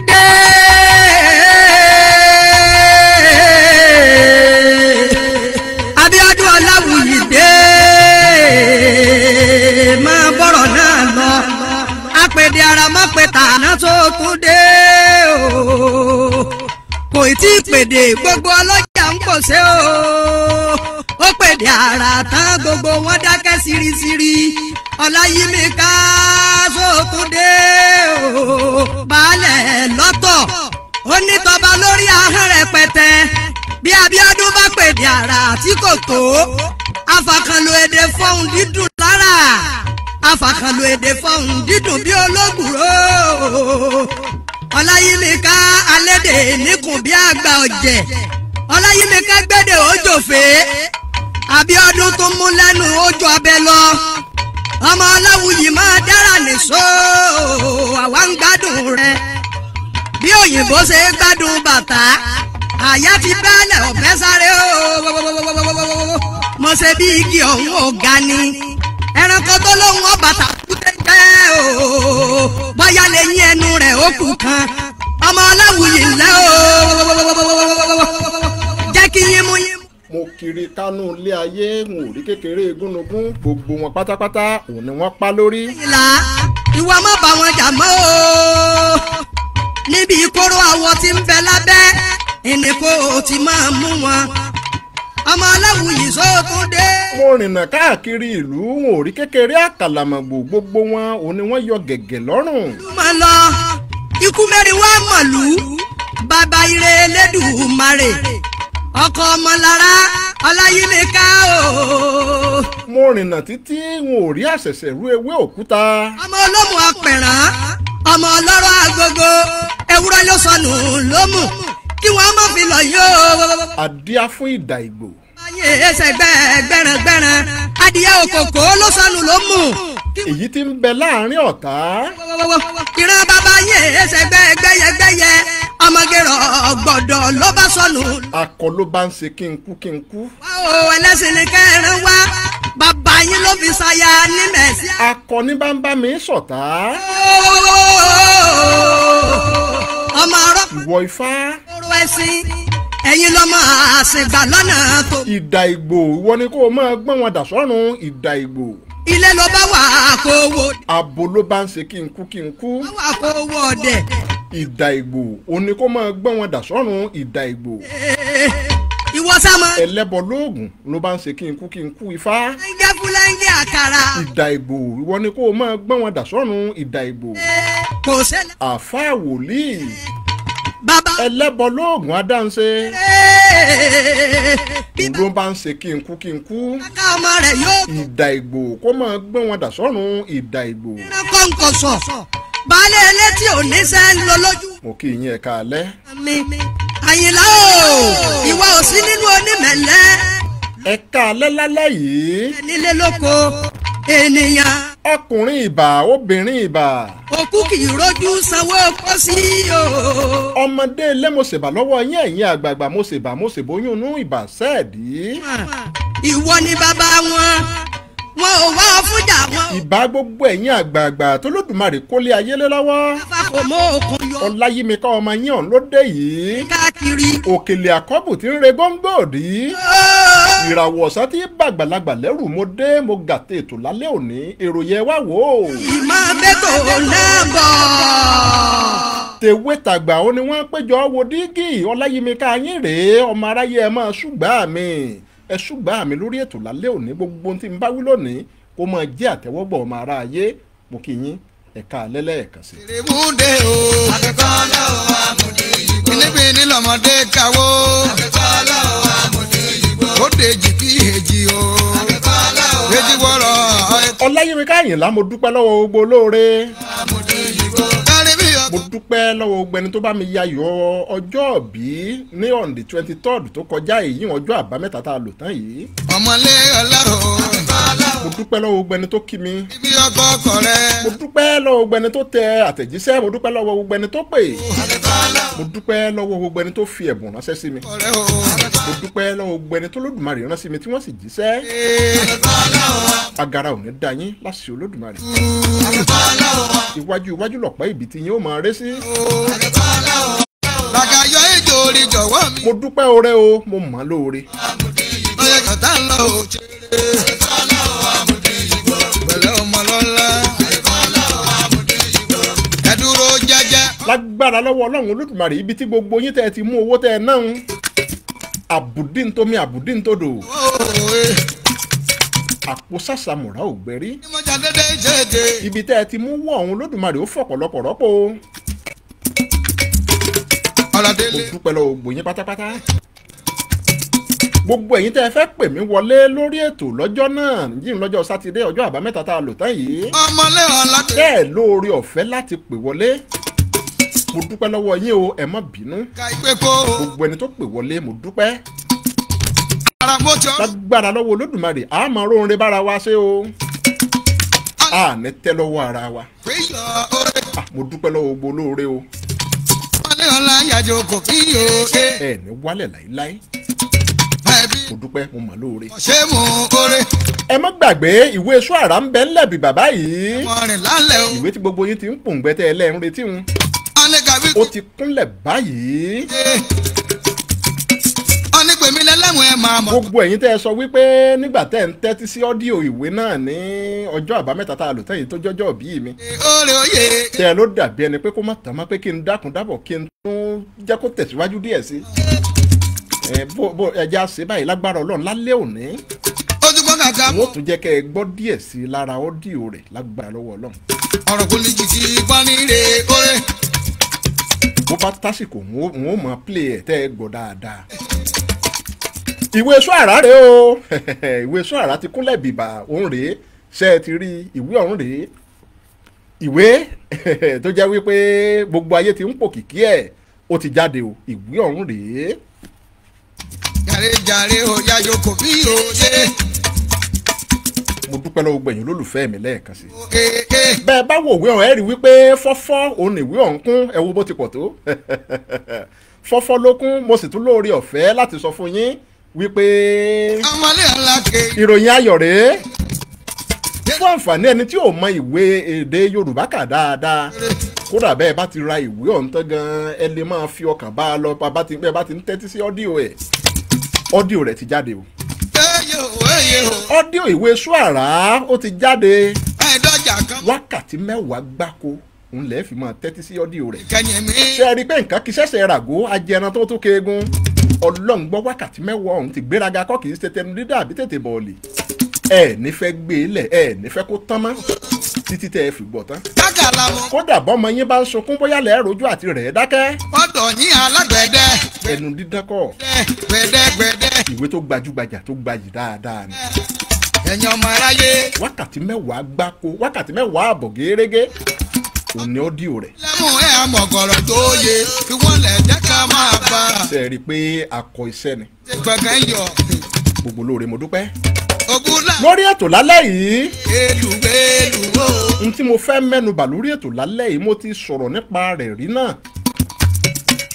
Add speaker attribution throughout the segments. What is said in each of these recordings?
Speaker 1: dé. Abíọ́dún Ọláwuyì dé. Máa bọ̀rọ̀ náà lọ. Apèdè ara mọ́ pé tàná tó tún dé o. Kò tí ì pèdè gbogbo ọlọ́jà ń kò ṣe o. Ó pèdè ara tán gbogbo wọn dákẹ́ sírísírí. Ọláyímíká sókun dé o. Baálẹ̀ lọ́tọ̀ ó ní tọba lórí ahọ́n rẹpẹtẹ. Bí Abíọ́dún bá pèdè ara tí kò tó, afàkànlò èdè fọ́hùn dídùn lára. Afàkànlò èdè fọ́hùn dídùn bí ológùrò. Ọláyímíká alédè níkùn bí àgbà ọ̀jẹ̀. Ọláyímíká gbédè òjòfé. Abíọ́dún tó mú lẹ́nu ojú abẹ lọ. Ọmọ Ọláwuyì máa dára nìṣó, àwa ń gbádùn rẹ. Bí òyìnbó ṣe gbádùn bàtà, àyà ti bẹ́ẹ̀lẹ̀ ọ̀fẹ́ sáré o. Mo ṣe bí igi ọ̀hún ọ̀gá ni. Ẹranko tó lóhùn ọ̀bàtà kúté jẹ́ o. Bóyá lè yín ẹnu rẹ̀ ó kù kan. Ọmọ Ọláwuyì ńlẹ́ o. Jẹ́ kí yín mú yín.
Speaker 2: Mo kiri kánú ilé ayé n ò rí kékeré gúnugún gbogbo wọn pátápátá òun ni wọ́n pa lórí.
Speaker 1: Ìlà ìwọ má bá wọn jà mọ́ o. Níbi ìkóró àwọ̀ tí ń bẹ lábẹ́ ìnìkó ti máa mú wọn. Ọmọ Ọláwuyì sóòtún dé.
Speaker 2: Mo rìnnà káàkiri ìlú n ò rí kékeré àkàlàmọ̀gbò gbogbo wọn òun ni wọ́n yọ gẹ̀gẹ̀ lọ́rùn.
Speaker 1: Máa lọ ikú mẹ́rin wá mọ̀lú bàbá ire Elédùmarè. Ọkọ ọmọlára Ọláyímíká o.
Speaker 2: Mo rìnnà títí n ò rí àṣẹ̀ṣẹ̀ rú ewé òkúta.
Speaker 1: Ọmọ olómù apẹ̀rán, ọmọ ọlọ́rọ̀ agogo, ewúrẹ́ ló sọnù lómù kí wọ́n má fi lọ yó.
Speaker 2: Àdíá fún ìdà ìgbò.
Speaker 1: Ayé ẹsẹ̀ gbẹ̀rẹ̀gbẹ̀rẹ̀, adìyẹ òkòkò ló sọnù lómù.
Speaker 2: Èyí tí ń bẹ láàrin ọ̀tá.
Speaker 1: Ìran bàbá yé ẹsẹ̀ gbẹ́yẹgbẹ́yẹ, ọmọge rọ̀ gbọ̀dọ̀ ló bá sọnù.
Speaker 2: Akọ ló bá ń ṣe kí n kú kí n kú.
Speaker 1: Wá o ẹlẹ́sìn ni kẹrin wá, bàbá yín ló fi ṣaya ní mẹ̀sí.
Speaker 2: Akọ ní bá ń bá mi ṣọ̀tá.
Speaker 1: Ọmọ ọ̀rọ̀
Speaker 2: ìwọ ifá.
Speaker 1: Ọ̀rọ̀ ẹ̀sìn ẹ̀yin lọ́mọ àṣìgbà lọ́nà tó.
Speaker 2: Ìdà ìgbò ìwọ ni kó o máa gbọ́n wọn dà sọ́run ìdà ìgbò.
Speaker 1: Ilé ló bá wà kó wo.
Speaker 2: Abo ló bá ń ṣe kí n kú kí n kú.
Speaker 1: Bá wà kó wo ọ̀dẹ̀.
Speaker 2: Ìdà ìgbò òní kó máa gbọ́n wọn dà sọ́run ìdà ìgbò.
Speaker 1: Ìwọ sámọ.
Speaker 2: Ẹlẹ́bọ lóògùn ló bá ń ṣe kí n kú kí n kú ifá.
Speaker 1: Lẹ́ńgẹ́ fúlẹ́ńgẹ́ àkàrà.
Speaker 2: Ìdà ìgbò ìwọ ni kó o máa gbọ́n wọn dà sọ́run ìdà ìgbò.
Speaker 1: Kò ṣẹlẹ̀.
Speaker 2: Àfáà wòlíì.
Speaker 1: Bàbá.
Speaker 2: Ẹlẹ́bọ lóògùn adáǹṣe. Ló bá ń ṣe kí n kú kí n kú.
Speaker 1: Ká ọmọ rẹ̀ yóò.
Speaker 2: Ìdà ìgbò kó máa gbọ́n wọn dà sọ́run ìdà ìgbò.
Speaker 1: Kọ́ńkọ̀sọ̀ baálé elétí òní sẹ́ ń lọ lójú.
Speaker 2: Mo kí yín ẹ káalẹ́.
Speaker 1: Àyìnlá o, ìwọ ò sí nínú onímẹ̀lẹ́.
Speaker 2: Ẹ káalẹ́ lálẹ́ yìí.
Speaker 1: Nílé lóko ènìyàn.
Speaker 2: Ọkùnrin ìbà obìnrin ìbà.
Speaker 1: Òkú kì í rojú sanwó kó sí o.
Speaker 2: Ọmọdé ilé mo ṣèbà lọ́wọ́ yín ẹ̀yin àgbààgbà mo ṣèbà mo ṣèbóyún inú ìbà sẹ́ẹ̀dí.
Speaker 1: Ìwọ ni bàbá wọn, wọn ò wá fújà wọn.
Speaker 2: Ìbà gbogbo ẹ̀yin àgbààgbà tó lódùmarè kólé ayé lé lọ́wọ́. Ọláyímíká ọmọ yín ọ̀hún ló dé yìí.
Speaker 1: Káàkiri.
Speaker 2: Òkèlè àkọ́bù tí ń re góńgòdì. Ìràwọ̀ ọ̀sán tí bàgbàlagbà lẹ́rù mo dé mo gàtè ètò lálẹ́ òní èrò yẹ wá wò ó.
Speaker 1: Ìmọ̀ bẹ́tò náà bọ̀.
Speaker 2: Tèwe tàgbà ó ní wọ́n péjọ wo dígì Ọláyímíká yín rèé ọmọ aráyé ẹ máa ṣùgbà mi ẹ ṣùgbà mi lórí ètò lálẹ́ òní gbogbo ohun tí n bá wí lónìí kó máa jẹ́ àtẹ́wọ́gbà ọmọ aráyé mo kí yín ẹ̀ka alẹ́ lẹ́ẹ̀kan sí.
Speaker 3: Ìrìbúdé o, akẹ́kọ̀ọ́ àmúdé yìí. Níbi lọ́mọdé káwó, akẹ́kọ̀ọ́ àmúdé yìí. Ó dèjì kí èjì o, akẹ́kọ̀ọ́ èjì wọ̀rọ̀.
Speaker 2: Ọláyímíká Àyìnlá mo dúpẹ́ lọ́wọ́ gbogbo olóore. Mo dúpẹ́ lọ́wọ́ gbogbo ẹni tó bá mi yayọ̀ ọjọ́ ìbí ní on the 23rd tó kọjá èyí ọjọ́ àbámẹ́ta tá a lò tán yìí.
Speaker 3: Ọmọlé ọlọ́run.
Speaker 2: Mo dúpẹ́ lọ́wọ́ gbogbo ẹni tó kí mi.
Speaker 3: Ibi ọkọ̀ ọkọ̀ rẹ.
Speaker 2: Mo dúpẹ́ lọ́wọ́ gbogbo ẹni tó tẹ àtẹ̀jíṣẹ́. Mo dúpẹ́ lọ́wọ́ gbogbo ẹni tó pè. Mo dúpẹ́ lọ́wọ́ gbogbo ẹni tó fi ẹ̀bùn ránṣẹ́ sí mi. Mo dúpẹ́ lọ́wọ́ gbogbo ẹni tó Olódùmarè rán sí mi tí wọ́n sì jíṣẹ́. Agara ò ní dá yín láṣẹ Olódùmarè. Iwájú iwájú lọ̀pá ibi tí yín ó máa ré sí.
Speaker 3: Bàkàyọ̀ ejò orí jọ̀wọ́ mi.
Speaker 2: Mo dúpẹ́ oore o, mo mọ̀ ọ́ lóore.
Speaker 3: Ọyẹ kàtá ń lọ òjèrè. Pẹ̀lẹ́ ọmọ lọ́lá. Ẹ dúró jẹ́jẹ́.
Speaker 2: Lágbára lọ́wọ́ Ọlọ́run Olódùmarè, ibi tí gbogbo yín tẹ́ ẹ ti mú owó tẹ́ ẹ náà ń. Àbùdí ń tómi, àbùdí ń tòdò. Àpò sàṣàmùrà ò gbẹ́rí. Ibi tẹ́ ẹ ti mú wọ́ ọ̀hún Olódùmarè ó fọ̀pọ̀lọpọ̀ rọ́pò. Mo dúpẹ́ lọ́wọ́ gbogbo yín pátápátá. Gbogbo ẹ̀yin tẹ́ ẹ fẹ́ pè mí wọlé lórí ètò lọ́jọ́ náà yìí lọ́jọ́ sátidé ọjọ́ àbámẹ́ta tá a lò tán yìí. Tẹ́ ẹ lóore ọ̀fẹ́ láti pè wọlé. Mo dúpẹ́ lọ́wọ́ yín o, ẹ má bínú. Gbogbo ẹni tó pè wọlé mo dúpẹ́. Lágbára lọ́wọ́ Olódùmarè, a máa róore bára wa ṣe o. A ní tẹ́ lọ́wọ́ ara wa. Mo dúpẹ́ lọ́wọ́ gbogbo olóore o. Ẹ ní wálẹ̀ láíláí. Mo dúpẹ́, mo mọ̀ lóore. Ẹ má gbàgbé ìwé Ṣúàrà ń bẹ ńlẹ̀ bí bàbá yìí. Ìwé tí gbogbo yín ti ń pòǹgbẹ tẹ́ ẹ lẹ́ẹ̀ ń retí ń. Ó ti kúnlẹ̀ báyìí. Gbogbo ẹ̀yin tẹ́ ẹ sọ wípé nígbà tẹ́ ẹ ń tẹ́tí sí ọ́díò ìwé náà ní ọjọ́ àbámẹ́ta tá a lò tẹ́yìn tó jọ́jọ́ bí mi. Tẹ́ ẹ ló dàbí ẹni pé kó má tàn má pé kí n dákun dábọ̀ kí n tún jẹ́ kó tẹ̀síwájú díẹ̀ sí i. Bó ẹja ṣe báyìí lágbára Ọlọ́run lálẹ́ òní. Wọ́n tún jẹ́ kẹ́ ẹ gbọ́ díẹ̀ sí i lára ọ́díò rẹ̀ lágbára lọ́wọ́ Ọlọ́run.
Speaker 3: Ọ̀rọ̀ kò ní jìjì pọ́nrí oore.
Speaker 2: Bó bá tásìkò wọn ò mọ̀ play ẹ̀ tẹ́ ẹ gbọ́ dáadáa. Ìwé Ṣúàrà rèé o. Ìwé Ṣúàrà ti kúnlẹ̀ bìbà òun rèé. Ṣé ẹ ti rí ìwé ọ̀hún rèé? Ìwé tó jẹ́ wípé gbogbo ayé ti ń pòkìkí ẹ̀ ó ti jáde o. Ìwé ọ̀hún rèé.
Speaker 3: Jàre jàre o yáyọ kò bí o ṣe.
Speaker 2: Mo dúpẹ́ lọ́wọ́ gbẹ̀yìn olólùfẹ́ mi lẹ́ẹ̀kan sí. Bẹ́ẹ̀ bá wo ìwé ọ̀hún ẹ rí wípé fọ́fọ́ òun ìwé ọ̀hún kún, ẹ wo bó ti pọ̀ tó. Fọ́fọ́ ló kún, mo sì tún lóore ọ̀fẹ́ láti sọ fún yín wípé ìròyìn ayọ̀ rèé fún àǹfààní ẹni tí ò mọ ìwé èdè Yorùbá kà dáadáa. Kódà bẹ́ẹ̀ bá ti ra ìwé ọ̀hún tán gan-an, ẹ lè máa fi ọkàn bá a lọ bẹ́ẹ̀ bá ti ń tẹ́tí sí ọ́díò ẹ̀. Ọ́díò rẹ̀ ti jáde o. Ọ́díò ìwé Ṣúàrà ó ti jáde. Wákàtí 10 gbáko òun lẹ́ẹ̀ fi máa tẹ́tí sí ọ́díò rẹ̀. Ṣé ẹ rí i pé nǹkan kì í ṣẹ̀ṣẹ̀ ràgó ajẹran tó tó keegun? Ọlọ́run gbọ́, wákàtí 10 ọ̀hún ti gbéraga kọ́, kì í ṣe tẹnu dídá àbí tètè bọ̀ọ̀lì. Ẹ ní fẹ́ gbé e lẹ̀, ẹ ní fẹ́ kó tán mọ́ títí tẹ́ ẹ fi gbọ́ tán. Kódà bọ́mọ yín bá ń sunkún bóyá lẹ́ẹ̀ rojú àti rẹ̀ dákẹ́.
Speaker 3: Ọ̀dọ̀ yín alágbẹ̀dẹ.
Speaker 2: Ẹnu dídán kọ́.
Speaker 3: Gbẹ̀dẹ̀gbẹ̀dẹ.
Speaker 2: Ìwé tó gbajúgbajà tó gbayì dáadáa ni.
Speaker 3: Ẹ̀yin ọmọ aráyé.
Speaker 2: Wákàtí 10 gbáko, wákàtí 10 àbọ̀ gẹ́rẹ́gẹ́ òní ọ́díò rẹ̀.
Speaker 3: Lẹ́mú ẹ̀ àmọ̀gọ̀rọ̀ tó yẹ kí wọ́n lẹ̀ jẹ́ ká máa bá.
Speaker 2: Ṣé ẹ rí i pé akọ iṣẹ́ ni.
Speaker 3: Ṣé gbọ̀ngàn yọ.
Speaker 2: Gbogbo lóore mo dúpẹ́. Lórí ètò lálẹ́ yìí. N tí mo fẹ́ mẹ́nubà lórí ètò lálẹ́ yìí, mo ti sọ̀rọ̀ nípa rẹ̀ rí náà.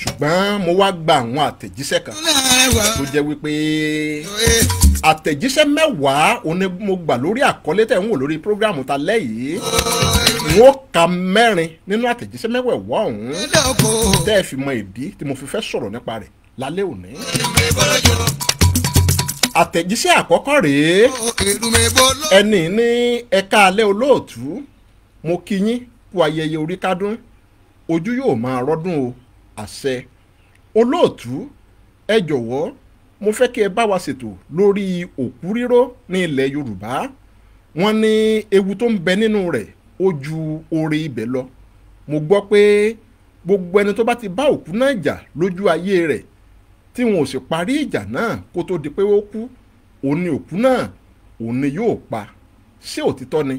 Speaker 2: Ṣùgbọ́n mo wá gba àwọn àtẹ̀jíṣẹ́ kan tó jẹ́ wípé àtẹ̀jíṣẹ́ 10 òní mo gbà lórí àkọlé tẹ̀ ń wò lórí prógráàmù ta lẹ́ yìí. N ó ka 4 nínú àtẹ̀jíṣẹ́ mẹ́wẹ̀ẹ̀wá ọ̀hún tẹ́ ẹ fi mọ ìdí tí mo fi fẹ́ sọ̀rọ̀ nípa rẹ̀ lálẹ́ òní. Àtẹ̀jíṣẹ́ àkọ́kọ́ rèé. Ẹni ní ẹ̀ka alẹ́ olóòtú, mo kí yín kú ayẹyẹ orí kádún, ojú yóò máa rọ́dún o, àṣẹ. Olóòtú, ẹ jọ̀wọ́ mo fẹ́ kí ẹ bá wa ṣètò lórí òkú ríró ní ilẹ̀ Yorùbá. Wọ́n ní ewu tó ń bẹ nínú rẹ̀ ó ju oore ibẹ̀ lọ. Mo gbọ́ pé gbogbo ẹni tó bá ti bá òkú náà jà lójú ayé rẹ̀ tí wọn ò sì parí ìjà náà kó tó di pé ó kú, òun ni òkú náà òun ni yóò pa. Ṣé òtítọ́ ni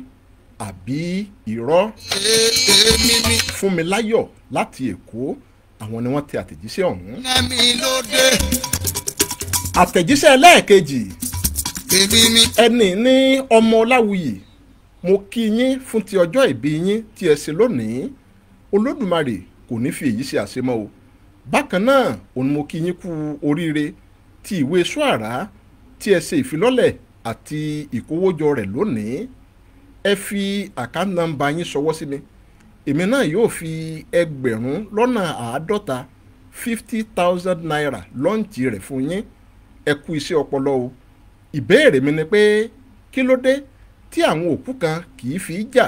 Speaker 2: àbí irọ́? Fúnmiláyọ̀ láti Èkó, àwọn ni wọ́n tẹ àtẹ̀jíṣẹ́ ọ̀hún. Àtẹ̀jíṣẹ́ ẹlẹ́ẹ̀kejì,
Speaker 3: Èmi ni.
Speaker 2: Ẹnì ní ọmọ Ọláwuyì, mo kí yín fún ti ọjọ́ ìbí yín tí ẹ ṣe lónìí. Olódùmarè kò ní fi èyí ṣe àṣemọ́ o. Bákan náà òun mo kí yín kú oríire ti ìwé Ṣóàrà tí ẹ ṣe ìfilọ́lẹ̀ àti ìkówójọ rẹ̀ lónìí. Ẹ fi àkáǹtì nọ́mbà yín ṣọwọ́ sí mi, èmi náà yóò fi 50,000 50,000 naira lọ́ǹtì rẹ̀ fún yín. Ẹ kú iṣẹ́ ọpọlọ o. Ìbéèrè mi ni pé kí ló dé tí àwọn òkú kan kì í fi jà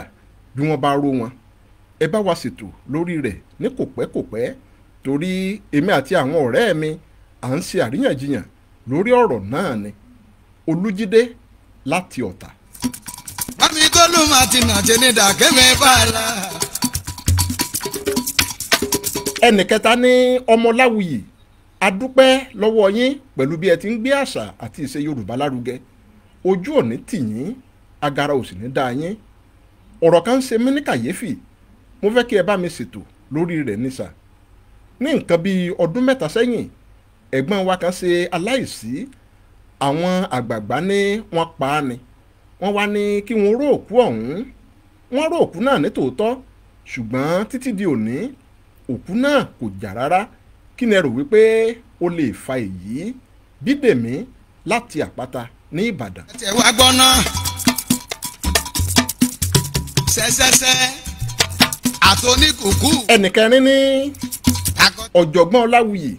Speaker 2: bí wọ́n bá ró wọn? Ẹ bá wa ṣètò lórí rẹ̀ ní kòpẹ́kòpẹ́, torí èmi àti àwọn ọ̀rẹ́ mi à ń ṣe àríyànjiyàn lórí ọ̀rọ̀ náà ni. Olújídé láti Ọ̀tà.
Speaker 3: Mami Kólú Martina ṣe ní dàkẹ́mẹ́ bàálà.
Speaker 2: Ẹnì kẹta ní Ọmọláwuyì, adúpẹ́ lọ́wọ́ yín pẹ̀lú bí ẹ ti ń gbé àṣà àti ìṣe Yorùbá lárugẹ. Ojú òní tì yín, agara ò sì ní dá yín. Ọ̀rọ̀ kan ń ṣe mí ní kàyéfì, mo fẹ́ kí ẹ bá mi ṣètò lórí rẹ̀ nísà. Ní nǹkan bíi ọdún 3 sẹ́yìn, ẹ̀gbọ́n wa kan ṣe aláìsí. Àwọn àgbààgbà ní wọ́n pa á ni. Wọ́n wá ní kí wọ́n ró òkú ọ̀hún. Wọ́n ró òkú náà ní tòótọ́, ṣùgbọ́n títí di òní òkú náà kò jà rárá. Kí ni ẹ rò wípé ó lè fa èyí? Bídèmí láti Àpáta ní Ìbàdàn.
Speaker 3: Ẹ wá gbọ́ná ṣẹṣẹṣẹ àtòníkùkù.
Speaker 2: Ẹnìkẹrin ní ọ̀jọ̀gbọ́n Ọláwuyì,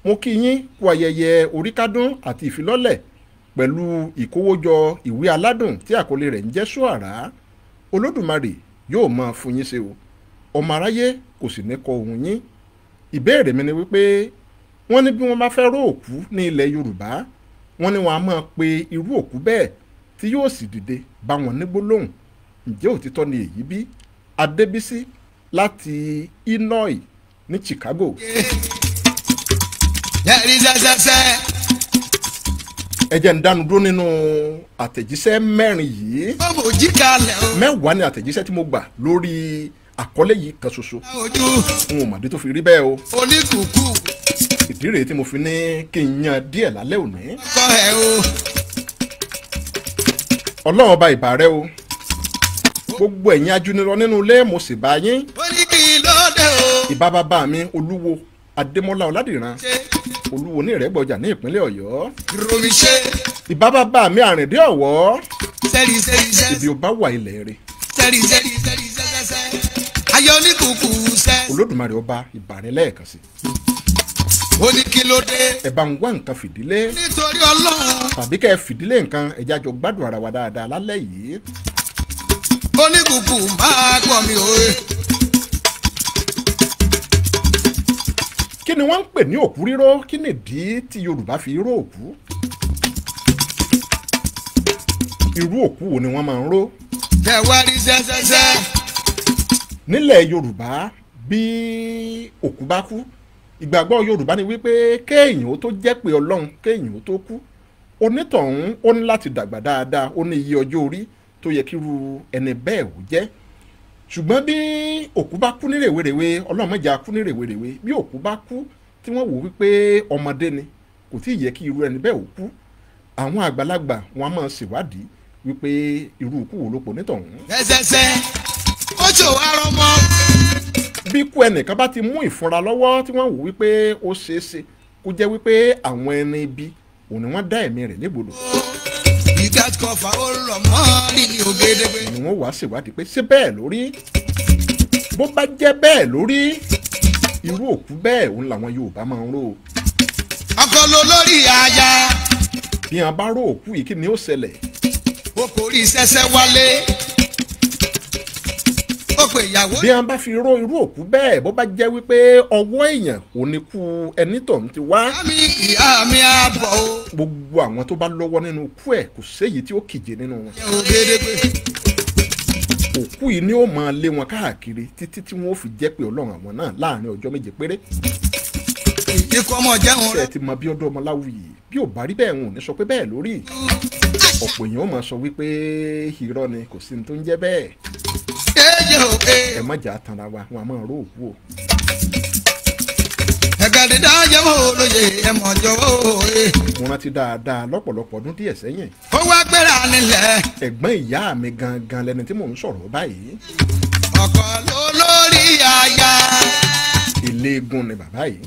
Speaker 2: mo kí yín kú ayẹyẹ oríkádún àti ìfilọ́lẹ̀ pẹ̀lú ìkówójọ ìwé aládùn tí àkọlé rẹ̀ ń jẹ́ Ṣóàrà. Olódùmarè yóò máa fún yín ṣe o, ọmọ aráyé kò sì ní kọ ohùn yín. Ìbéèrè mi ni wípé wọ́n ní bí wọ́n bá fẹ́ ró òkú ní ilẹ̀ Yorùbá, wọ́n ní wọ́n á máa pe irú òkú bẹ́ẹ̀ tí yóò sì dìde bá wọn ní gbólóhùn. Ǹjẹ́ òtítọ́ ni èyí bí? Adébísí láti Illinois ní Chicago. Ẹ jẹ́ n dánu dúró nínú àtẹ̀jíṣẹ́ 4 yìí. 10 ni àtẹ̀jíṣẹ́ tí mo gbà lórí àkọlé yìí kan ṣoṣo. N ò mọ̀dé tó fi rí bẹ́ẹ̀ o. Ìdí rèé tí mo fi ní kí n yan díẹ̀ lálẹ́ òní. Ọlọ́run ọba ìbà rẹ o. Gbogbo ẹ̀yin ajúnirọ nínú ilé mo sì bá yín. Ìbá bàbá mi Olúwo Adémọ́lá Ọládìran, Olúwo ní Ìrẹ́gbọ̀jà ní ìpínlẹ̀ Ọ̀yọ́. Ìbá bàbá mi Àrìndé Ọ̀wọ́, ibi ó bá wà ilẹ̀ rẹ̀. Olódùmarè ọba ìbà rẹ lẹ́ẹ̀kan sí. Ẹ bá ń wá nǹkan fìdílé tàbí kẹ́ ẹ fìdílé nǹkan, ẹ jẹ́ a jọ gbádùn ara wa dáadáa lálẹ́ yìí.
Speaker 3: Oníkùkù máa pọ̀ mi òye.
Speaker 2: Kí ni wọ́n ń pè ní òkú ríró? Kí nìdí tí Yorùbá fi ró òkú? Irú òkú wo ni wọ́n máa ń ró?
Speaker 3: Ẹ wá rí ṣẹ́ṣẹ́ṣẹ́.
Speaker 2: Nílẹ̀ Yorùbá, bí òkú bá kú, ìgbàgbọ́ Yorùbá ni wípé kéèyàn ó tó jẹ́ pé Ọlọ́run, kéèyàn ó tó kú, onítọ̀hún ó ní láti dàgbà dáadáa, ó ní iye ọjọ́ orí tó yẹ kíru ẹni bẹ́ẹ̀ ò jẹ́. Ṣùgbọ́n bí òkú bá kú ní rèwerèwe, Ọlọ́run má jẹ́ á kú ní rèwerèwe, bí òkú bá kú tí wọ́n wò wípé ọmọdé ni, kò tí ì yẹ kí irú ẹni bẹ́ẹ̀ ò kú, àwọn àgbàlagbà wọn á máa ṣèwádìí wípé irú ikú wo ló pọ̀ nítọ̀hún.
Speaker 3: Ẹsẹsẹ ó ṣòwò arọmọ.
Speaker 2: Bí ikú ẹnìkan bá ti mú ìfúnra lọ́wọ́ tí wọ́n wò wípé ó ṣeé ṣe kó jẹ́ wípé àwọn ẹni ibi òun ni wọ́n dá ẹ̀mí rẹ̀ légbodò. Ni wọ́n wá ṣèwádìí pé ṣé bẹ́ẹ̀ lórí? Bó bá jẹ́ bẹ́ẹ̀ lórí, irú òkú bẹ́ẹ̀ òun làwọn Yorùbá máa ń ró.
Speaker 3: Ọkọ ló lórí aya.
Speaker 2: Bí wọn bá ró òkú yìí, kí ni ó ṣẹlẹ̀?
Speaker 3: O kò rí sẹ́sẹ́ wálé. Ó pè ìyàwó.
Speaker 2: Bí wọn bá fi ró irú òkú bẹ́ẹ̀, bó bá jẹ́ wípé ọwọ́ èèyàn ò ní kú ẹni tó ń ti wá.
Speaker 3: Ìyá mi á bọ̀ o.
Speaker 2: Gbogbo àwọn tó bá lọ́wọ́ nínú ikú ẹ̀ kò séyìí tí ó kìje nínú wọn. Òkú yìí ni ó máa lé wọn káàkiri títí tí wọn ó fi jẹ́ pé Ọlọ́run àwọn náà láàrin ọjọ́ 7 péré.
Speaker 3: Ikú ọmọ jẹun
Speaker 2: rẹ. Ṣé ẹ ti mọ Bíọ́dún Ọmọláwuyì? Bí ò bá rí bẹ́ẹ̀, wọn ò ní sọ pé bẹ́ẹ̀ lórí. Ọ̀pọ̀ èèyàn ó máa sọ wípé irọ́ ni, kò sí ní tó ń jẹ́ bẹ́ẹ̀. Ẹ má jà tanra wa, wọn a máa ró òkú o.
Speaker 3: Ẹ̀gàdídá jẹ́wọ́ olóye ẹ̀mọ̀ jọ̀wọ́ òye.
Speaker 2: Mo rántí dáadáa lọ́pọ̀lọpọ̀ ọdún díẹ̀ sẹ́yìn.
Speaker 3: Ó wá gbéra nílẹ̀.
Speaker 2: Ẹ̀gbọ́n ìyá mi gangan lẹni tí mò ń sọ̀rọ̀ báyìí.
Speaker 3: Ọkọ ló lórí aya.
Speaker 2: Eléégún ni bàbá yìí.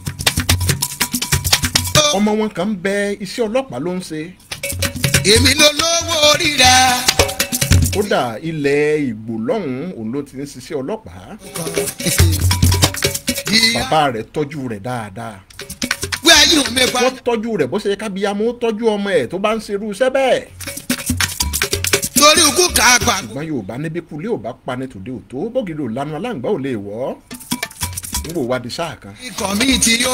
Speaker 2: Ọmọ wọn kan bẹ iṣẹ́ ọlọ́pàá ló ń ṣe.
Speaker 3: Èmi ló lówó orí rẹ̀.
Speaker 2: Kódà ilẹ̀ Ìgbò lọ́hùn-ún òun ló ti ń ṣiṣẹ́ ọlọ́pàá. Bàbá rẹ̀ tọ́jú rẹ̀ dáadáa. Wọ́n tọ́jú rẹ̀ bó ṣe kábíyámú tọ́jú ọmọ ẹ̀ tó bá ń ṣerú iṣẹ́ bẹ́ẹ̀.
Speaker 3: Torí ikú kàápà.
Speaker 2: Ṣùgbọ́n Yorùbá níbi kulé ò bá pani tòde ò tó bógiri ò lanu aláǹgbá ò lè wọ́. N kò wá di sáà kan.
Speaker 3: Ikọ̀ mi ti yó.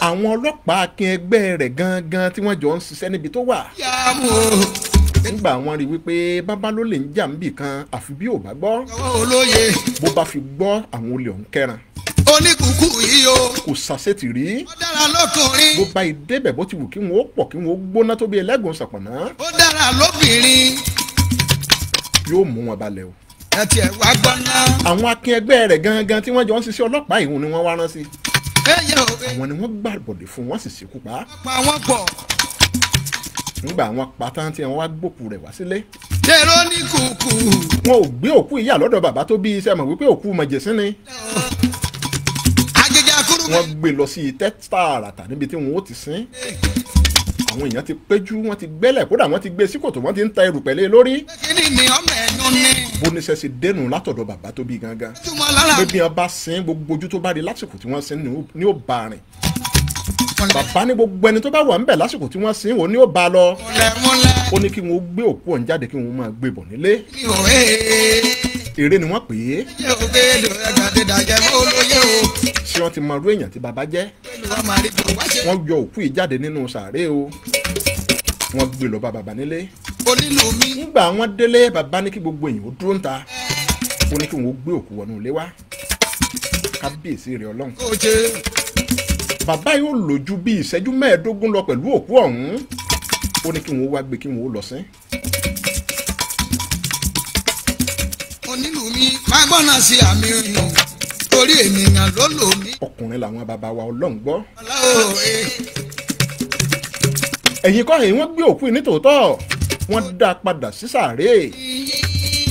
Speaker 2: Àwọn ọlọ́pàá akin ẹgbẹ́ rẹ̀ gangan tí wọ́n jọ ń ṣiṣẹ́ níbi tó wà.
Speaker 3: Yàmù.
Speaker 2: Nígbà wọn rí wípé bàbá ló lè ń jà níbì kan àfi bí ò bá gbọ́.
Speaker 3: Olóye.
Speaker 2: Bó bá fi gbọ́ àwọn olè ọ̀hún kẹran.
Speaker 3: Oníkùkù yìí o.
Speaker 2: Kò sàṣetì rí.
Speaker 3: Ó dára lọ́kùnrin.
Speaker 2: Bó bá ìdébẹ̀ bó ti wù kí wọn ó pọ̀ kí wọn ó gbóná tó bí ẹlẹ́gùn ṣàpọ̀nà.
Speaker 3: Ó dára lóbìnrin.
Speaker 2: Yóò mú wọn balẹ̀ o.
Speaker 3: Ẹ tiẹ̀ wá gbọ́ ná.
Speaker 2: Àwọn akin ẹgbẹ́ rẹ̀ gangan tí wọ́n jọ ń ṣiṣẹ́ ọlọ́pàá ìhun ni wọ́n wá rán sí. Àwọn ni wọ́n gbà bọ̀dẹ̀ fún wọn sì ṣekú pa.
Speaker 3: Pa wọ́n pọ̀.
Speaker 2: Nígbà àwọn pátá tí wọ́n wá gbòkú rẹ̀ wá sílé.
Speaker 3: Tèrò ní kùkù.
Speaker 2: Wọn ò gbé òkú ìyá lọ́dọ̀ bàbá tó bí iṣẹ́ mọ̀ wípé òkú mọ̀jẹ̀sín ni. Wọ́n gbé lọ sí itẹ́ tààràtà níbi tí wọ́n ó ti sin. Àwọn èèyàn ti péjú wọ́n ti gbẹ́lẹ̀ kódà wọ́n ti gbé sí kòtò wọ́n ti ń ta erùpẹ̀ lé lórí. Bóníṣẹ́ ṣe dénú látọ̀dọ̀ bàbá tó bí gangan. Pé bí wọ́n bá sin gbogbo ojú tó bá rí lásìkò tí wọ́n sin ni ó bá rìn. Bàbá ní gbogbo ẹni tó bá wà ńbẹ̀ lásìkò tí wọ́n sin òun ni ó bá lọ. Ó ní kí wọ́n gbé òkú ọ̀hún jáde kí wọ́n máa gbé bọ̀ nílé. Eré ni wọ́n pè é. Ṣé wọ́n ti mọ irú èèyàn tí bàbá jẹ́? Wọ́n yọ òkú yìí jáde nínú sàárè o. Wọ́n gbé lọ bá bàbá nílé. Nígbà wọ́n délé bàbá ní kí gbogbo èèyàn ó dúró ń ta. Ó ní kí wọ́n gbé òkú wọnú ilé wá. Kábíyèsí rẹ̀ Ọlọ́run. Bàbá yóò lò ju bí ìṣẹ́jú 15 lọ pẹ̀lú òkú ọ̀hún. Ó ní kí wọ́n wá gbé kí wọ́n ó lọ sin.
Speaker 3: Onílù mi máa gbọ́nà sí àmì ìrìn torí ènìyàn ló lò mí.
Speaker 2: Ọkùnrin làwọn bàbá wa Ọlọ́run gbọ́. Ẹ̀yin kọ́ ẹ̀yin wọ́n gbé òkú yìí nítòótọ́ wọ́n dá a padà sí sàárè.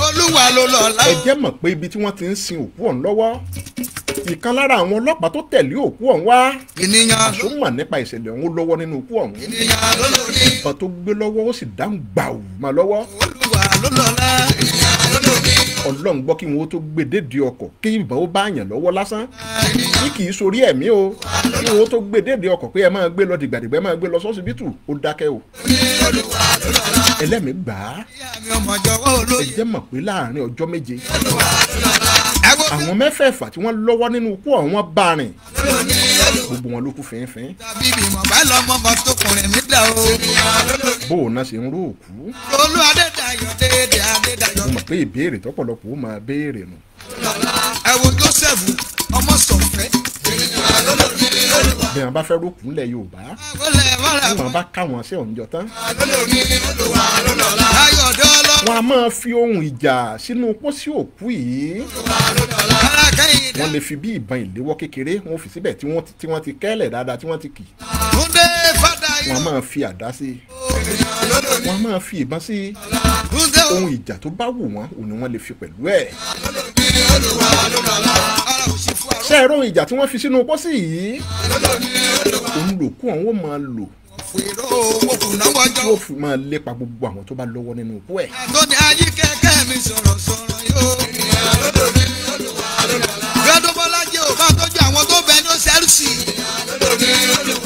Speaker 3: Olúwa ló lọ́lá.
Speaker 2: Ẹ jẹ́ mọ̀ pé ibi tí wọ́n ti ń sin òkú ọ̀hún lọ́wọ́ ìkan lára àwọn ọlọ́pàá tó tẹ̀lé òkú ọ̀hún wá. Àṣọ mọ̀ nípa ìṣẹ̀lẹ̀ ọ̀hún lọ́wọ́ nínú òkú ọ̀hún. Ìbọn tó gbé lọ́wọ́ ó sì dáhùn gbàù mọ́ lọ́wọ́.
Speaker 3: Olúwa ló lọ́lá.
Speaker 2: Ọlọ́run gbọ́ kí wọn ó tó gbé dédé ọkọ̀ kí ìbọn ó bá yàn lọ́wọ́ lásán kí kì í sórí ẹ̀mí o kí wọn ó tó gbé dédé ọkọ̀ pé ẹ máa gbé lọ dìgbàdìgbà ẹ máa gbé lọ sọ́sibítù ó dákẹ́ o. Ẹlẹ́mìí gbà á. Ẹ jẹ́ mọ̀ pé láàrin ọjọ́ 7 àwọn mẹ́fẹ̀ẹ̀fà tí wọ́n lọ́wọ́ nínú ikú ọ̀hún wọ́n bá rìn gbogbo wọn ló kú fínfín. Bó o náà ṣe ń ró òkú. Mo mọ̀ pé ìbéèrè tọ́pọ̀lọpọ̀ ó máa béèrè nù.
Speaker 3: Ẹ wo Joseph ọmọ sọ̀fẹ́.
Speaker 2: Bí wọn bá fẹ́ rókù ńlẹ̀ Yorùbá bí wọn bá káwọn sí ọ̀njọ́ tán. Wọ́n a máa fi ohun ìjà sínú pósí òkú yìí. Wọ́n lè fi bí ìbọn ìléwọ́ kékeré wọ́n fi síbẹ̀ tí wọ́n ti kẹ́lẹ̀ dáadáa tí wọ́n ti kì. Wọ́n a máa fi àdá sí i. Wọ́n a máa fi ìbọn sí i. Ohun ìjà tó bá wù wọ́n òun ni wọ́n lè fi pẹ̀lú ẹ̀. Ṣé ẹ̀rọ ohun ìjà tí wọ́n fi sínú pósí yìí? Òun lòkú àwọn ó máa lò. Yóò fi máa lépa gbogbo àwọn tó bá lọ́wọ́ nínú ikú ẹ̀.
Speaker 3: Àtọ́ni ayé kẹ́kẹ́ mi sọ̀rọ̀ sọ̀rọ̀ yóò. Gbẹ́dọ̀ Bọ́lájí ò bá tọ́jú àwọn tó bẹ ní sẹ́rùsì.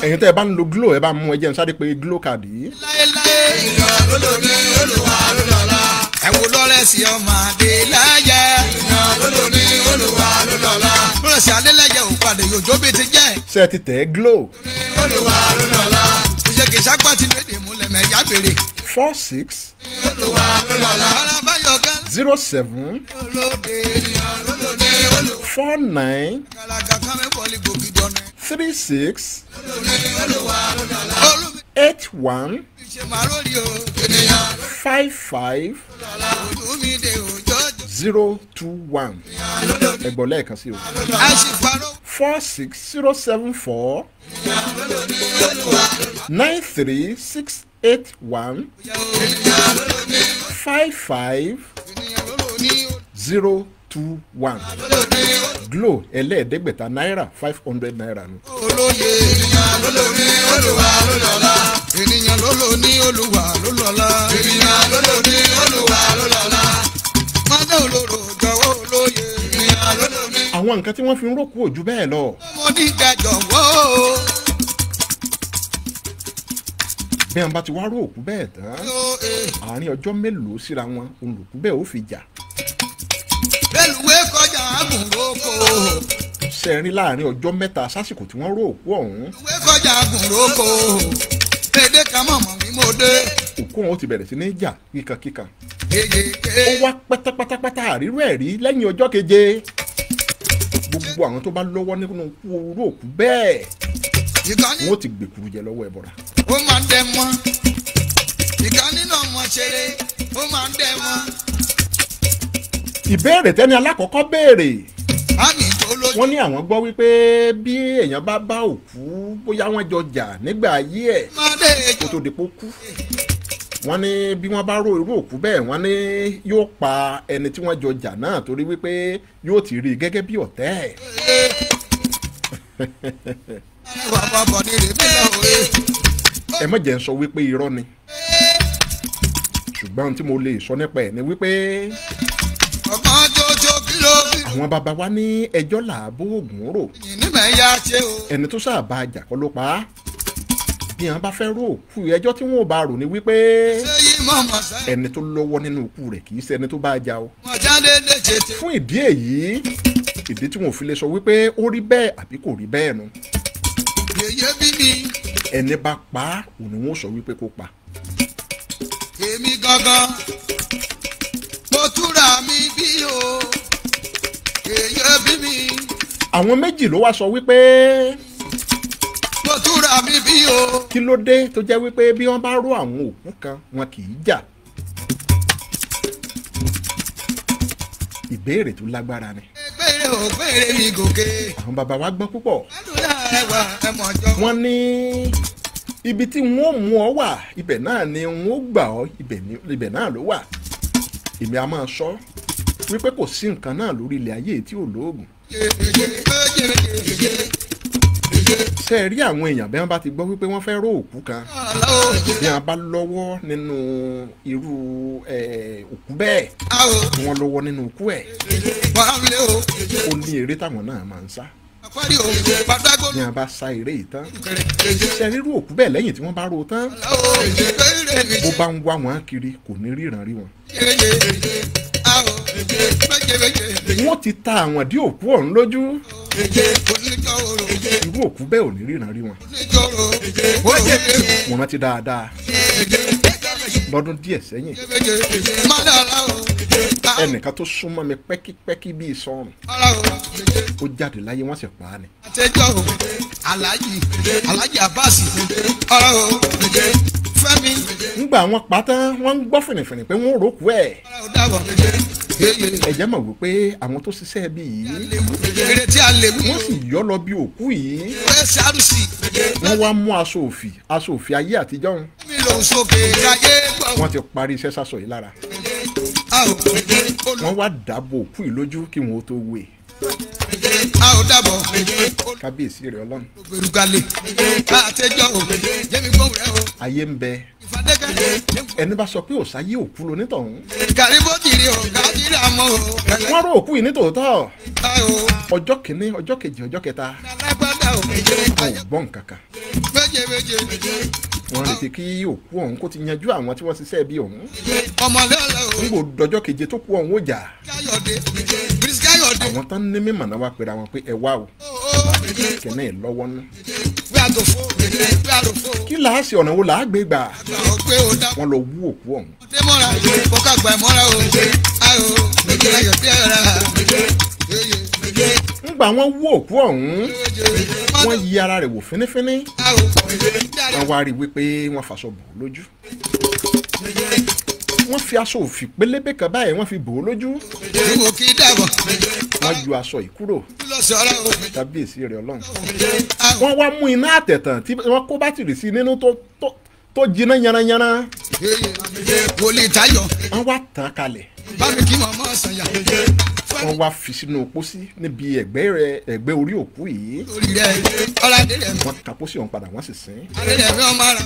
Speaker 2: Ẹ̀yin tẹ́ ẹ bá ń lo Glo ẹ bá mú ẹ jẹ́ n sáré pé Glo card yìí.
Speaker 3: Láéláé. Ẹ wo lọ́rẹ́sì ọmọ Adéláyẹ. Lọ́rẹ́sì Adéláyẹ ò padà yóò jó bí ti jẹ́.
Speaker 2: Ṣé ẹ ti tẹ̀ ẹ́ Glo?
Speaker 3: Ṣé kìí sápá ti lédè múlẹ̀ mẹ́yà béèrè.
Speaker 2: 4 6 0 7 4 9 3 6 8 1 5 5 0 2 1. Ẹgbọ́n lẹ́ẹ̀kan sí o. 46074 93681 55 021. Glo ẹlẹ́ẹ̀ẹ́dẹ́gbẹ̀ta náírà 500 naira nù.
Speaker 3: Olóye ènìyàn ló lò ní Olúwa ló lọ́lá. Ènìyàn ló lò ní Olúwa ló lọ́lá. Ènìyàn ló lò ní Olúwa ló lọ́lá. Mọ́tò olóró jọ̀wọ́ olóye. Ènìyàn ló lò ní.
Speaker 2: Àwọn nǹkan tí wọ́n fi ń rókù ojú bẹ́ẹ̀ lọ.
Speaker 3: Mo ní ìdájọ́ wọ́ o.
Speaker 2: Bí wọn bá ti wá ró òkú bẹ́ẹ̀ tán, àárín ọjọ́ mélòó síra wọn olùkú bẹ́ẹ̀ ó fi jà.
Speaker 3: Rélùwé kọjá àgùnrókò.
Speaker 2: Sẹ́rin láàrin ọjọ́ mẹ́ta sásìkò tí wọ́n ró òkú ọ̀hún.
Speaker 3: Rélùwé kọjá àgùnrókò. Èdè kan mọ̀mọ́ mi mo dé.
Speaker 2: Òkú ọ̀hún ti bẹ̀rẹ̀ sí ní jà kíkankíkan. Ó wá pátápátápátá àríró ẹ̀ rí lẹ́yìn ọjọ́ keje. Gbogbo àwọn tó bá lọ́wọ́ nínú irú òkú bẹ́ẹ̀ wọ́n ti gbèkúrú jẹ lọ́wọ́ ẹbọra.
Speaker 3: Ó máa ń dẹ mọ́. Ìkan nínú ọmọ ṣeré, ó máa ń dẹ mọ́.
Speaker 2: Ìbéèrè tẹ́ni alákọ̀ọ́kọ́ béèrè. Wọ́n ní àwọn gbọ́ wípé bí èèyàn bá bá òkú bóyá wọ́n jọ jà nígbà ayé ẹ̀ kó tó di pé ó kú. Wọ́n ní bí wọ́n bá ró irú òkú bẹ́ẹ̀ wọ́n ní yóò pa ẹni tí wọ́n jọ jà náà torí wípé yóò ti rí i gẹ́gẹ́ bí ọ̀tẹ̀ ẹ̀. Ẹ má jẹ́ ń sọ wípé irọ́ ni, ṣùgbọ́n tí mo lè sọ nípa ẹ̀ ni wípé àwọn bàbá wa ní ẹjọ́ làbó ògùn rò, ẹni tó sáà bá jà kọ́ ló pa á. Bí wọn bá fẹ́ rò òkú ẹjọ́ tí wọn ò bá rò ni wípé ẹni tó lọ́wọ́ nínú ikú rẹ̀ kì í ṣe ẹni tó bá jà o. Fún ìdí èyí, ìdí tí wọn ò fi lè sọ wípé ó rí bẹ́ẹ̀ àbí kò rí bẹ́ẹ̀ nu. Ẹni bá pa á òun ni wọn sọ wípé kó pa.
Speaker 3: Èmi gangan mo túra mi bí o, èyí bí mi.
Speaker 2: Àwọn méjì ló wá sọ wípé
Speaker 3: mo túra mi bí o.
Speaker 2: Kí ló dé tó jẹ́ wípé bí wọ́n bá ró àwọn òkú kan wọn kì í jà? Ìbéèrè tó lágbára ni.
Speaker 3: Gbére o gbére mi gòkè.
Speaker 2: Àwọn bàbá wa gbọ́n púpọ̀. Wọ́n ní ibi tí wọ́n mú ọ wà ibẹ̀ náà ni wọ́n gbà ọ́, ibẹ̀ náà ló wà. Èmi a máa sọ wípé kò sí nǹkan náà lórí ilẹ̀ ayé tí ò lóògùn. Ṣé ẹ rí àwọn èèyàn bí wọ́n bá ti gbọ́ wípé wọ́n fẹ́ ró òkú kan, bí wọ́n bá lọ́wọ́ nínú irú òkú bẹ́ẹ̀, wọ́n lọ́wọ́ nínú ikú ẹ̀, ó ní eré táwọn náà máa ń sá. Bí wọ́n bá sá eré yìí tán, ṣe rírú òkú bẹ́ẹ̀ lẹ́yìn tí wọ́n bá ró tán, bó bá ń wá wọn kiri kò ní ríran rí wọn. Wọ́n ti ta àwọn dí òkú ọ̀hún lójú. Irú òkú bẹ́ẹ̀ ò ní ríran rí wọn. Mo rántí dáadáa lọ́dún díẹ̀ sẹ́yìn, ẹnìkan tó súnmọ́ mi pẹ́kípẹ́kí bíi sọ́run, ó jáde láyé wọ́n sì pa á ni. Ńgbà wọn pa tán, wọ́n ń gbọ́ fìrìfìrì pé wọ́n rókú ẹ̀. Ẹ̀jẹ̀ mọ̀ wípé àwọn tó ṣiṣẹ́ bí yìí wọ́n sì yọ́ lọ bí òkú yìí. Wọ́n wá mú aṣọ òfì, aṣọ òfì ayé àtijọ́ wọn. Wọ́n ti parí iṣẹ́ sásọ yìí lára. Wọ́n wá dàbò òkú yìí lójú kí wọ́n tó wé. Kábíyèsí rẹ̀ Ọlọ́run. Ayé ń bẹ. Ẹni bá sọ pé òsáyé òkú lonítọ̀hún. Wọ́n ró òkú yìí nítòótọ́. Ọjọ́ kìíní, ọjọ́ kejì, ọjọ́ kẹta. Wọn ò gbọ́ nǹkan kan. Wọ́n retí kí òkú ọ̀hún kó ti yanjú àwọn tí wọ́n ṣiṣẹ́ bí ọ̀hún. Nígbò dọjọ́ keje tó kú ọ̀hún ó jà. Àwọn tán ní mímọ̀ náà wá pera wọn pé ẹ wá o. Kẹ́nẹ́ ẹ̀ lọ́wọ́ nú. Kí làá ṣe, ọ̀nà wo làá gbé gbà? Wọ́n lọ wú òkú ọ̀hún. Ńgbà wọ́n wú òkú ọ̀hún, wọ́n yí ara rẹ̀ wò fínífíní. Wọ́n wá rí i wípé wọ́n faṣọ bò ó lójú. Wọ́n fi aṣọ òfì pélébé kan báyìí wọ́n fi bò ó lójú.
Speaker 3: dàbọ̀.
Speaker 2: Wọ́n ju aṣọ yìí kúrò. Kábíyèsí rẹ̀ Ọlọ́run. Wọ́n wá mú iná àtẹ̀tàn tí wọ́n kó bátìrì sí nínú tó jiná yanranyanran.
Speaker 3: Wòlíì Táyọ̀.
Speaker 2: Wọ́n wá tàn kalẹ̀.
Speaker 3: Bámi kí màmá sànyà.
Speaker 2: Wọ́n wá fi sínú pósí níbi ẹ̀gbẹ́ orí òkú yìí. Wọ́n ka pósí ọ̀hún padà wọ́n sì sin.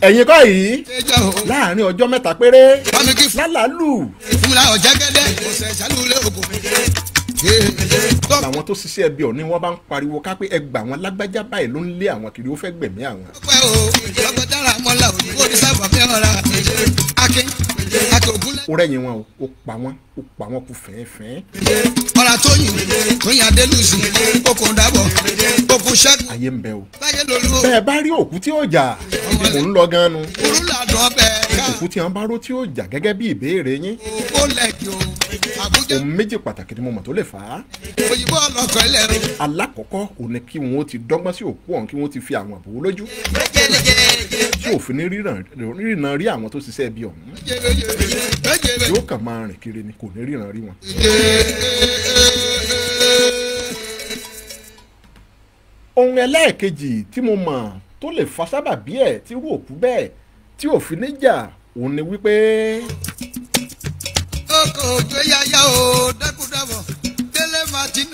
Speaker 2: Ẹ̀yin kọ́ yìí láàrin ọjọ́ mẹ́ta péré lálàálù. Làwọn tó ṣiṣẹ́ ẹbí ọ̀ní wọ́n bá ń pariwo ká pé ẹgbà wọn lágbájá báyìí ló ń lé àwọn kiri ó fẹ́ gbẹ̀mí àwọn. Ó rẹ́yìn wọn o, ó pa wọ́n, ó pa wọ́n kú fẹ́ẹ́fẹ́ẹ́.
Speaker 3: Ọ̀rá Tóyìn, Tóyìn Adélùsì, okùn dàbọ̀, okùn ṣẹ́gun.
Speaker 2: Ayé ń bẹ o. Bẹ́ẹ̀ bá rí òkú tí ó jà, ibi mò ń lọ gan-an nu. Òkú tí wọ́n bá ró tí ó jà gẹ́gẹ́ bí ìbéèrè yín. Ohun méjì pàtàkì ni mo mọ̀ tó lè fà á. Alákọ̀ọ́kọ́ òun ni kí wọ́n ti dọ́gbọ́n sí òkú ọ̀hún kí wọ́n ti fi àwọn àbòwò lójú. Tí òfin ní ríran rí àwọn tó ṣiṣẹ́ ibi ọ̀hún. Yóò kàn máa rìn kiri ni kò ní ríran rí wọn. Ohun ẹlẹ́ẹ̀kejì tí mo mọ̀ tó lè fa sábàbí ẹ̀ tí irú òkú bẹ́ẹ̀ tí òfin ní jà òun ni wípé.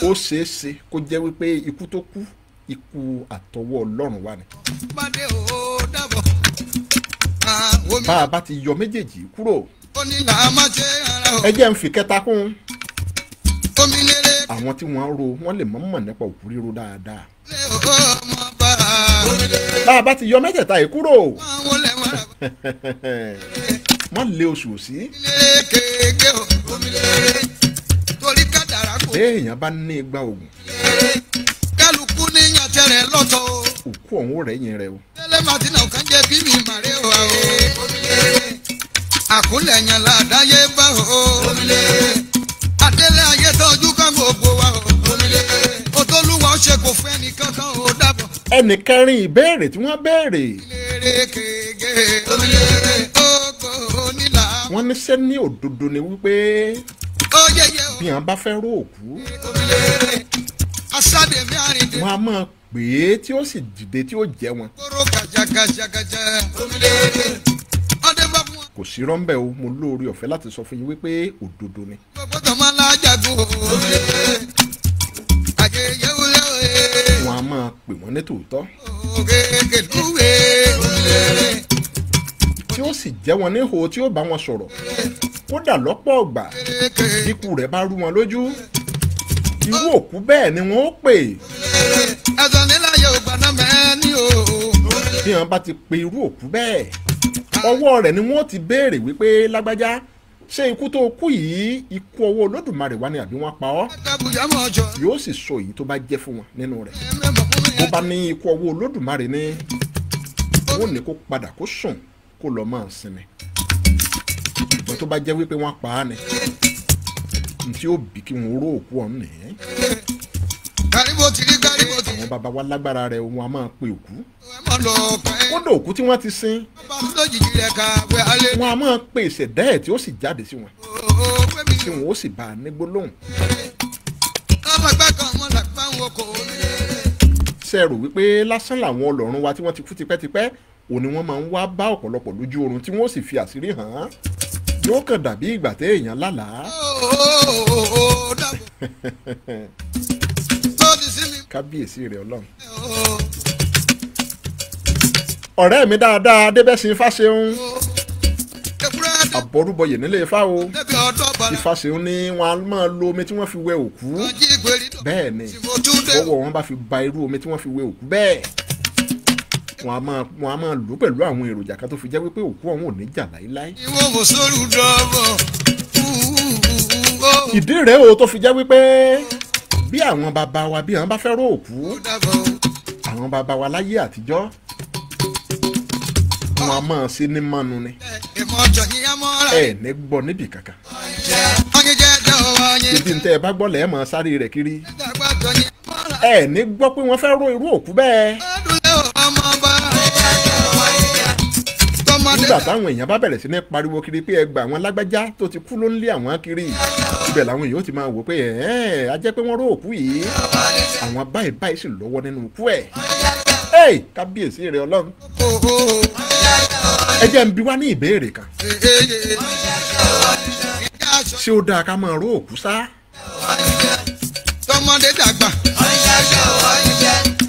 Speaker 2: Ó ṣeé ṣe kó jẹ́ wípé ikú tó kú ikú àtọwọ́ Ọlọ́run wà ní. Bá a bá ti yọ méjèèjì kúrò ẹ jẹ́ ń fi kẹta kún. Àwọn tí wọ́n ro wọ́n lè mọ̀ọ́mọ̀ nípa òkú ríro dáadáa. Bá a bá ti yọ mẹ́tẹ̀ẹ̀ta yìí kúrò wọ́n lé oṣù sí. Béèyàn bá ní igba oògùn.
Speaker 3: Kálukú ní yàtẹ̀rẹ̀ lọ́tọ̀.
Speaker 2: Òkú ọ̀hún rẹ̀ yẹn rẹ o.
Speaker 3: Tẹ́lẹ̀ Martina kan jẹ́ bí mi màrẹ́ wa o. Àkúnlẹ̀ yẹn làdáyé bá o. Adélé ayé tọ́jú kan gbogbo wa o. Òtólúwa ó ṣe kò fẹ́ ní kankan o dábọ̀.
Speaker 2: Ẹnì kẹrin ìbéèrè tí wọ́n béèrè. Wọ́n ní ṣé ní òdodo ni wípé bí wọ́n bá fẹ́ ró òkú wọ́n á máa pè é tí ó sì dìde tí ó jẹ́ wọn. Kò sí rọ́ńbẹ́ o, mo lóore ọ̀fẹ́ láti sọ fún yín wípé òdodo ni. Wọ́n á máa pè wọ́n ní tòótọ́. Tí ó sì jẹ́ wọn níhò tí ó bá wọn sọ̀rọ̀. Kódà lọ́pọ̀ ọgbà ikú rẹ̀ bá rú wọn lójú. Irú òkú bẹ́ẹ̀ ni wọ́n ó pè. Bí wọ́n bá ti pe irú òkú bẹ́ẹ̀, ọwọ́ rẹ̀ ni wọ́n ti béèrè wípé lágbájá ṣé ikú tó kú yìí ikú ọwọ́ Olódùmarè wá ni àbí wọ́n pa ọ́? Yóò sì sọ èyí tó bá jẹ́ fún wọn nínú rẹ̀. Bó bá ní ikú ọwọ́ Olódùmarè ni wọ́n ní kó padà kó sùn kó lọ máa sinmi. Ìgbọ́n tó bá jẹ́ wípé wọ́n pa á ni tí ó bí kí wọn ró òkú ọ̀hún nìyẹn. Àwọn bàbá wa lágbára rẹ̀ wọn a máa pe òkú. Kódà òkú tí wọ́n ti sin wọn a máa pe ìṣẹ̀dá ẹ̀ tí ó sì jáde sí wọn tí wọn ó sì bá a ní gbólóhùn. Ṣé ẹ rò wípé lásán làwọn ọlọ́run wa tí wọ́n ti kú tipẹ́tipẹ́ òní wọ́n máa ń wá bá ọ̀pọ̀lọpọ̀ lójú oorun tí wọ́n ó sì fi àṣírí hàn án. Yóò kàn dàbí ìgbà téèyàn lálàá. Kábíyèsí rẹ̀ Ọlọ́run. Ọ̀rẹ́ mi dáadáa Adébẹ́sìn Fáṣeun. Àbọ̀rúbọyè nílé Ifá o. Ifáṣeun ní wọn á máa lo omi tí wọ́n fi wẹ òkú. Bẹ́ẹ̀ ni bọ́wọ́ wọn bá fi ba irú omi tí wọ́n fi wẹ òkú bẹ́ẹ̀. Wọ́n á máa lò pẹ̀lú àwọn èròjà kan tó fi jẹ́ wípé òkú ọ̀hún ò ní jà láíláí. Ìdí rèé o tó fi jẹ́ wípé bí àwọn bàbá wa bí àwọn bá fẹ́ ró òkú, àwọn bàbá wa láyé àtijọ́ wọn a máa ṣe ní mọ́nu ni. Ẹ ní gbọ́ níbì kankan. Ibi ń tẹ́ ẹ bá gbọ́ lẹ́ẹ̀ máa sáré rẹ̀ kiri. Ẹ ní gbọ́ pé wọ́n fẹ́ ró irú òkú bẹ́ẹ̀. Nígbà táwọn èèyàn bá bẹ̀rẹ̀ sí ní pariwo kiri pé ẹgbà àwọn lágbájá tó ti kú ló ń lé àwọn kiri, ibẹ̀ làwọn èèyàn ó ti máa wò pé ẹ̀ẹ́n a jẹ́ pé wọ́n ró òkú yìí, àwọn báyìí báyìí sì lọ́wọ́ nínú ikú ẹ̀. Ẹ̀ kábíyèsí rẹ̀ Ọlọ́run. Ẹ jẹ́ n bi wá ní ìbéèrè kan. Ṣé ó dáa ká máa ró òkú sá?
Speaker 3: Tọmọdé dàgbà.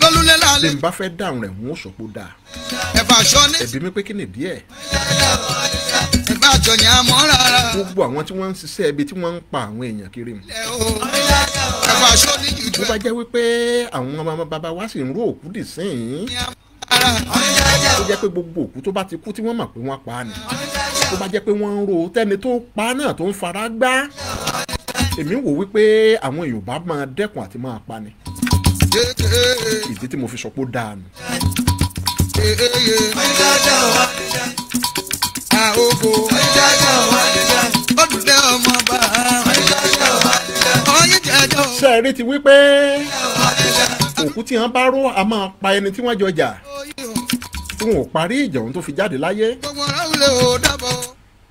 Speaker 3: Lólúlé lálẹ́.
Speaker 2: Bí n bá fẹ́ dáhùn rẹ̀, n ó sọ pé ó dáa.
Speaker 3: Ẹ̀fà aṣọ ní.
Speaker 2: Ẹ̀bí mi pé kí ni díẹ̀?
Speaker 3: Ẹ̀fà aṣọ ni a mọ̀ rárá.
Speaker 2: Gbogbo àwọn tí wọ́n ń ṣiṣẹ́ ibi tí wọ́n ń pa àwọn èèyàn kiri mu.
Speaker 3: Ẹ̀fà aṣọ ní jùjú.
Speaker 2: Bó bá jẹ́ wípé àwọn ọmọ bàbá wa sì ń ró òkú dì sín. Tó jẹ́ pé gbogbo òkú tó bá ti kú tí wọ́n mọ̀ pé wọ́n pa á ni. Tó bá jẹ́ pé wọ́n ń ro tẹ́ni tó pa náà tó ń fara gbá. Èmi wò wípé àwọn Yorùbá máa dẹ́kun àti máa pa ni. Ìdí tí mo fi sọ pé ó dáa nù. Ṣé ẹ rí ti wípé òkú tí wọ́n bá ró a máa pa ẹni tí wọ́n jọ jà tí wọn ò parí ìjà òun tó fi jáde láyé.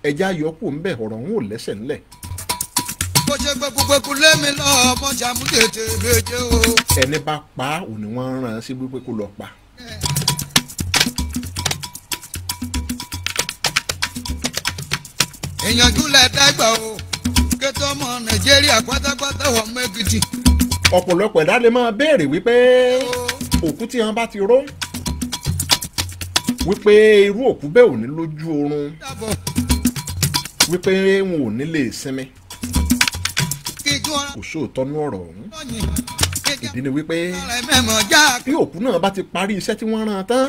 Speaker 2: Ẹja yọkù ń bẹ̀, ọ̀rọ̀ òun ò lẹ́sẹ̀ ńlẹ̀. Ẹni bá pa òun ni wọ́n rán an sí wípé kó lọ pa.
Speaker 3: Ìyànjú lẹ dàgbà o, kẹtọ ọmọ Nàìjíríà pátápátá wọ mẹgìdì.
Speaker 2: Ọ̀pọ̀lọpọ̀ ẹ̀dá lè máa béèrè wípé òkú tí wọ́n bá ti ró wípé irú òkú bẹ́ẹ̀ ò ní lójú oorun, wípé wọn ò ní lè sinmi. Kò sóòótọ́ nú ọ̀rọ̀ ọ̀hún. Ìdí ni wípé bí òkú náà bá ti parí iṣẹ́ tí wọ́n rán tán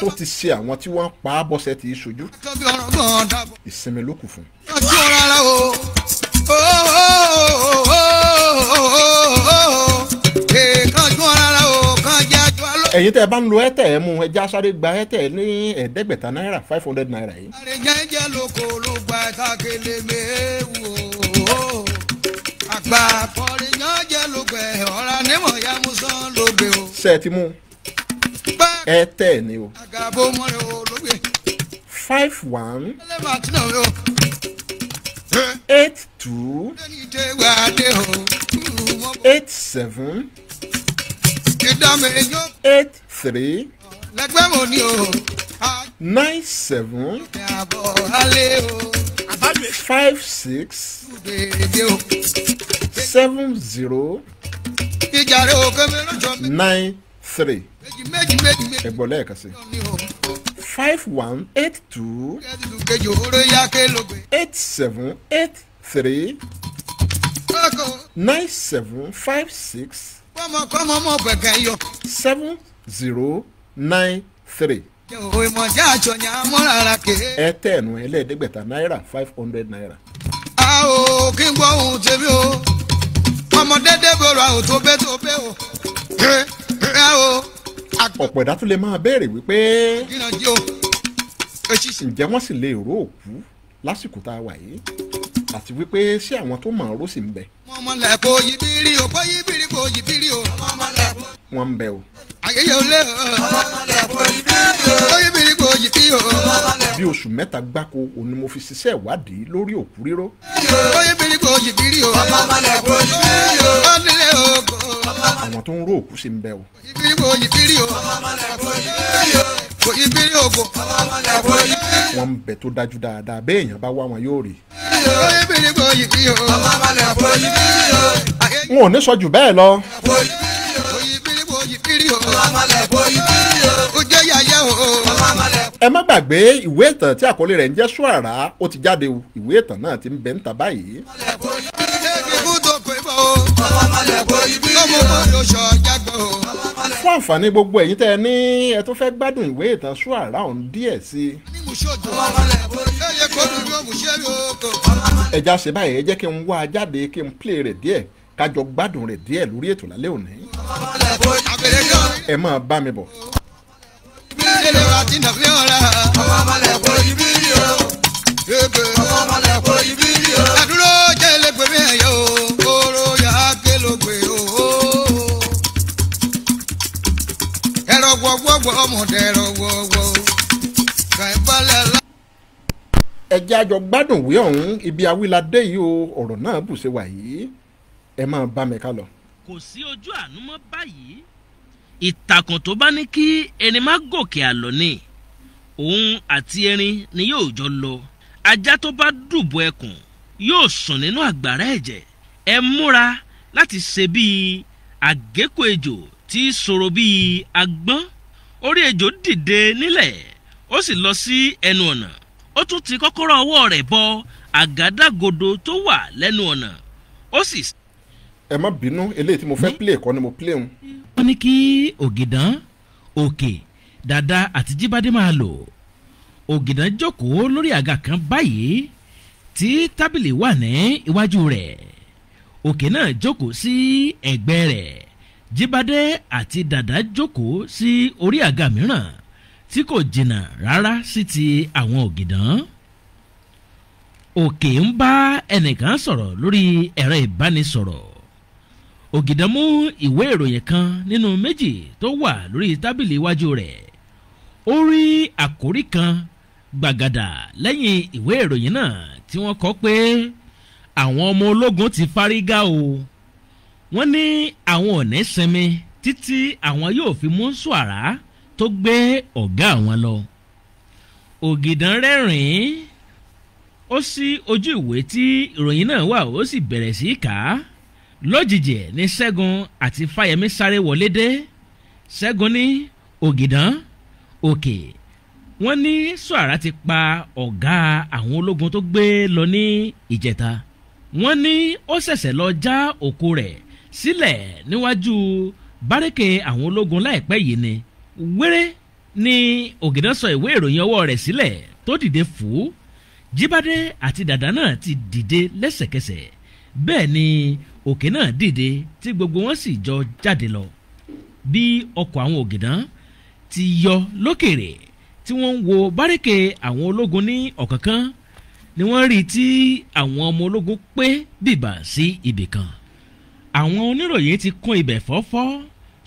Speaker 2: tó ti ṣe àwọn tí wọ́n pa á bọ́sẹ̀ tí í ṣojú, ìsinmi ló kù fún. Ẹ̀yin tẹ́ ẹ bá ń lo Airtel ẹ mú ẹja sáré gba Airtel ní 500 náírà, 500 naira yìí. Ṣé ẹ ti mú Airtel ni o? 51 82 87 83 97 56 70 93. Ẹ̀gbọ́n lẹ́ẹ̀kan sí 51 82 87 83 97 56 70 93. Ẹ tẹ̀nu 500 náírà, 500 naira.
Speaker 3: A ò kí n gbọ́ ohun tèmi o, ọmọdé débòrò àwọn tó bẹ́ tó bẹ́ o.
Speaker 2: Ọ̀pọ̀ ẹ̀dá tún lè máa béèrè wípé ǹjẹ́ wọ́n sì lè ró òkú lásìkò tá a wà yìí, àti wípé ṣé àwọn tó mọ̀ ọ́n ró sì ń bẹ. Wọ́n ń bẹ o. Bí oṣù 3 gbáko òun ni mo fi ṣiṣẹ́ ìwádìí lórí òkú ríró. Àwọn tó ń ró òkú sì ń bẹ o. Wọ́n ń bẹ tó dájú dáadáa, bẹ́ẹ̀ èèyàn bá wá wọn yóò rí. N ò ní sọ jù bẹ́ẹ̀ lọ. Ẹ má gbàgbé ìwé ìtàn tí àkọlé rẹ̀ ń jẹ́ Ṣùàrà, ó ti jáde o. Ìwé ìtàn náà ti ń bẹ níta báyìí. Fún àǹfààní gbogbo ẹ̀yin tẹ́ ẹ ní ẹ tó fẹ́ gbádùn ìwé ìtàn Ṣùàrà ọ̀hún díẹ̀ sí i. Ẹja ṣe báyìí, ẹ jẹ́ kí n wá a jáde kí n play rẹ̀ díẹ̀, kájọ gbádùn rẹ̀ díẹ̀ lórí ètò lálẹ́ òní. Ẹ máa bá mi bọ̀.
Speaker 3: Ọmọdé wọ́wọ́ kàìbalẹ̀ lá.
Speaker 2: Ẹ jẹ́ àjọ gbádùn wí ọ̀hún ibi awíládé yìí o, ọ̀rọ̀ náà bù ṣe wà yìí, ẹ máa bá mi ká lọ.
Speaker 4: Kò sí ojú àánú mọ́ báyìí. Ìtàkùn tó bá ní kí erin má gòkè àlọ́ ni òun àti erin ni yóò jọ lọ. Ajá tó bá dùbò ẹkùn yóò sùn nínú àgbàrá ẹ̀jẹ̀. Ẹ múra láti ṣe bíi àgékò ejò tí í sọ̀rọ̀ bíi agbọ́n. Orí ejò dìde nílẹ̀, ó sì lọ sí ẹnu ọ̀nà. Ó tún ti kọ́kọ́rọ́ ọwọ́ rẹ̀ bọ àgádágodo tó wà lẹ́nu ọ̀nà, ó sì.
Speaker 2: Ẹ má bínú, eléyìí tí mo fẹ́ play kọ́ ni mo play ń.
Speaker 4: Wọ́n ní kí Ògìdán, Òkè, Dàda àti Jíbádé máa lò. Ògìdán jókòó lórí àga kan báyìí tí tábìlì wà ní iwájú rẹ̀. Òkè náà jókòó sí ẹ̀gbẹ́ rẹ̀. Jíbádé àti Dàda jókòó sí orí àga mìíràn tí kò jìnnà rárá sí ti àwọn Ògìdán. Òkè ń bá ẹnìkan sọ̀rọ̀ lórí ẹ̀rọ ìbánisọ̀rọ̀. Ògìdán mú ìwé ìròyìn kan nínú méjì tó wà lórí tábìlì iwájú rẹ̀. Ó rí àkórí kan gbàgàdà lẹ́yìn ìwé ìròyìn náà tí wọ́n kọ pé àwọn ọmọ ológun ti fárígá o. Wọ́n ní àwọn ò ní sinmi títí àwọn yóò fi mú Ṣùàrà tó gbé ọ̀gá àwọn lọ. Ògìdán rẹ́rìn-ín, ó ṣí ojú ìwé tí ìròyìn náà wà, ó sì bẹ̀rẹ̀ sí í kà á. Lójijì ní Ṣẹ́gun àti Fáyẹmí sáré wọlé dé. Ṣẹ́gun ní Ògìdán, Òkè, wọ́n ní Ṣùàrà ti pa ọ̀gá àwọn ológun tó gbé lọ ní ìjẹta. Wọ́n ní ó ṣẹ̀ṣẹ̀ lọ já òkú rẹ̀ sílẹ̀ níwájú bárékè àwọn ológun láìpẹ́ yìí ni. Wéré ni Ògìdán sọ ìwé ìròyìn ọwọ́ rẹ̀ sílẹ̀ tó dìde fò. Jíbádé àti Dàdá náà ti dìde lẹ́sẹ̀kẹsẹ̀. Bẹ́ẹ̀ ni Òkè náà dìde tí gbogbo wọn sì jọ jáde lọ. Bí ọkọ̀ àwọn Ògìdán ti yọ lókèrè tí wọ́n ń wo bárékè àwọn ológun ní ọ̀kánkán ni wọ́n rí tí àwọn ọmọ ológun pé bìbà sí ibì kan. Àwọn oníròyìn ti kún ibẹ̀ fọ́fọ́,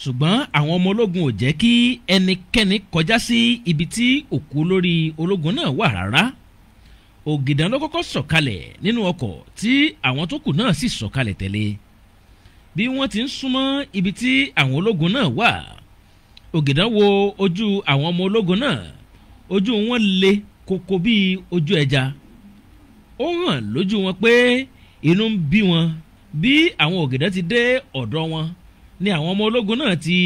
Speaker 4: ṣùgbọ́n àwọn ọmọ ológun ò jẹ́ kí ẹnikẹ́ni kọjá sí ibi tí òkú olórí ológun náà wà rárá. Ògìdán ló kọ́kọ́ sọ̀kalẹ̀ nínú ọkọ̀ tí àwọn tó kù náà sì sọ̀kalẹ̀ tẹ̀lé. Bí wọ́n ti ń súnmọ́ ibi tí àwọn ológun náà wà, Ògìdán wo ojú àwọn ọmọ ológun náà. Ojú wọn le koko bíi ojú ẹja. Ó hàn lójú wọn pé inú ń bí wọn. Bí àwọn Ògìdán ti dé ọ̀dọ̀ wọn ni àwọn ọmọ ológun náà ti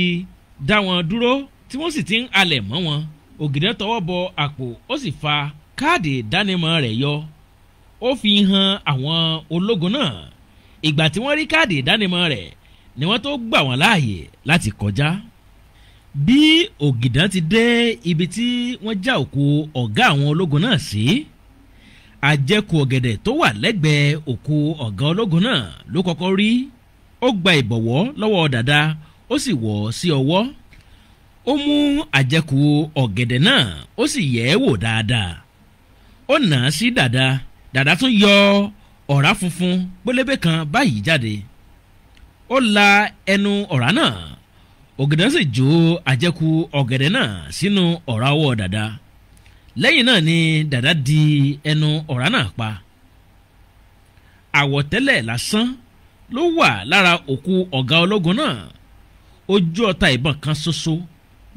Speaker 4: dá wọn dúró tí wọ́n sì ti ń halẹ̀ mọ́ wọn. Ògìdán tọwọ́ bọ àpò, ó sì fa káàdì ìdánimọ̀ rẹ̀ yọ. Ó fi hàn àwọn ológun náà. Ìgbà tí wọ́n rí káàdì ìdánimọ̀ rẹ̀ ni wọ́n tó gbà wọ́n láàyè láti kọjá. Bí Ògìdán ti dé ibi tí wọ́n já òkú ọ̀gá àwọn ológun náà sí, àjẹkù ọ̀gẹ̀dẹ̀ tó wà lẹ́gbẹ̀ẹ́ òkú ọ̀gá ológun náà ló kọ́kọ́ rí. Ó gba ìbọ̀wọ́ lọ́wọ́ Dàda, ó sì wọ̀ ọ́ sí ọwọ́. Ó mú àjẹkù ọ̀gẹ̀dẹ̀ náà, ó sì yẹ̀ ẹ́ wò dáadáa. Ó nà á sí Dàda. Dàda tún yọ ọ̀rá funfun pélébé kan báyìí jáde. Ó la ẹnu ọ̀rá náà. Ògìdán sì jó àjẹkù ọ̀gẹ̀dẹ̀ náà sínú ọ̀rá ọwọ́ Dàda. Lẹ́yìn náà ni Dàda di ẹnu ọ̀rá náà pa. Àwọ̀tẹ́lẹ̀ lásán ló wà lára òkú ọ̀gá ológun náà. Ojú ọta ìbọn kan ṣoṣo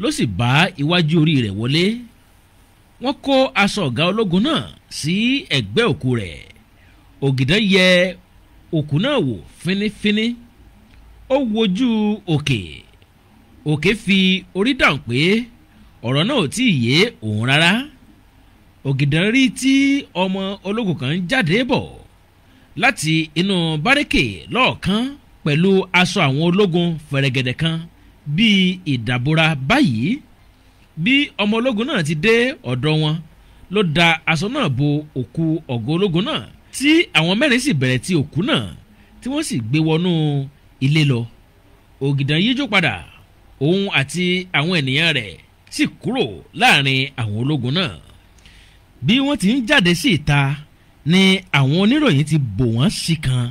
Speaker 4: ló sì bá iwájú orí rẹ̀ wọlé. Wọ́n kó aṣọ ọ̀gá ológun náà sí ẹ̀gbẹ́ òkú rẹ̀. Ògìdán yẹ òkú náà wò fínífíní. Ó wojú Òkè. Òkè fi orí dáhùn pé ọ̀rọ̀ náà ò tí ì yé òun rárá. Ògìdán rí tí ọmọ ológun kan ń jáde bọ̀ láti inú bárékè lọ́ọ̀kan pẹ̀lú aṣọ àwọn ológun fẹ̀rẹ̀gẹ̀dẹ̀ kan bíi ìdàbora báyìí. Bí ọmọ ológun náà ti dé ọ̀dọ̀ wọn ló da aṣọ náà bo òkú ọ̀gá ológun náà, tí àwọn mẹ́rin sì bẹ̀rẹ̀ ti òkú náà tí wọ́n sì gbé wọnú ilé lọ. Ògìdán yíjú padà, òun àti àwọn ènìyàn rẹ̀ sì kúrò láàrin àwọn ológun náà. Bí wọ́n ti ń jáde sí ìta ni àwọn oníròyìn ti bò wọ́n sí kan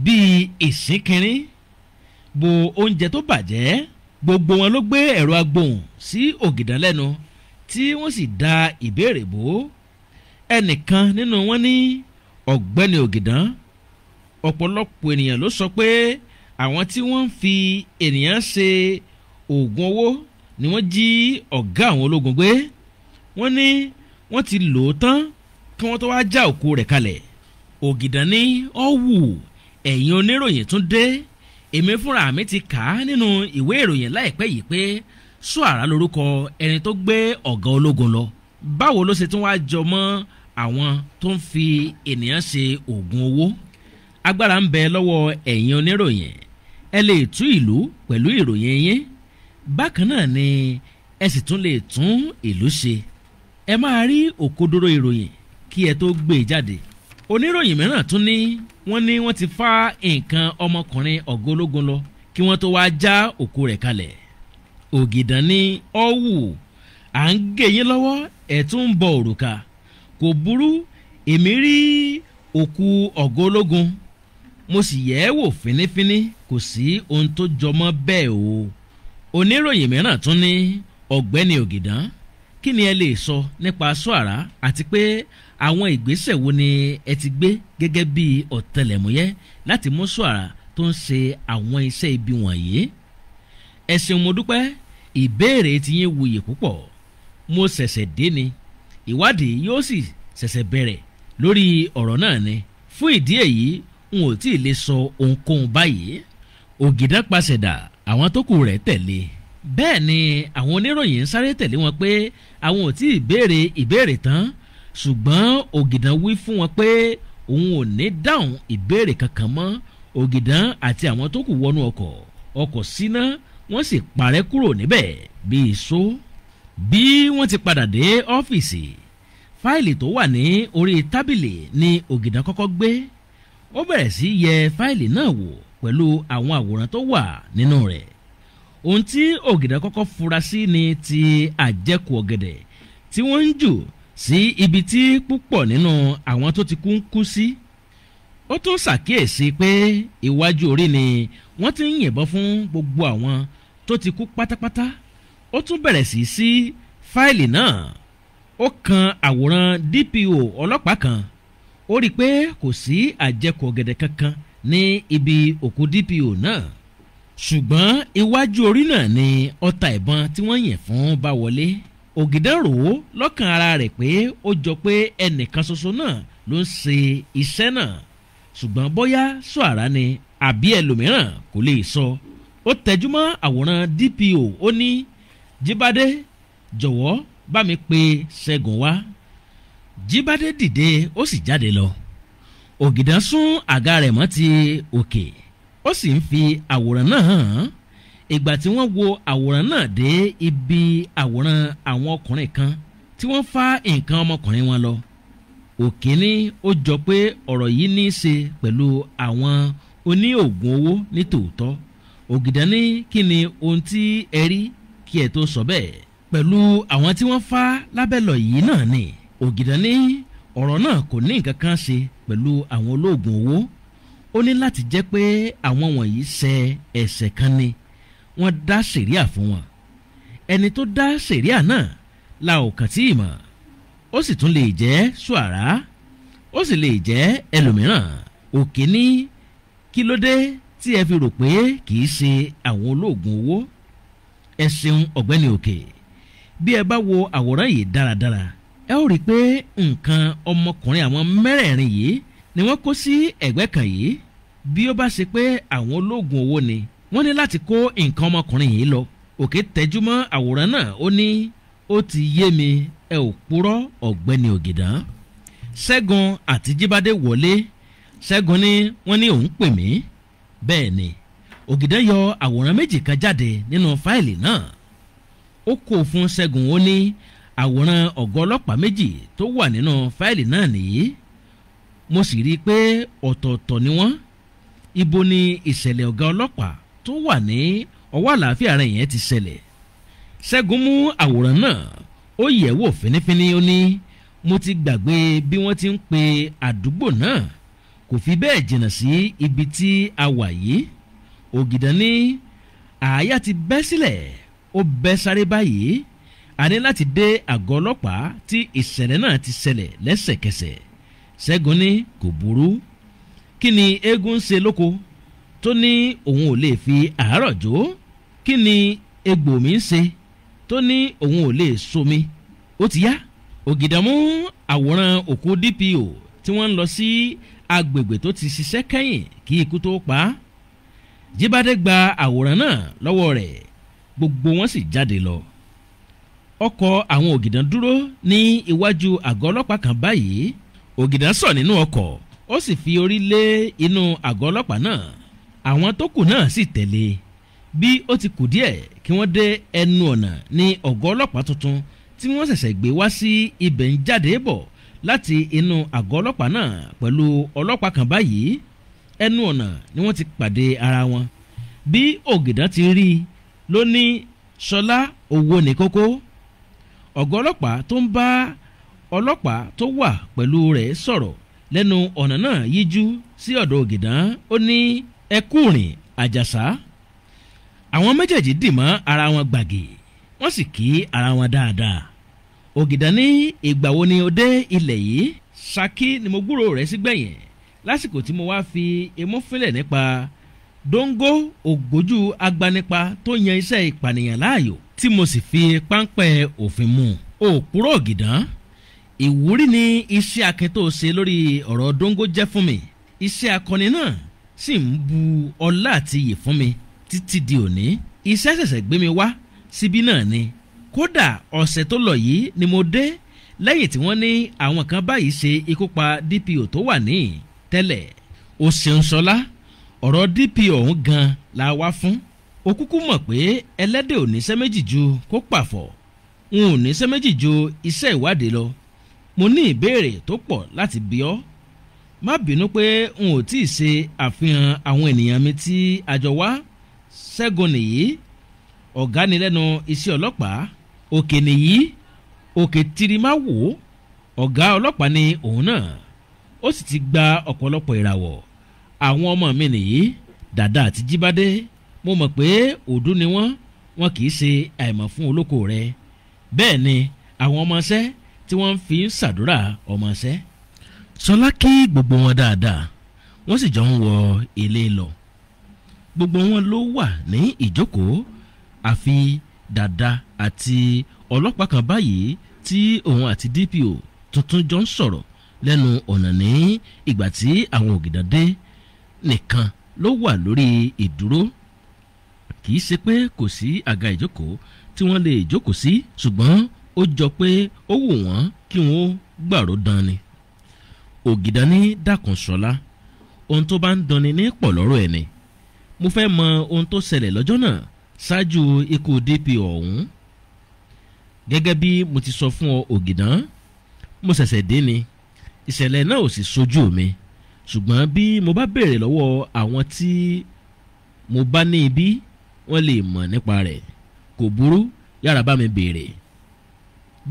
Speaker 4: bíi ìsínkínrín bo oúnjẹ tó bàjẹ́. Gbogbo wọn ló gbé ẹ̀rọ agbóhùn sí Ògìdán lẹ́nu tí wọ́n sì da ìbéèrè bò ó. Ẹnìkan nínú wọn ní ọ̀gbẹ́ni Ògìdán, ọ̀pọ̀lọpọ̀ ènìyàn ló sọ pé àwọn tí wọ́n ń fi ènìyàn ṣe oògùn owó ni wọ́n jí ọ̀gá àwọn ológun gbé. Wọ́n ní wọ́n ti lò ó tán kí wọ́n tó wá já òkú rẹ̀ kalẹ̀. Ògìdán ní ọ̀wù ẹ̀yin oníròyìn tún dé, èmi fúnra mi ti kà á nínú ìwé ìròyìn láìpẹ́ yìí pé Ṣùárà lórúkọ ẹni tó gbé ọ̀gá ológun lọ. Báwo ló ṣe tún wá jọ mọ́ àwọn tó ń fi ènìyàn ṣe oògùn owó? Agbára ń bẹ lọ́wọ́ ẹ̀yin oníròyìn, ẹ lè tú ìlú pẹ̀lú ìròyìn yín, bákan náà ni ẹ sì tún lè tún ìlú ṣe. Ẹ máa rí òkodoro ìròyìn kí ẹ tó gbé e jáde. Oníròyìn mìíràn tún ní wọ́n ní wọ́n ti fa nǹkan ọmọkùnrin ọ̀gá ológun lọ kí wọ́n tó wá já òkú rẹ̀ kalẹ̀. Ògìdán ní ọ̀wù à ń gé yín lọ́wọ́ ẹ̀ tún ń bọ òrùka, kò burú, èmi rí òkú ọ̀gá ológun mo sì yẹ̀ ẹ́ wò fínífíní, kò sí ohun tó jọmọ́ bẹ́ẹ̀ o. Oníròyìn mìíràn tún ní ọ̀gbẹ́ni Ògìdán, kí ni ẹ lè sọ nípa Ṣùárà àti pé àwọn ìgbésẹ̀ wo ni ẹ ti gbé gẹ́gẹ́ bí ọ̀tẹlẹ̀múyẹ́ láti mú Ṣùárà tó ń ṣe àwọn iṣẹ́ ibi wọ̀nyí? Ẹ ṣeun, mo dúpẹ́, ìbéèrè tí yín wuyì púpọ̀. Mo ṣẹ̀ṣẹ̀ dé ni, ìwádìí yóò sì ṣẹ̀ṣẹ̀ bẹ̀rẹ̀ lórí ọ̀rọ̀ náà ni. Fún ìdí èyí n ò tí ì lè sọ ohunkóhun báyìí. Ògìdán pàṣẹdà, àwọn tó kù rẹ̀ tẹ̀lé. Bẹ́ẹ̀ ni àwọn oníròyìn ń sáré tẹ̀lé wọn pé àwọn ò tí ì béèrè ìbéèrè tán, ṣùgbọ́n Ògìdán wí fún wọn pé òun ò ní dáhùn ìbéèrè kankan mọ́. Ògìdán àti àwọn tó kù wọnú ọkọ̀, ọkọ̀ síná, wọ́n sì parẹ́ kúrò níbẹ̀ bí iṣó. Bí wọ́n ti padà dé ọ́fíìsì, fáìlì tó wà ní orí tábìlì ni Ògìdán kọ́kọ́ gbé. Ó bẹ̀rẹ̀ sí yẹ fáìlì náà wò pẹ̀lú àwọn àwòrán tó wà nínú rẹ̀. Ohun tí Ògìdán kọ́kọ́ fura sí ni ti àjẹkù ọ̀gẹ̀dẹ̀ tí wọ́n ń jù sí ibi tí púpọ̀ nínú àwọn tó ti kú ń kú sí. Ó tún ṣàkíyèsí pé iwájú orí ni wọ́n ti ń yìnbọn fún gbogbo àwọn tó ti kú pátápátá. Ó tún bẹ̀rẹ̀ sí sí fáìlì náà. Ó kan àwòrán DPO ọlọ́pàá kan. Ó rí i pé kò sí àjẹkù ọ̀gẹ̀dẹ̀ kankan ní ibi òkú DPO náà, ṣùgbọ́n iwájú orí náà ni ọta ìbọn tí wọ́n yìn fún bá wọlé. Ògìdán rò ó lọ́kàn ara rẹ̀ pé ó jọ pé ẹnìkan ṣoṣo náà ló ń ṣe iṣẹ́ náà, ṣùgbọ́n bóyá Ṣùárà ni àbí ẹlòmíràn kò lè sọ. Ó tẹjúmọ́ àwòrán DPO, ó ní Jíbádé, jọ̀wọ́ bá mi pe Ṣẹ́gun wá. Jíbádé dìde ó sì jáde lọ. Ògìdán sún àga rẹ̀ mọ́ ti òkè, ó sì ń fi àwòrán náà hàn án. Ìgbà tí wọ́n wo àwòrán náà dé ibi àwòrán àwọn ọkùnrin kan tí wọ́n fá nǹkan ọmọkùnrin wọn lọ, Òkè ní ó jọ pé ọ̀rọ̀ yìí ní í ṣe pẹ̀lú àwọn oní oògùn owó ní tòótọ́. Ògìdán ní kí ni ohun tí ẹ rí kí ẹ tó sọ bẹ́ẹ̀? Pẹ̀lú àwọn tí wọ́n fá lábẹ́lọ̀ yìí náà ni. Ògìdán ní ọ̀rọ̀ náà kò ní nǹkan kan ṣe pẹ̀lú àwọn olóògùn owó. Ó ní láti jẹ́ pé àwọn wọ̀nyí ṣẹ̀ ẹ̀ṣẹ̀ kan ni wọ́n dá sẹ̀ríà fún wọn. Ẹni tó dá sẹ̀ríà náà la ò kàn tí ì mọ̀. Ó sì tún lè jẹ́ Ṣùárà, ó sì lè jẹ́ ẹlòmíràn. Òkè ní kí ló dé tí ẹ fi rò pé kì í ṣe àwọn olóògùn owó? Ẹ ṣeun ọ̀gbẹ́ni Òkè, bí ẹ bá wo àwòrán yìí dáradára, ẹ ó rí i pé nǹkan ọmọkùnrin àwọn mẹ́rẹ̀ẹ̀rin yìí ni wọ́n kó sí ẹ̀gbẹ́ kan yìí. Bí ó bá ṣe pé àwọn olóògùn owó ni wọ́n ní láti kó nǹkan ọmọkùnrin yìí lọ. Òkè tẹjúmọ́ àwòrán náà, ó ní ó ti yé mi, ẹ ò purọ́ ọ̀gbẹ́ni Ògìdán. Ṣẹ́gun àti Jíbádé wọlé. Ṣẹ́gun ní wọ́n ní òun pè mí. Bẹ́ẹ̀ ni Ògìdán yọ àwòrán méjì kan jáde nínú fáìlì náà. Ó kó fún Ṣẹ́gun, ó ní àwòrán ọ̀gá ọlọ́pàá méjì tó wà nínú fáìlì náà nìyí. Mo sì rí i pé ọ̀tọ̀ọ̀tọ̀ ni wọ́n. Ibo ni ìṣẹ̀lẹ̀ ọ̀gá ọlọ́pàá tó wà ní ọwọ́ àlàáfíà rẹ̀ yẹn ti ṣẹlẹ̀? Ṣẹ́gun mú àwòrán náà, ó yẹ̀ wò fínífíní, ó ní mo ti gbàgbé bí wọ́n ti ń pe àdúgbò náà, kò fi bẹ́ẹ̀ jìnnà sí ibi tí a wà yìí. Ògìdán ní Àáyá ti bẹ́ sílẹ̀, ó bẹ́ sáré báyìí. A ní láti dé àgọ́ ọlọ́pàá tí ìṣẹ̀lẹ̀ náà ti ṣẹlẹ̀ lẹ́sẹ̀kẹsẹ̀. Ṣẹ́gun ní kò burú. Kí ni eégún ń ṣe lóko tó ní òun ò lè fi àárọ̀ jó? Kí ni egbò mi ń ṣe tó ní òun ò lè somi? Ó ti yá. Ògìdàn mú àwòrán òkú DPO tí wọ́n ń lọ sí agbègbè tó ti ṣiṣẹ́ kẹ́yìn kí ikú tó pa á. Jíbádé gba àwòrán náà lọ́wọ́ rẹ̀, gbogbo wọn sì jáde lọ. Ọkọ̀ àwọn Ògìdàn dúró ní iwájú àgọ́ ọlọ́pàá kan báyìí. Ògìdàn sọ̀ nínú ọkọ̀, ó sì fi orí lé inú àgọ́ ọlọ́pàá náà. Àwọn tó kù náà sì tẹ̀lé. Bí ó ti kù díẹ̀ kí wọ́n dé ẹnu ọ̀nà ní ọ̀gá ọlọ́pàá tuntun tí wọ́n ṣẹ̀ṣẹ̀ gbé wá sí ibẹ̀ ń jáde bọ̀ láti inú àgọ́ ọlọ́pàá náà pẹ̀lú ọlọ́pàá kan báyìí. Ẹnu ọ̀nà ni wọ́n ti pàdé ara wọn. Bí Ògìdàn ti rí i ló ní Ṣọlá owó ní kókó. Ọ̀gá ọlọ́pàá tó ń bá ọlọ́pàá tó wà pẹ̀lú rẹ̀ sọ̀rọ̀ lẹ́nu ọ̀nà náà yíjú sí ọ̀dọ̀ Ògìdàn, ó ní ẹ kú rìn Àjàsá. Àwọn méjèèjì dì mọ́ ara wọn gbàgì, wọ́n sì kí ara wọn dáadáa. Ògìdàn ní ìgbà wo ni o dé ilẹ̀ yìí? Ṣakí ni mo gbúròó rẹ̀ sí gbẹ̀yìn lásìkò tí mo wá fi imú fílẹ̀ nípa Dóńgó ògbójú agbanipa tó yan iṣẹ́ ìpànìyàn láàyò tí mo sì fi páńpẹ́ òfin mú. Òpùrọ̀ Ògìdàn, ìwúrí ni iṣẹ́ akin tó ṣe lórí ọ̀rọ̀ Dóńgó jẹ́ fún mi. Iṣẹ́ akọni náà sì ń bu ọlá àti iyì fún mi títí di òní. Iṣẹ́ ṣẹ̀ṣẹ̀ gbé mi wá síbí náà ni. Kódà ọ̀sẹ̀ tó lọ yìí ni mo dé lẹ́yìn tí wọ́n ní àwọn kan báyìí ṣe ikú pa DPO tó wà ní tẹ́lẹ̀. Ó ṣeun Ṣọlá, ọ̀rọ̀ DPO ọ̀hún gan la wá fún. Ó kúkú mọ̀ pé ẹlẹ́dẹ̀ ò níṣẹ́ méjì ju kó pàfọ̀, n ò níṣẹ́ méjì ju iṣẹ́ ìwádìí lọ. Mo ní ìbéèrè tó pọ̀ láti bi ọ́. Má bínú pé n ò tíì ṣe àfihàn àwọn ènìyàn mi tí a jọ wá. Ṣẹ́gun nìyí, ọ̀gá ni lẹ́nu iṣẹ́ ọlọ́pàá. Òkè nìyí, Òkè Tirimáwò, ọ̀gá ọlọ́pàá ni òun náà. Ó sì ti gba ọ̀pọ̀lọpọ̀ ìràwọ̀. Àwọn ọmọ mi nìyí, Dàdá àti Jíbádé. Mo mọ̀ pé òdú ni wọ́n, wọn kì í ṣe àìmọ̀ fún olóko rẹ̀. Bẹ́ẹ̀ ni àwọn ọmọọṣẹ́ tí wọ́n fi ń ṣàdúrà ọmọọṣẹ́. Ṣọlá kí gbogbo wọn dáadáa, wọ́n sì jọ ń wọ ilé lọ. Gbogbo wọn ló wà ní ìjókòó àfi Dàdá àti ọlọ́pàá kan báyìí tí òun àti DPO tuntun jọ ń sọ̀rọ̀ lẹ́nu ọ̀nà ní ìgbà tí àwọn Ògìdàn dé nìkan ló wà lórí ìdúró. Kì í ṣe pé kò sí àga ìjókòó tí wọ́n lè jókòó sí, ṣùgbọ́n ó jọ pé ó wù wọ́n kí wọ́n gbàró dán ni. Ògìdàn ní dákun Ṣọlá, ohun tó bá ń danni ní pọ̀ lọ́rọ̀ ẹ̀ ni. Mo fẹ́ mọ ohun tó ṣẹlẹ̀ lọ́jọ́ náà ṣáájú ikú DPO ọ̀hún. Gẹ́gẹ́ bí mo ti sọ fún ọ Ògìdàn, mo ṣẹ̀ṣẹ̀ dé ni, ìṣẹ̀lẹ̀ náà ò sì sojú mi. Ṣùgbọ́n bí mo bá béèrè lọ́wọ́ àwọn tí mo bá ní ibi, wọ́n lè mọ̀ nípa rẹ̀. Kò burú, yára bá mi béèrè.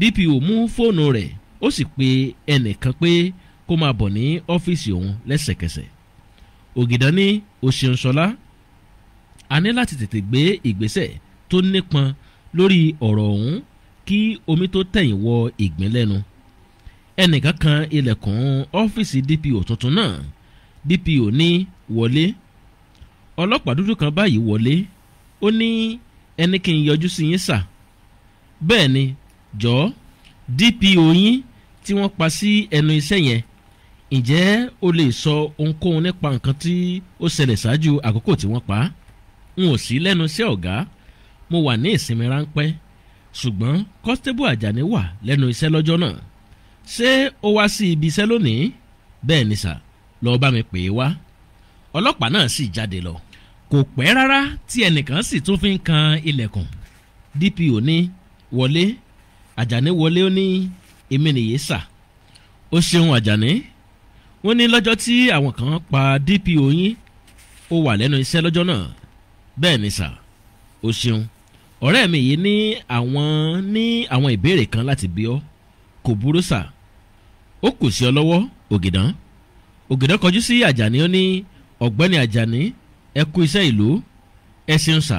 Speaker 4: DPO mú fóònù rẹ̀, ó sì pe ẹnìkan pé kó máa bọ̀ ní ọ́fíìsì òun lẹ́sẹ̀kẹsẹ̀. Ògìdàn ní o ṣeun Ṣọlá, a ní láti tètè gbé ìgbésẹ̀ tó nípọn lórí ọ̀rọ̀ ọ̀hún kí omi tó tẹ̀yìn wọ ìgbín lẹ́nu. Ẹnìkan kan ilẹ̀kùn ọ́fíìsì DPO tuntun náà. DPO ní wọlé. Ọlọ́pàá dúdú kan báyìí wọlé. Ó ní ẹni kí n yọjú sí yín sà. Bẹ́ẹ̀ ni, jọ̀ọ́ DPO yín tí wọ́n pa sí ẹnu iṣẹ́ yẹn, ǹjẹ́ o lè sọ ohunkóhun nípa nǹkan tí ó ṣẹlẹ̀ ṣáájú àkókò tí wọ́n pa á? N ò sí lẹ́nu iṣẹ́ ọ̀gá, mo wà ní ìsinmi ráńpẹ́, ṣùgbọ́n Kọ́stébù Àjàní wà lẹ́nu iṣẹ́ lọ́jọ́ náà. Ṣé ó wá sí ibi iṣẹ́ lónìí? Bẹ́ẹ̀ ni sà, lọ bá mi pè é wá. Ọlọ́pàá náà sì jáde lọ. Kò pẹ́ rárá tí ẹnìkan sì tún fi ń kan ilẹ̀kùn. DPO ní wọlé. Àjàní wọlé, ó ní èmi nìyí sà. Ó ṣeun Àjàní. Wọ́n ní lọ́jọ́ tí àwọn kan pa DPO yín, ó wà lẹ́nu iṣẹ́ lọ́jọ́ náà. Bẹ́ẹ̀ ni sà, ó ṣeun. Ọ̀rẹ́ mi yìí ní àwọn ìbéèrè kan láti bi ọ́. Kò burú sà. Ó kù sí ọ lọ́wọ́ Ògìdàn. Ògìdàn kọjú sí Àjàní, ó ní ọ̀gbẹ́ni Àjàní, ẹ kú iṣẹ́ ìlú, ẹ ṣeun sà.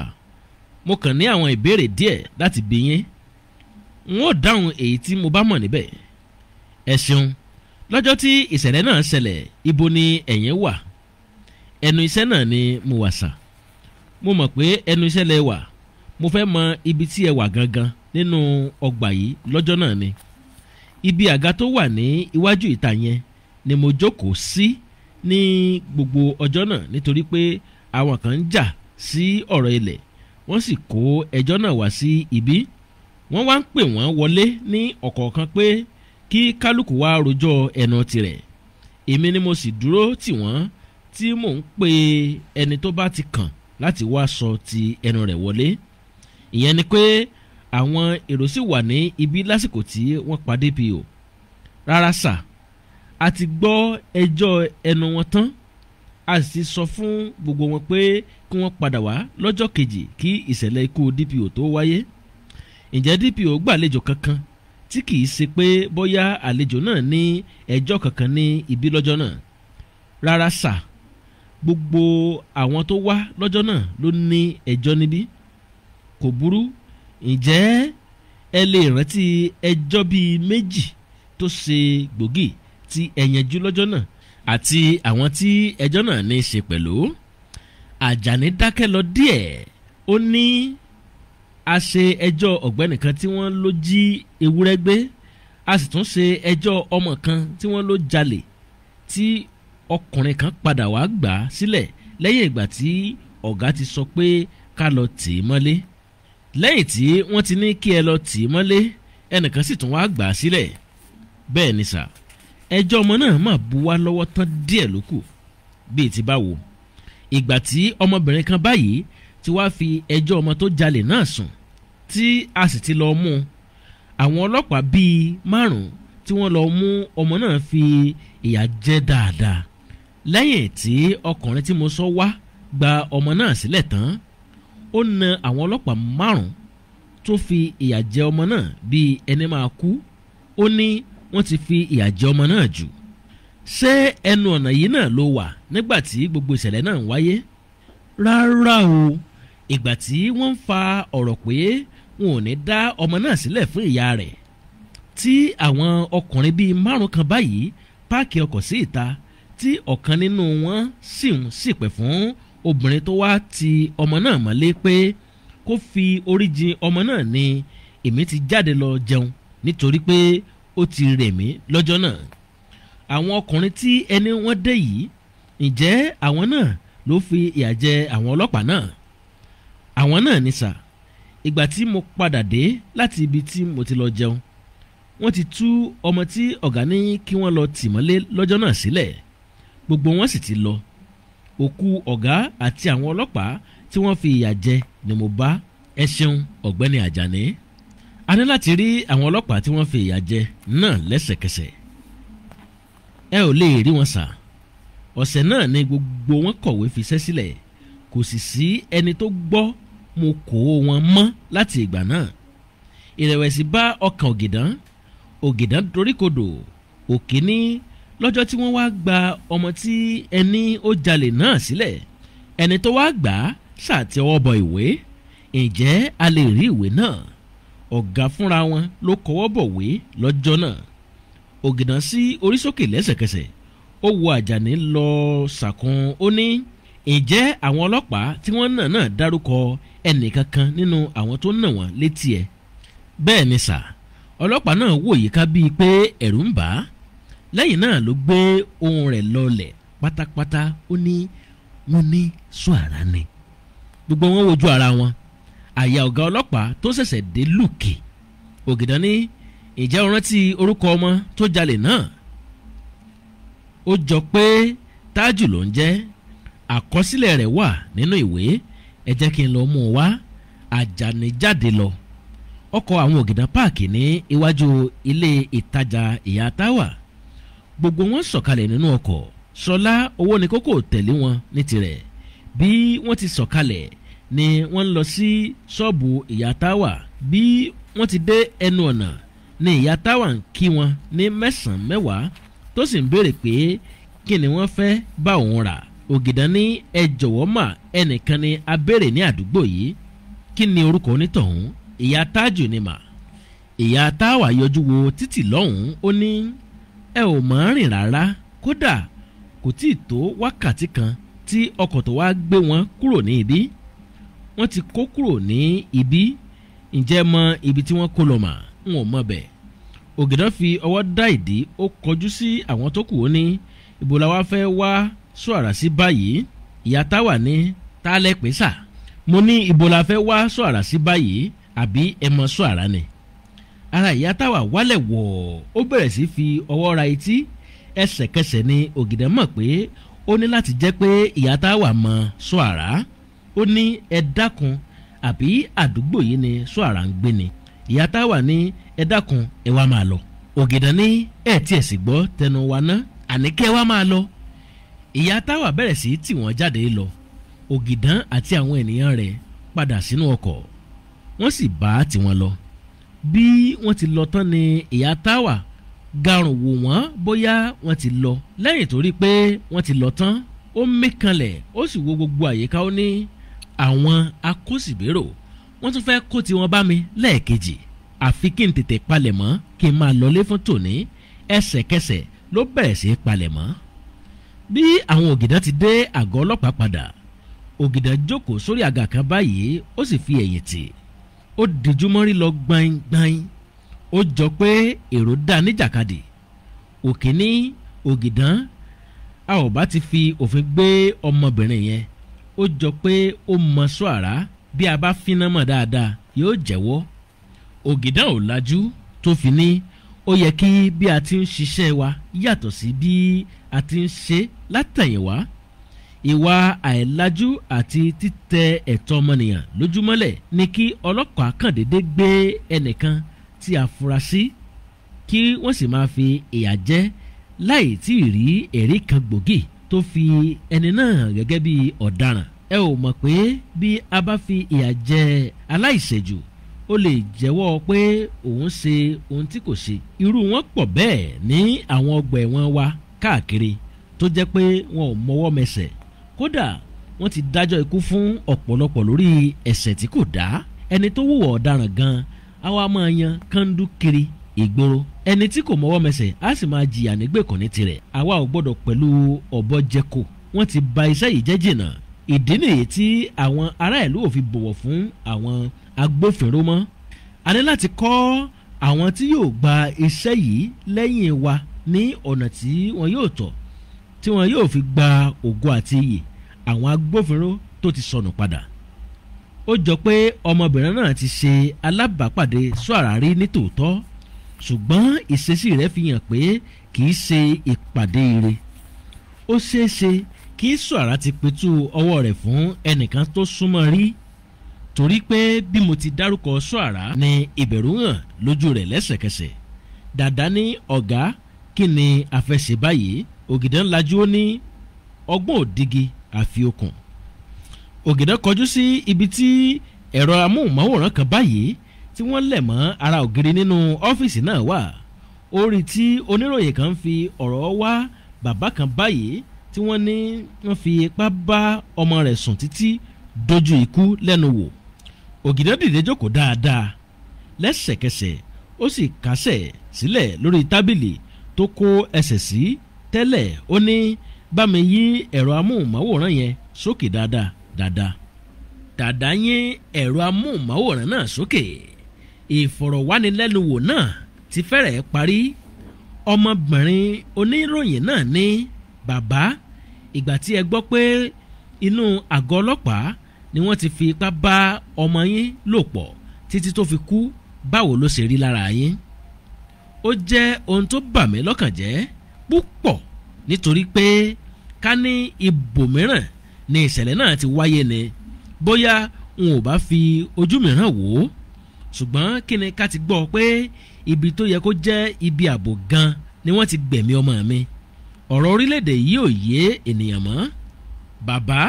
Speaker 4: Mo kàn ní àwọn ìbéèrè díẹ̀ láti bi yín. N ó dáhùn èyí tí mo bá mọ̀ níbẹ̀. Ẹ ṣeun. Lọ́jọ́ tí ìṣẹ̀lẹ̀ náà ṣẹlẹ̀, ibo ni ẹ̀yin wà? Ẹnu iṣẹ́ náà ni mo wà sà. Mo mọ̀ pé ẹnu iṣẹ́ lẹ wà. Mo fẹ́ mọ ibi tí ẹ wà gangan nínú ọgbà yìí lọ́jọ́ náà ni. Ibi àga tó wà ní iwájú ìta yẹn ni mo jókòó sí ní gbogbo ọjọ́ náà nítorí pé àwọn kan ń jà sí ọ̀rọ̀ ilẹ̀, wọ́n sì kó ẹjọ́ náà wá sí ibi. Wọ́n wá ń pè wọ́n wọlé ní ọ̀kọ̀ọ̀kan pé kí kálukú wá rojọ́ ẹnu tirẹ̀. Èmi ni mo sì dúró tì wọ́n tí mò ń pe ẹni tó bá ti kàn láti wá sọ ti ẹnu rẹ̀ wọlé. Ìyẹn ni pé àwọn èrò sì wà ní ibi lásìkò tí wọ́n pa DPO. Rárá sà, a ti gbọ́ ẹjọ́ ẹnu wọn tán, a sì sọ fún gbogbo wọn pé kí wọ́n padà wá lọ́jọ́ kejì kí ìṣẹ̀lẹ̀ ikú DPO tó wáyé. Ǹjẹ́ DPO gbàlejò kankan tí kìí ṣe pé bóyá àlejò náà ní ẹjọ́ kankan ní ibi lọ́jọ́ náà? Rárá sà, gbogbo àwọn tó wá lọ́jọ́ náà ló ní ẹjọ́ níbí. Kò burú. Ǹjẹ́ ẹ lè rántí ẹjọ́ bíi méjì tó ṣe gbòógì tí ẹ yanjú lọ́jọ́ náà àti àwọn tí ẹjọ́ náà ní í ṣe pẹ̀lú? Àjàní dákẹ́ lọ díẹ̀. Ó ní a ṣe ẹjọ́ ọ̀gbẹ́ni kan tí wọ́n ló jí ewúrẹ́ gbé, a sì tún ṣe ẹjọ́ ọmọ kan tí wọ́n ló jalè tí ọkùnrin kan padà wá gbà á sílẹ̀ lẹ́yìn ìgbà tí ọ̀gá ti sọ pé ká lọ tì í mọ́lé. Lẹ́yìn tí wọ́n ti ní kí ẹ lọ tì í mọ́lé, ẹnìkan sì tún wá gbà á sílẹ̀. Bẹ́ẹ̀ ni sà, ẹjọ́ ọmọ náà mà bu wá lọ́wọ́ tán díẹ̀ ló kù. Bíi ti báwo? Ìgbà tí ọmọbìnrin kan báyìí ti wá fi ẹjọ́ ọmọ tó jalè náà sùn tí a sì ti lọ mú un. Àwọn ọlọ́pàá bíi 5 tí wọ́n lọ mú ọmọ náà fi ìyà jẹ dáadáa. Lẹ́yìn tí ọkùnrin tí mo sọ wá gba ọmọ náà sílẹ̀ tán, ó na àwọn ọlọ́pàá 5 tó fi ìyà jẹ ọmọ náà bíi ẹni máa kú. Ó ní wọ́n ti fi ìyà jẹ ọmọ náà jù. Ṣé ẹnu ọ̀nà yìí náà ló wà nígbà tí gbogbo ìṣẹ̀lẹ̀ náà ń wáyé? Rárá o. Ìgbà tí wọ́n ń fa ọ̀rọ̀ pé wọn ò ní dá ọmọ náà sílẹ̀ fún ìyá rẹ̀, tí àwọn ọkùnrin bíi 5 kan báyìí páàkì ọkọ̀ sí ìta, tí ọ̀kan nínú wọn sì ń ṣìpẹ̀ fún obìnrin tó wá ti ọmọ náà mọ́lé pé kó fi orí jin ọmọ náà ni èmi ti jáde lọ jẹun nítorí pé ó ti rẹ̀ mí lọ́jọ́ náà. Àwọn ọkùnrin tí ẹni wọ́n dé yìí, ǹjẹ́ àwọn náà ló fi ìyà jẹ àwọn ọlọ́pàá náà? Àwọn náà ni sà. Ìgbà tí mo padà dé láti ibi tí mo ti lọ jẹun, wọ́n ti tú ọmọ tí ọ̀gá ní kí wọ́n lọ tì mọ́lé lọ́jọ́ náà sílẹ̀. Gbogbo wọn sì ti lọ. Òkú ọ̀gá àti àwọn ọlọ́pàá tí wọ́n fi ìyà jẹ ni mo bá. Ẹ ṣeun ọ̀gbẹ́ni Àjàní. A ní láti rí àwọn ọlọ́pàá tí wọ́n fi ìyà jẹ náà lẹ́sẹ̀kẹsẹ̀. Ẹ ò lè rí wọn sà. Ọ̀sẹ̀ náà ni gbogbo wọn kọ̀wé fiṣẹ́ sílẹ̀. Kò sì sí ẹni tó gbọ́ mo kó wọn mọ́ láti ìgbà náà. Ìrẹ̀wẹ̀sì bá ọkàn Ògìdán. Ògìdán doríkodò. Òkè ní lọ́jọ́ tí wọ́n wá gba ọmọ tí ẹni ó jalè náà sílẹ̀, ẹni tó wá gbà á ṣàti ọwọ́ bọ ìwé. Ǹjẹ́ a lè rí ìwé náà? Ọ̀gá fúnra wọn ló kọwọ́ bọ̀wé lọ́jọ́ náà. Ògìdán sí orí sókè lẹ́sẹ̀kẹsẹ̀. Ó wo Àjàní lọ sàkún. Ó ní ǹjẹ́ àwọn ọlọ́pàá tí wọ́n nà náà dárúkọ ẹnìkankan nínú àwọn tó nà wọ́n létí ẹ̀? Bẹ́ẹ̀ ni sà. Ọlọ́pàá náà wò yíká bíi pé ẹ̀rù ń bà á. Lẹ́yìn náà ló gbé ohùn rẹ̀ lọlẹ̀ pátápátá. Ó ní wọ́n ní sọ ara ni. Gbogbo wọn wojú ara wọn. Àyà ọ̀gá ọlọ́pàá tó ṣẹ̀ṣẹ̀ dé lùkì. Ògìdán ní ǹjẹ́ o rántí orúkọ ọmọ tó jalè náà? Ó jọ pé Tájù ló ń jẹ́. Àkọsílẹ̀ rẹ̀ wà nínú ìwé. Ẹ jẹ́ kí n lọ mú un wá. Àjàní jáde lọ. Ọkọ̀ àwọn Ògìdán páàkì ní iwájú ilé ìtajà ìyá Táwà. Gbogbo wọn sọ̀kalẹ̀ nínú ọkọ̀. Ṣọlá owó ni kókó tẹ̀lé wọn ní tirẹ̀. Bí wọ́n ti sọ̀kalẹ̀ ni wọ́n lọ sí ṣọ́ọ̀bù ìyá Táwà. Bí wọ́n ti dé ẹnu ọ̀nà ni ìyá Táwà ń kí wọn ní 9 mẹ́wàá tó sì ń béèrè pé kí ni wọ́n fẹ́ bá òun rà. Ògìdán ní ẹ jọ̀wọ́ mà, ẹnìkan ni a béèrè ní àdúgbò yìí. Kí ni orúkọ onítọ̀hún? Ìyá Tájù ni mà. Ìyá Táwà yọjú wo títì lọ́hùn-ún, ó ní ẹ ò mọ̀ ń rìn rárá, kódà kò tíì tó wákàtí kan tí ọkọ̀ tó wá gbé wọn kúrò ní ibi. Wọ́n ti kó kúrò ní ibi. Ǹjẹ́ mọ ibi tí wọ́n kó lọ mà? N ò mọ̀ bẹ́ẹ̀. Ògìdán fi ọwọ́ dá ìdí, ó kọjú sí àwọn tó kù, ó ní ibo la wá fẹ́ wá Ṣọ́ara sí báyìí? Ìyá Táwà ní tá lẹ́ pè sà? Mo ní ibo la fẹ́ wá Ṣọ́ara sí báyìí, àbí ẹ mọ Ṣọ́ara ni? Ara ìyá Táwà wálẹ̀ wọ̀, ó bẹ̀rẹ̀ sí fi ọwọ́ ra etí. Ẹsẹ̀kẹsẹ̀ ni Ògìdán mọ̀ pé ó ní láti jẹ́ pé ìyá Táwà mọ Ṣọ́ara. Ó ní ẹ dákun, àbí àdúgbò yìí ni Ṣọ́ara ń gbé ni? Ìyá Táwà ní ẹ dákun, ẹ wá máa lọ. Ògìdán ní ẹ tiẹ̀ sì gbọ́ tẹnu wa ná, àní kẹ́ ẹ wá máa lọ. Ìyá Táwà bẹ̀rẹ̀ sí tì wọ́n jáde lọ. Ògìdán àti àwọn ènìyàn rẹ̀ padà sínú ọkọ̀, wọ́n sì bá tiwọn lọ. Bí wọ́n ti lọ tán ni ìyá Táwà garùn wò wọ́n bóyá wọ́n ti lọ. Lẹ́yìn tó rí pé wọ́n ti lọ tán, ó mí kanlẹ̀, ó sì wo gbogbo àyíká, ó ní àwọn akóṣìbérò wọ́n tún fẹ́ kó tiwọn bá mi lẹ́ẹ̀kejì, àfi kí n tètè palẹ̀ mọ́ kí n máa lọlé fún tòní. Ẹsẹ̀kẹsẹ̀ ló bẹ̀rẹ̀ sí í palẹ̀ mọ́. Bí àwọn Ògìdán ti dé àgọ́ ọlọ́pàá padà, Ògìdán jókòó sórí àga kan báyìí, ó sì fi ẹ̀yìn tì. Ó dijú mọ́rí lọ gbaingbain. Ó jọ pé èrò dá níjàkadì. Òkè ní Ògìdán, a ò bá ti fi òfin gbé ọmọbìnrin yẹn. Ó jọ pé ó mọ Ṣọ́ara, bí a bá finá mọ̀ dáadáa yóò jẹ́wọ́. Ògìdán ò lajú tó fi ní ó yẹ kí bí a ti ń ṣiṣẹ́ wa yàtọ̀ sí bí a ti ń ṣe látẹ̀yìnwá. Ìwà àìlajú àti títẹ ẹ̀tọ́ ọmọnìyàn lójúmọ́lẹ̀ ni kí ọlọ́pàá kàn déédé gbé ẹnìkan tí a fura sí, kí wọ́n sì máa fi ìyà jẹ láì tí ì rí ẹ̀rí kan gbòógì tó fi ẹni náà gẹ́gẹ́ bí ọ̀daràn. Ẹ ò mọ̀ pé bí a bá fi ìyà jẹ aláìṣẹ̀jù, ó lè jẹ́wọ́ pé òun ṣe ohun tí kò ṣe. Irú wọn pọ̀ bẹ́ẹ̀ ní àwọn ọgbà ẹ̀wọ̀n wa káàkiri tó jẹ́ pé wọn ò mọwọ́ mẹsẹ̀. Kódà wọ́n ti dájọ́ ikú fún ọ̀pọ̀lọpọ̀ lórí ẹ̀ṣẹ̀ tí kò dá. Ẹni tó wùwà ọ̀daràn gan á wá máa yan kándú kiri ìgboro. Ẹni tí kò mọwọ́ mẹsẹ̀ á sì máa jìyà nígbèkùn ní tirẹ̀. Àwa ò gbọ́dọ̀ pẹ̀lú ọ̀bọ jẹko. Wọ́n ti ba iṣẹ́ yìí jẹ́ jìnnà. Ìdí nìyí tí àwọn ará ìlú ò fi bọ̀wọ̀ fún àwọn agbófinró mọ́. A ní láti kọ́ àwọn tí yóò gba iṣẹ́ yìí lẹ́yìn wa ní ọ̀nà tí wọn yóò tọ̀, tí wọn yóò fi gba ògo àti iyì àwọn agbófinró tó ti sọnù padà. Ó jọ pé ọmọbìnrin náà ti ṣe alábàápàdé Ṣọ́ara rí ní tòótọ́, ṣùgbọ́n ìṣesí rẹ̀ fi hàn pé kì í ṣe ìpàdé ire. Ó ṣeé ṣe kí Ṣọ́ara ti pitú ọwọ́ rẹ̀ fún ẹnìkan tó súnmọ́ rí, torí pé bí mo ti dárúkọ Ṣọ́ara ni ìbẹ̀rù hàn lójú rẹ̀ lẹ́sẹ̀kẹsẹ̀. Dàdá ní ọ̀gá, kí ni a fẹ́ ṣe báyìí? Ògìdán lajú, ó ní ọgbọ́n òdigi àfi okùn. Ògìdán kọjú sí ibi tí ẹ̀rọ amóhùnmáwòrán kan báyìí tí wọ́n lẹ̀ mọ́ ara ògiri nínú ọ́fíìsì náà wà. Ó rí tí oníròyìn kan fi ọ̀rọ̀ wá bàbá kan báyìí tí wọ́n ní wọ́n fi ipá bá ọmọ rẹ̀ sùn títí dojú ikú lẹ́nu wò. Ògìdán dìde jókòó dáadáa lẹ́sẹ̀kẹsẹ̀, ó sì kásẹ̀ sílẹ̀ lórí tábìlì tó kó ẹsẹ̀ sí tẹ́lẹ̀. Ó ní bá mi yí ẹ̀rọ amóhùnmáwòrán yẹn sókè dáadáa dáadáa. Dàdá yín ẹ̀rọ amóhùnmáwòrán náà sókè. Ìfọ̀rọ̀wánilẹ́nuwò náà ti fẹ́rẹ̀ parí. Ọmọbìnrin oníròyìn náà ní bàbá, ìgbà tí ẹ gbọ́ pé inú àgọ́ ọlọ́pàá ni wọ́n ti fi ipá bá ọmọ yín lò pọ̀ títí tó fi kú, báwo ló ṣe rí lára yín? Ó jẹ́ ohun tó bà mí lọ́kàn jẹ́ púpọ̀, nítorí pé ká ní ibòmíràn ni ìṣẹ̀lẹ̀ náà ti wáyé ni, bóyá n ò bá fi ojú mìíràn wò ó. Ṣùgbọ́n kí ni ká ti gbọ́ pé ibi tó yẹ kó jẹ́ ibi ààbò gan ni wọ́n ti gbẹ̀mí ọmọ mi. Ọ̀rọ̀ orílẹ̀-èdè yìí ò yé ènìyàn mọ́. Bàbá,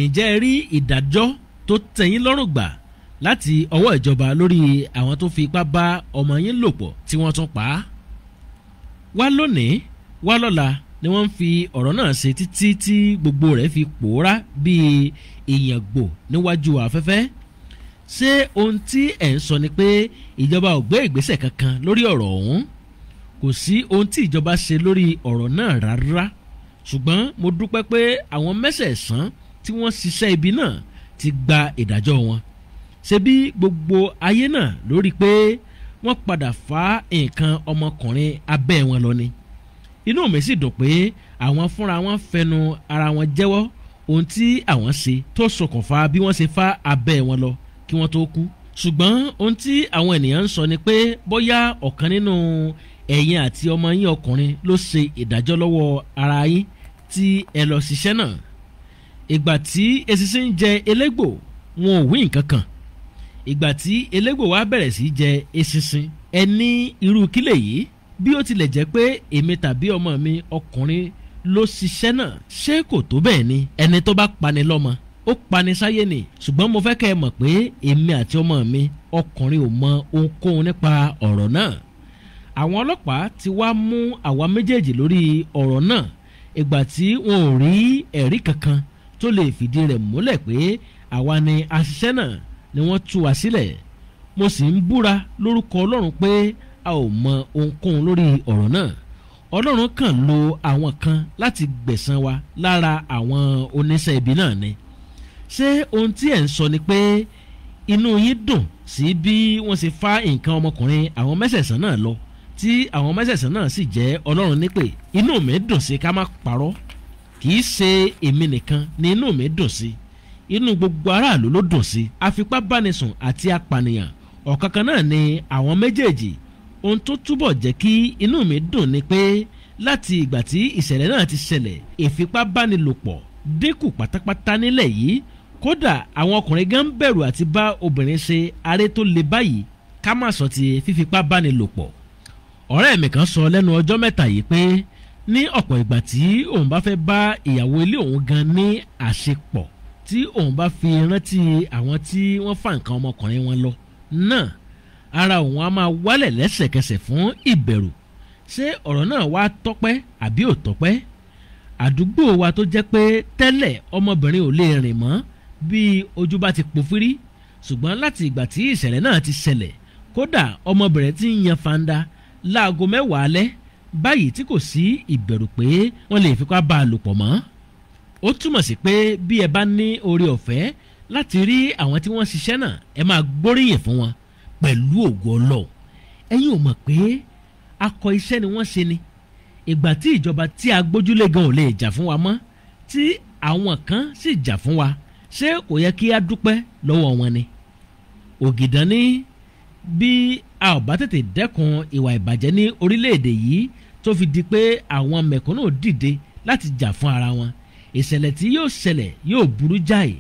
Speaker 4: ǹjẹ́ ẹ rí ìdájọ́ tó tẹ́yín lọ́rùn gbà láti ọwọ́ ìjọba lórí àwọn tó fi ipá bá ọmọ yín lò pọ̀ tí wọ́n tún pa á? Wá lónìí, wá lọ́la ni wọ́n ń fi ọ̀rọ̀ náà ṣe títí tí gbogbo rẹ̀ fi pòórá bíi ìyàngbò níwájú afẹ́fẹ́. Ṣé ohun tí ẹ̀ ń sọ ni pé ìjọba ò gbé ìgbésẹ̀ kankan lórí ọ̀rọ̀ ọ̀hún? Kò sí ohun tí ìjọba ṣe lórí ọ̀rọ̀ náà rárá, ṣùgbọ́n mo dúpẹ́ pé àwọn mẹ́sẹ̀ẹ̀sán tí wọ́n ṣiṣẹ́ ibi náà ti gba ìdájọ́ wọn. Ṣebí gbogbo ayé náà lórí pé wọ́n padà fa nǹkan ọmọkùnrin abẹ́ wọn lọ ni. Inú mi sì dùn pé àwọn fúnra wọn fẹnu ara wọn jẹ́wọ́ ohun tí àwọn ṣe tó ṣokùnfà bí wọ́n ṣe fa abẹ́ wọn lọ kí wọ́n tó kú. Ṣùgbọ́n ohun tí àwọn ènìyàn ń sọ ni pé bóyá ọ̀kan nínú ẹ̀yin àti ọmọ yín ọkùnrin ló ṣe ìdájọ́ lọ́wọ́ ara yín tí ẹ lọ ṣiṣẹ́ náà. Ìgbà tí eṣinṣin ń jẹ elégbò wọn ò wí nǹkan kan. Ìgbà tí elégbò wá bẹ̀rẹ̀ sí jẹ eṣinṣin, ẹ ní irú kílẹ̀ yìí. Bí ó tilẹ̀ jẹ́ pé èmi tàbí ọmọ mi ọkùnrin ló ṣiṣẹ́ náà, ṣé kò tó bẹ́ẹ̀ ni? Ẹni tó bá pani lọ́mọ ó pani sáyé ni. Ṣùgbọ́n mo fẹ́ kẹ́ ẹ mọ̀ pé èmi àti ọmọ mi ọkùnrin ò mọ ohunkóhun nípa ọ̀rọ̀ náà. Àwọn ọlọ́pàá ti wá mú àwa méjèèjì lórí ọ̀rọ̀ náà ìgbà tí wọn ò rí ẹ̀rí kankan tó lè fìdí rẹ̀ múlẹ̀ pé àwa ni aṣiṣẹ́ náà ni wọ́n tú wa sílẹ̀. Mo sì ń búra lórúkọ Ọlọ́run pé a ò mọ ohunkóhun lórí ọ̀rọ̀ náà. Ọlọ́run kàn lo àwọn kan láti gbẹ̀san wa lára àwọn oníṣẹ́ ibi náà ni. Ṣé ohun tí ẹ̀ ń sọ ni pé inú yín dùn sí bí wọ́n ṣe fa nǹkan ọmọkùnrin àwọn mẹ́sẹ̀sán náà lọ, tí àwọn mẹ́sẹ̀sán náà sì jẹ́ Ọlọ́run nípè? Inú mi dùn sí, ká má parọ́. Kì í ṣe èmi nìkan ni inú mi dùn sí, inú gbogbo aráàlú ló dùn sí. Afipábánisùn àti apànìyàn ọ̀kankan náà ni àwọn méjèèjì. Ohun tó túbọ̀ jẹ́ kí inú mi dùn ni pé láti ìgbà tí ìṣẹ̀lẹ̀ náà ti ṣẹlẹ̀, ìfipábánilòpọ̀ dínkù pátápátá nílẹ̀ yìí. Kódà àwọn ọkùnrin gan bẹ̀rù àti bá obìnrin ṣe aré tó le báyìí, ká má sọ ti fífipábánilòpọ̀. Ọ̀rẹ́ mi kan sọ lẹ́nu ọjọ́ mẹ́ta yìí pé ní ọ̀pọ̀ ìgbà tí òun bá fẹ́ bá ìyàwó ilé òun gan ní àṣepọ̀, tí òun bá fi rántí àwọn tí wọ́n fa nǹkan ọmọkùnrin wọn lọ náà, ara òun á máa wálẹ̀ lẹ́sẹ̀kẹsẹ̀ fún ìbẹ̀rù. Ṣé ọ̀rọ̀ náà wá tọ́pẹ́ àbí ò tọ́pẹ́? Àdúgbò wa tó jẹ́ pé tẹ́lẹ̀ ọmọbìnrin ò lè rìn mọ́ bí ojú bá ti pòfírí, ṣùgbọ́n láti ìgbà tí ìṣẹ̀lẹ̀ náà ti ṣẹlẹ̀, kódà ọmọbìnrin ti ń yan fanda láago 10 alẹ́ báyìí tí kò sí ìbẹ̀rù pé wọ́n lè fipá bá a lò pọ̀ mọ́. Ó túmọ̀ sí pé bí ẹ bá ní oore ọ̀fẹ́ láti rí àwọn tí wọ́n ṣiṣẹ́ náà, ẹ máa gbóríyìn fún wọn pẹ̀lú ògo Ọlọ́run. Ẹ̀yin ò mọ̀ pé akọ iṣẹ́ ni wọ́n ṣe ni. Ìgbà tí ìjọba tí a gbójúlé gan ò lè jà fún wa mọ́, tí àwọn kan sì jà fún wa, ṣé kò yẹ kí a dúpẹ́ lọ́wọ́ wọn ni? Ògìdán ní bí a ò bá tètè dẹ́kun ìwà ìbàjẹ́ ní orílẹ̀-èdè yìí tó fi di pé àwọn mẹ̀kúnnù dìde láti jà fún ara wọn, ìṣẹ̀lẹ̀ tí yóò ṣẹlẹ̀ yóò burú jáì.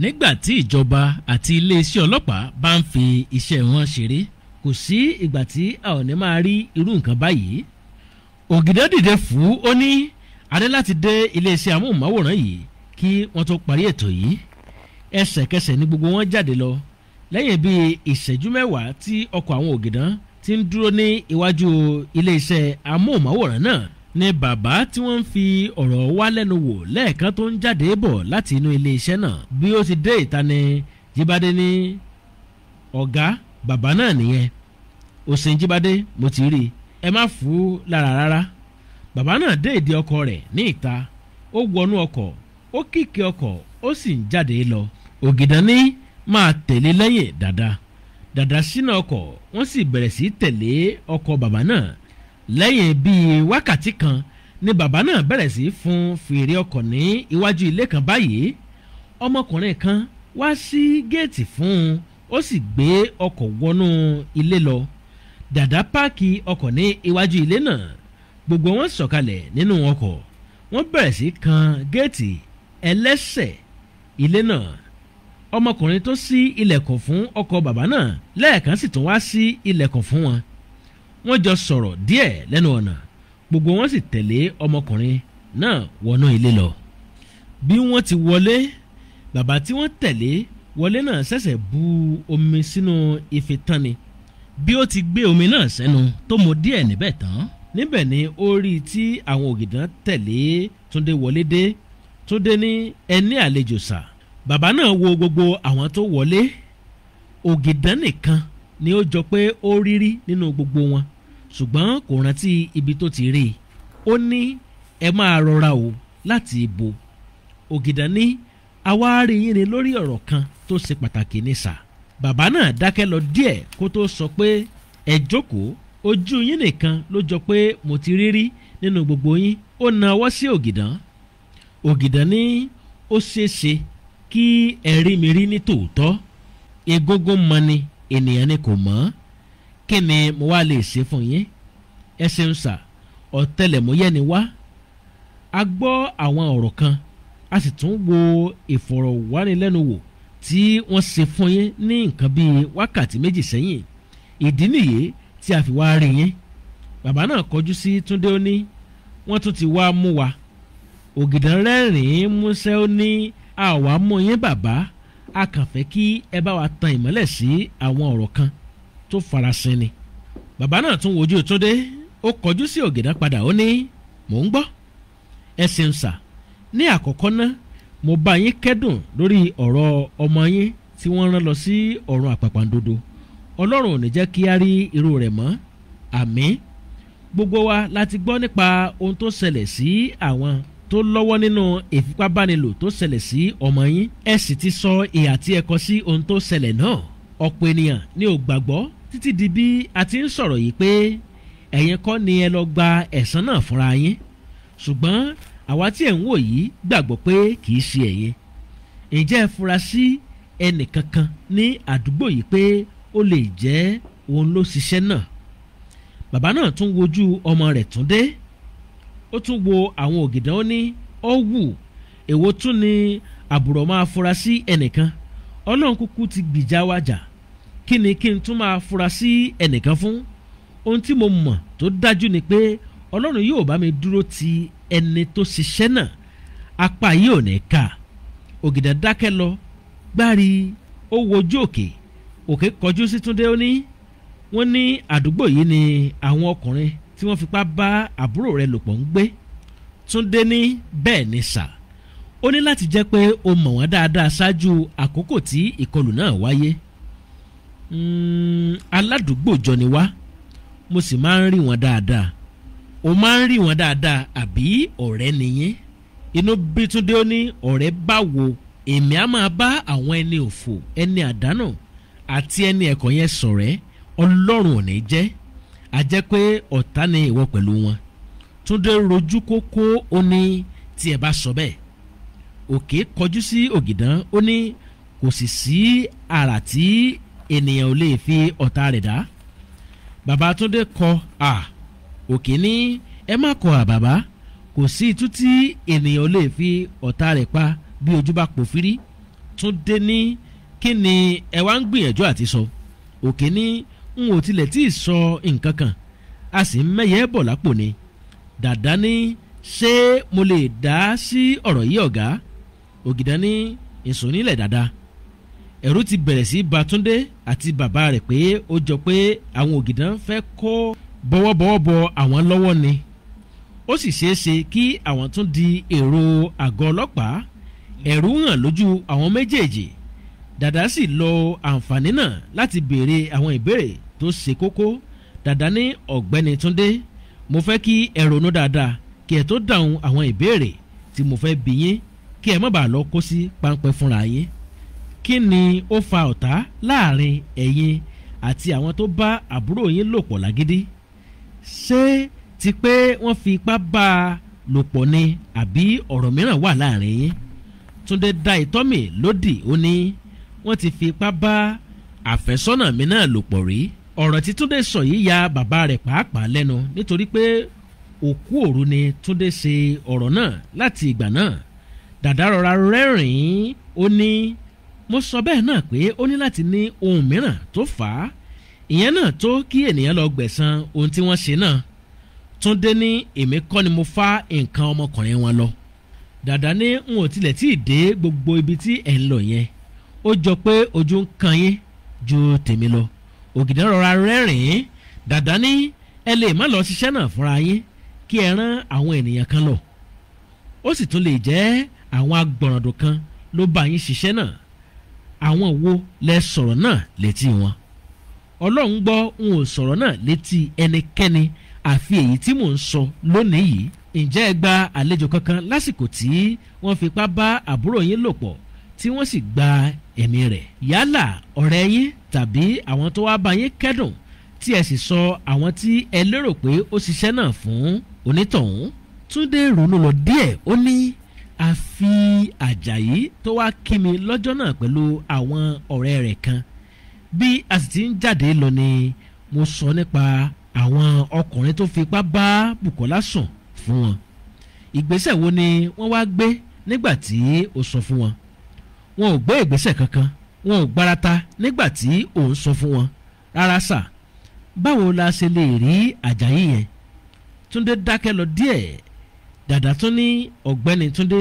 Speaker 4: Nígbà tí ìjọba àti iléeṣẹ́ ọlọ́pàá bá ń fi iṣẹ́ wọn ṣeré, kò sí ìgbà tí a ò ní máa rí irú nǹkan báyìí. Ògìdán dìde fún ó ní adé láti dé iléeṣẹ́ amóhùnmáwòrán yìí kí wọ́n tó parí ètò yìí. Ẹsẹ̀kẹsẹ̀ ni gbogbo wọn jáde lọ. Lẹ́yìn bíi ìṣẹ́jú 10 tí ọkọ̀ àwọn Ògìdán ti ń dúró ní iwájú iléeṣẹ́ amóhùnmáwòrán náà ni bàbá tí wọ́n ń fi ọ̀rọ̀ wá lẹ́nu wò lẹ́ẹ̀kan tó ń jáde bọ̀ láti inú iléeṣẹ́ náà. Bí ó ti dé ìta ni Jíbádé ní ọ̀gá bàbá náà nìyẹn. Òsín Jíbádé, mo ti rí i, ẹ má fú lára rárá. Bàbá náà dé ìdí ọkọ̀ rẹ̀ ní ìta, ó wọnú ọkọ̀, ó kíkì ọkọ̀, ó sì ń jáde lọ. Ògìdán ní máa tẹ̀lé lẹ́yìn dàda. Dàda sínú ọkọ̀, wọ́n sì bẹ̀rẹ̀ sí tẹ̀lé ọkọ̀ bàbá náà. Lẹ́yìn bíi wákàtí kan ni bàbá náà bẹ̀rẹ̀ sí fún fèrè ọkọ̀ ní iwájú ilé kan báyìí. Ọmọkùnrin kan wá sí géètì fún un, ó sì gbé ọkọ̀ wọnú ilé lọ. Dàda páàkì ọkọ̀ ní iwájú ilé náà. Gbogbo wọn sọ̀kalẹ̀ nínú ọkọ̀, wọ́n bẹ̀rẹ̀ sí kan géètì ẹlẹ́sẹ̀ ilé náà. Ọmọkùnrin tó ṣí ilẹ̀kùn fún ọkọ̀ bàbá náà lẹ́ẹ̀kan sì tún wá ṣí ilẹ̀kùn fún wọn. Wọ́n jọ sọ̀rọ̀ díẹ̀ lẹ́nu ọ̀nà, gbogbo wọn sì tẹ̀lé ọmọkùnrin náà wọnú ilé lọ. Bí wọ́n ti wọlé, bàbá tí wọ́n tẹ̀lé wọlé náà ṣẹ̀ṣẹ̀ bu omi sínú ife tán ni. Bí ó ti gbé omi náà sẹ́nu tó mu díẹ̀ níbẹ̀ tán, níbẹ̀ ni ó rí i tí àwọn Ògìdán tẹ̀lé Túndé wọlé dé. Túndé ní ẹni àlejò sà. Bàbá náà wo gbogbo àwọn tó wọlé, Ògìdán nìkan ni ó jọ pé ó rírí nínú gbogbo wọn, ṣùgbọ́n kò rántí ibi tó ti rí i. Ó ní ẹ máa rọra o láti ibo. Ògìdán ní àwa rí yín ni lórí ọ̀rọ̀ kan tó ṣe pàtàkì ní sà. Bàbá náà dákẹ́ lọ díẹ̀ kó tó sọ pé ẹ jókòó, ojú yín nìkan ló jọ pé mo ti rí rí nínú gbogbo yín. Ó na ọwọ́ sí Ògìdán. Ògìdán ní ó ṣeéṣe kí ẹ rí mi rí ní tòótọ́. Egungun mọ ni ènìyàn ni kò mọ̀. Kí ni mo wá lè ṣe fún yín? Ẹ ṣeun sà, ọ̀tẹlẹ̀múyẹ́ ni wá. A gbọ́ àwọn ọ̀rọ̀ kan, a sì tún wo ìfọ̀rọ̀wánilẹ́nuwò tí wọ́n ṣe fún yín ní nǹkan bíi wákàtí 2 sẹ́yìn. Ìdí nìyí tí a fi wá rí yín. Bàbá náà kọjú sí Túndé, ó ní wọ́n tún ti wá mú wa. Ògìdán rẹ́rìn-ín músẹ́, ó ní àwa mú yín bàbá, a kàn fẹ́ kí ẹ bá wa tan ìmọ́lẹ̀ sí àwọn ọ̀rọ̀ kan tó farasin ni. Bàbá náà tún wojú Túndé, ó kọjú sí Ògìdán padà, ó ní mò ń gbọ́. Ẹ ṣeun sà, ní àkọ́kọ́ ná mo bá yín kẹ́dùn lórí ọ̀rọ̀ ọmọ yín tí wọ́n rán lọ sí ọ̀run àpàpàǹdodo. Ọlọ́run ò ní jẹ́ kí á rí irú rẹ̀ mọ́. Àmín. Gbogbo wa láti gbọ́ nípa ohun tó ṣẹlẹ̀ sí àwọn tó lọ́wọ́ nínú ìfipábánilò tó ṣẹlẹ̀ sí ọmọ yín. Ẹ sì ti sọ ìhà tí ẹ kọ sí ohun tó ṣẹlẹ̀ náà. Ọ̀pọ̀ ènìyàn ni ò gbàgbọ́ títí di bí a ti ń sọ̀rọ̀ yìí pé ẹ̀yin kọ́ ni ẹ lọ gba ẹ̀san náà fúnra yín, ṣùgbọ́n àwa tí ẹ̀ ń wò yìí gbàgbọ́ pé kì í ṣe ẹ̀yin. Ǹjẹ́ ẹ fura sí ẹnìkankan ní àdúgbò yìí pé ó lè jẹ́ òun ló ṣiṣẹ́ náà? Bàbá náà tún wojú ọmọ rẹ̀ Túndé, ó tún wo àwọn Ògìdán, ó ní ó wù èwo tún ni àbùrọ̀ máa fura sí ẹnìkan? Ọlọ́run kúkú ti gbìjà wa jà, kí ni kí n tún máa fura sí ẹnìkan fún? Ohun tí mo mọ̀ tó dájú ni pé Ọlọ́run yóò bá mi dúró ti ẹni tó ṣiṣẹ́ náà, apá yìí ò ní ká. Ògìdán dákẹ́ lọ gbárí, ó wojú òkè. Òkè kọjú sí Túndé, ó ní wọ́n ní àdúgbò yìí ni àwọn ọkùnrin tí wọ́n fipá bá àbúrò rẹ̀ lò pọ̀ ń gbé. Túndé ní bẹ́ẹ̀ ni sà, ó ní láti jẹ́ pé o mọ̀ wọ́n dáadáa ṣáájú àkókò tí ìkọlù náà wáyé. Aládùúgbò jọ ni wá, mo sì máa ń rí wọn dáadáa. O máa ń rí wọn dáadáa àbí ọ̀rẹ́ nìyẹn? Inú bí Túndé, ó ní ọ̀rẹ́ báwo? Èmi á máa bá àwọn ẹni òfò, ẹni àdánù àti ẹni ẹ̀kọ́ yẹn ṣọ̀rẹ́. Ọlọ́run ò ní jẹ́, a jẹ́ pé ọ̀tá ni ìwọ pẹ̀lú wọn. Túndé rojú kókó, ó ní tí ẹ bá sọ bẹ́ẹ̀. Òkè kọjú sí Ògìdán, ó ní kò sì sí àrà tí ènìyàn ò lè fi ọ̀tá rẹ̀ dá. Bàbá Túndé kọ à. Òkè ní ẹ má kọ à bàbá, kò sí itú tí ènìyàn ò lè fi ọ̀tá rẹ̀ pa bí ojú bá pòfírí. Túndé ní kí ni ẹ wá ń gbìyànjú àti sọ? Òkè ní n ò tilẹ̀ tí ì sọ nǹkan kan, a sì ń mẹ́yẹ bọ̀ lápò ni. Dàdá ní ṣé mo lè dá sí ọ̀rọ̀ yìí ọ̀gá? Ògìdán ní ìsùn nílẹ̀ dàda. Ẹ̀rù ti bẹ̀rẹ̀ sí bà Túndé àti bàbá rẹ̀ pé ó jọ pé àwọn Ògìdán fẹ́ kó bọ́wọ́bọ́wọ́ bọ àwọn lọ́wọ́ ni. Ó sì ṣeé ṣe kí àwọn tún di èrò àgọ́ ọlọ́pàá. Ẹ̀rù hàn lójú àwọn méjèèjì. Dàdá sì lo àǹfààní náà láti béèrè àwọn ìbéèrè tó ṣe kókó. Dàdá ní ọ̀gbẹ́ni Túndé, mo fẹ́ kí ẹ ronú dáadáa kí ẹ tó dáhùn àwọn ìbéèrè tí mo fẹ́ bi yín, kí ẹ má bàa lọ kó sí páńpẹ́ fúnra yín. Kí ni ó fa ọ̀tá láàrin ẹ̀yin àti àwọn tó bá àbúrò yín lò pọ̀ lágídí? Ṣé ti pé wọ́n fi ipá bá a lò pọ̀ ni àbí ọ̀rọ̀ mìíràn wà láàrin yín? Túndé dá ìtọ́mì lódì, ó ní wọ́n ti fi ipá bá àfẹ́sọ́nà mi náà lò pọ̀ rí. Ọ̀rọ̀ tí Túndé sọ yìí ya bàbá rẹ̀ pàápàá lẹ́nu nítorí pé òkú òru ni Túndé ṣe ọ̀rọ̀ náà láti ìgbà náà. Dàdá rọra rẹ́rìn-ín, ó ní mo sọ bẹ́ẹ̀ náà pé ó ní láti ní ohun mìíràn tó fà á, ìyẹn náà tó kí ènìyàn lọ gbẹ̀san ohun tí wọ́n ṣe náà. Túndé ní èmi kọ́ ni mo fá nǹkan ọmọkùnrin wọn lọ. Dàdá ní n ò tilẹ̀ tí ì dé gbogbo ibi tí ẹ̀ ń lọ yẹn, ó jọ pé ojú ń kan yín ju tèmi lọ. Ògìdán rọra rẹ́rìn-ín. Dàdá ní ẹ lè má lọ ṣiṣẹ́ náà fúnra yín kí ẹ rán àwọn ènìyàn kan lọ, ó sì tún lè jẹ́ àwọn agbọ̀nràndò kan ló bá yín ṣiṣẹ́ náà. Àwọn wo lẹ sọ̀rọ̀ náà létí wọn? Ọlọ́run gbọ́, n ò sọ̀rọ̀ náà létí ẹnikẹ́ni àfi èyí tí mò ń sọ lónìí yìí. Ǹjẹ́ ẹ gba àlejò kankan lásìkò tí wọ́n fipá bá àbúrò yín lò pọ̀ tí wọ́n sì gba ẹ̀mí rẹ̀? Yálà ọ̀rẹ́ yín tàbí àwọn tó wá bá yín kẹ́dùn tí ẹ sì sọ àwọn tí ẹ lérò pé ó ṣiṣẹ́ náà fún onítọ̀hún. Túndé ronú lọ díẹ̀, ó ní àfi Àjàyí tó wá kí mi lọ́jọ́ náà pẹ̀lú àwọn ọ̀rẹ́ rẹ̀ kan. Bí a sì ti ń jáde lọ ni mo sọ nípa àwọn ọkùnrin tó fipá bá Bùkọ́lá sùn fún wọn. Ìgbésẹ̀ wo ni wọ́n wá gbé nígbà tí ó sọ fún wọn? Wọn ò gbé ìgbésẹ̀ kankan, wọn ò gbárata nígbà tí òun sọ fún wọn. Rárá sà, báwo la ṣe lè rí Àjàyí yẹn? Túndé dákẹ́ lọ díẹ̀. Dàdà tún ní ọ̀gbẹ́ni Túndé,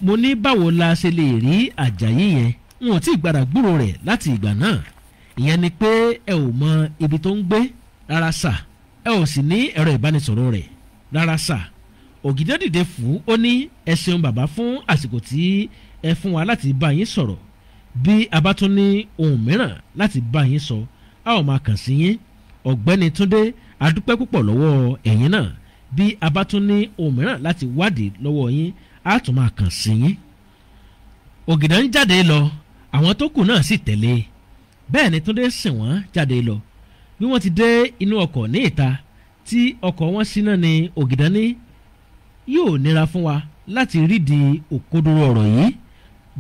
Speaker 4: mo ní báwo la ṣe lè rí Àjàyí yẹn? N ò tí ì gbàdà gbúrò rẹ̀ láti ìgbà náà. Ìyẹn ni pé ẹ ò mọ ibi tó ń gbé. Rárá sà, ẹ ò sì ní ẹ̀rọ ìbánisọ̀rọ̀ rẹ̀. Rárá sà. Ògìdán dìde fún ó ní ẹ ṣeun bàbá fún àsìkò tí ẹ fún wa láti bá yín sọ̀rọ̀. Bí a bá tún ní ohun mìíràn láti bá yín sọ, a ó máa kàn sí yín. Ọ̀gbẹ́ni Túndé, a dúpẹ́ púpọ̀ lọ́wọ́ ẹ̀yin náà. Bí a bá tún ní ohun mìíràn láti wádìí lọ́wọ́ yín, a tún máa kàn sí yín. Ògìdán ń jáde lọ, àwọn tó kù náà sì tẹ̀lé. Bẹ́ẹ̀ ni Túndé sìn wọ́n jáde lọ. Bí wọ́n ti dé inú ọkọ̀ ní ìta tí ọkọ̀ wọn ṣíná ni Ògìdán ní yóò nira fún wa láti rídìí òkodoro ọ̀rọ̀ yìí.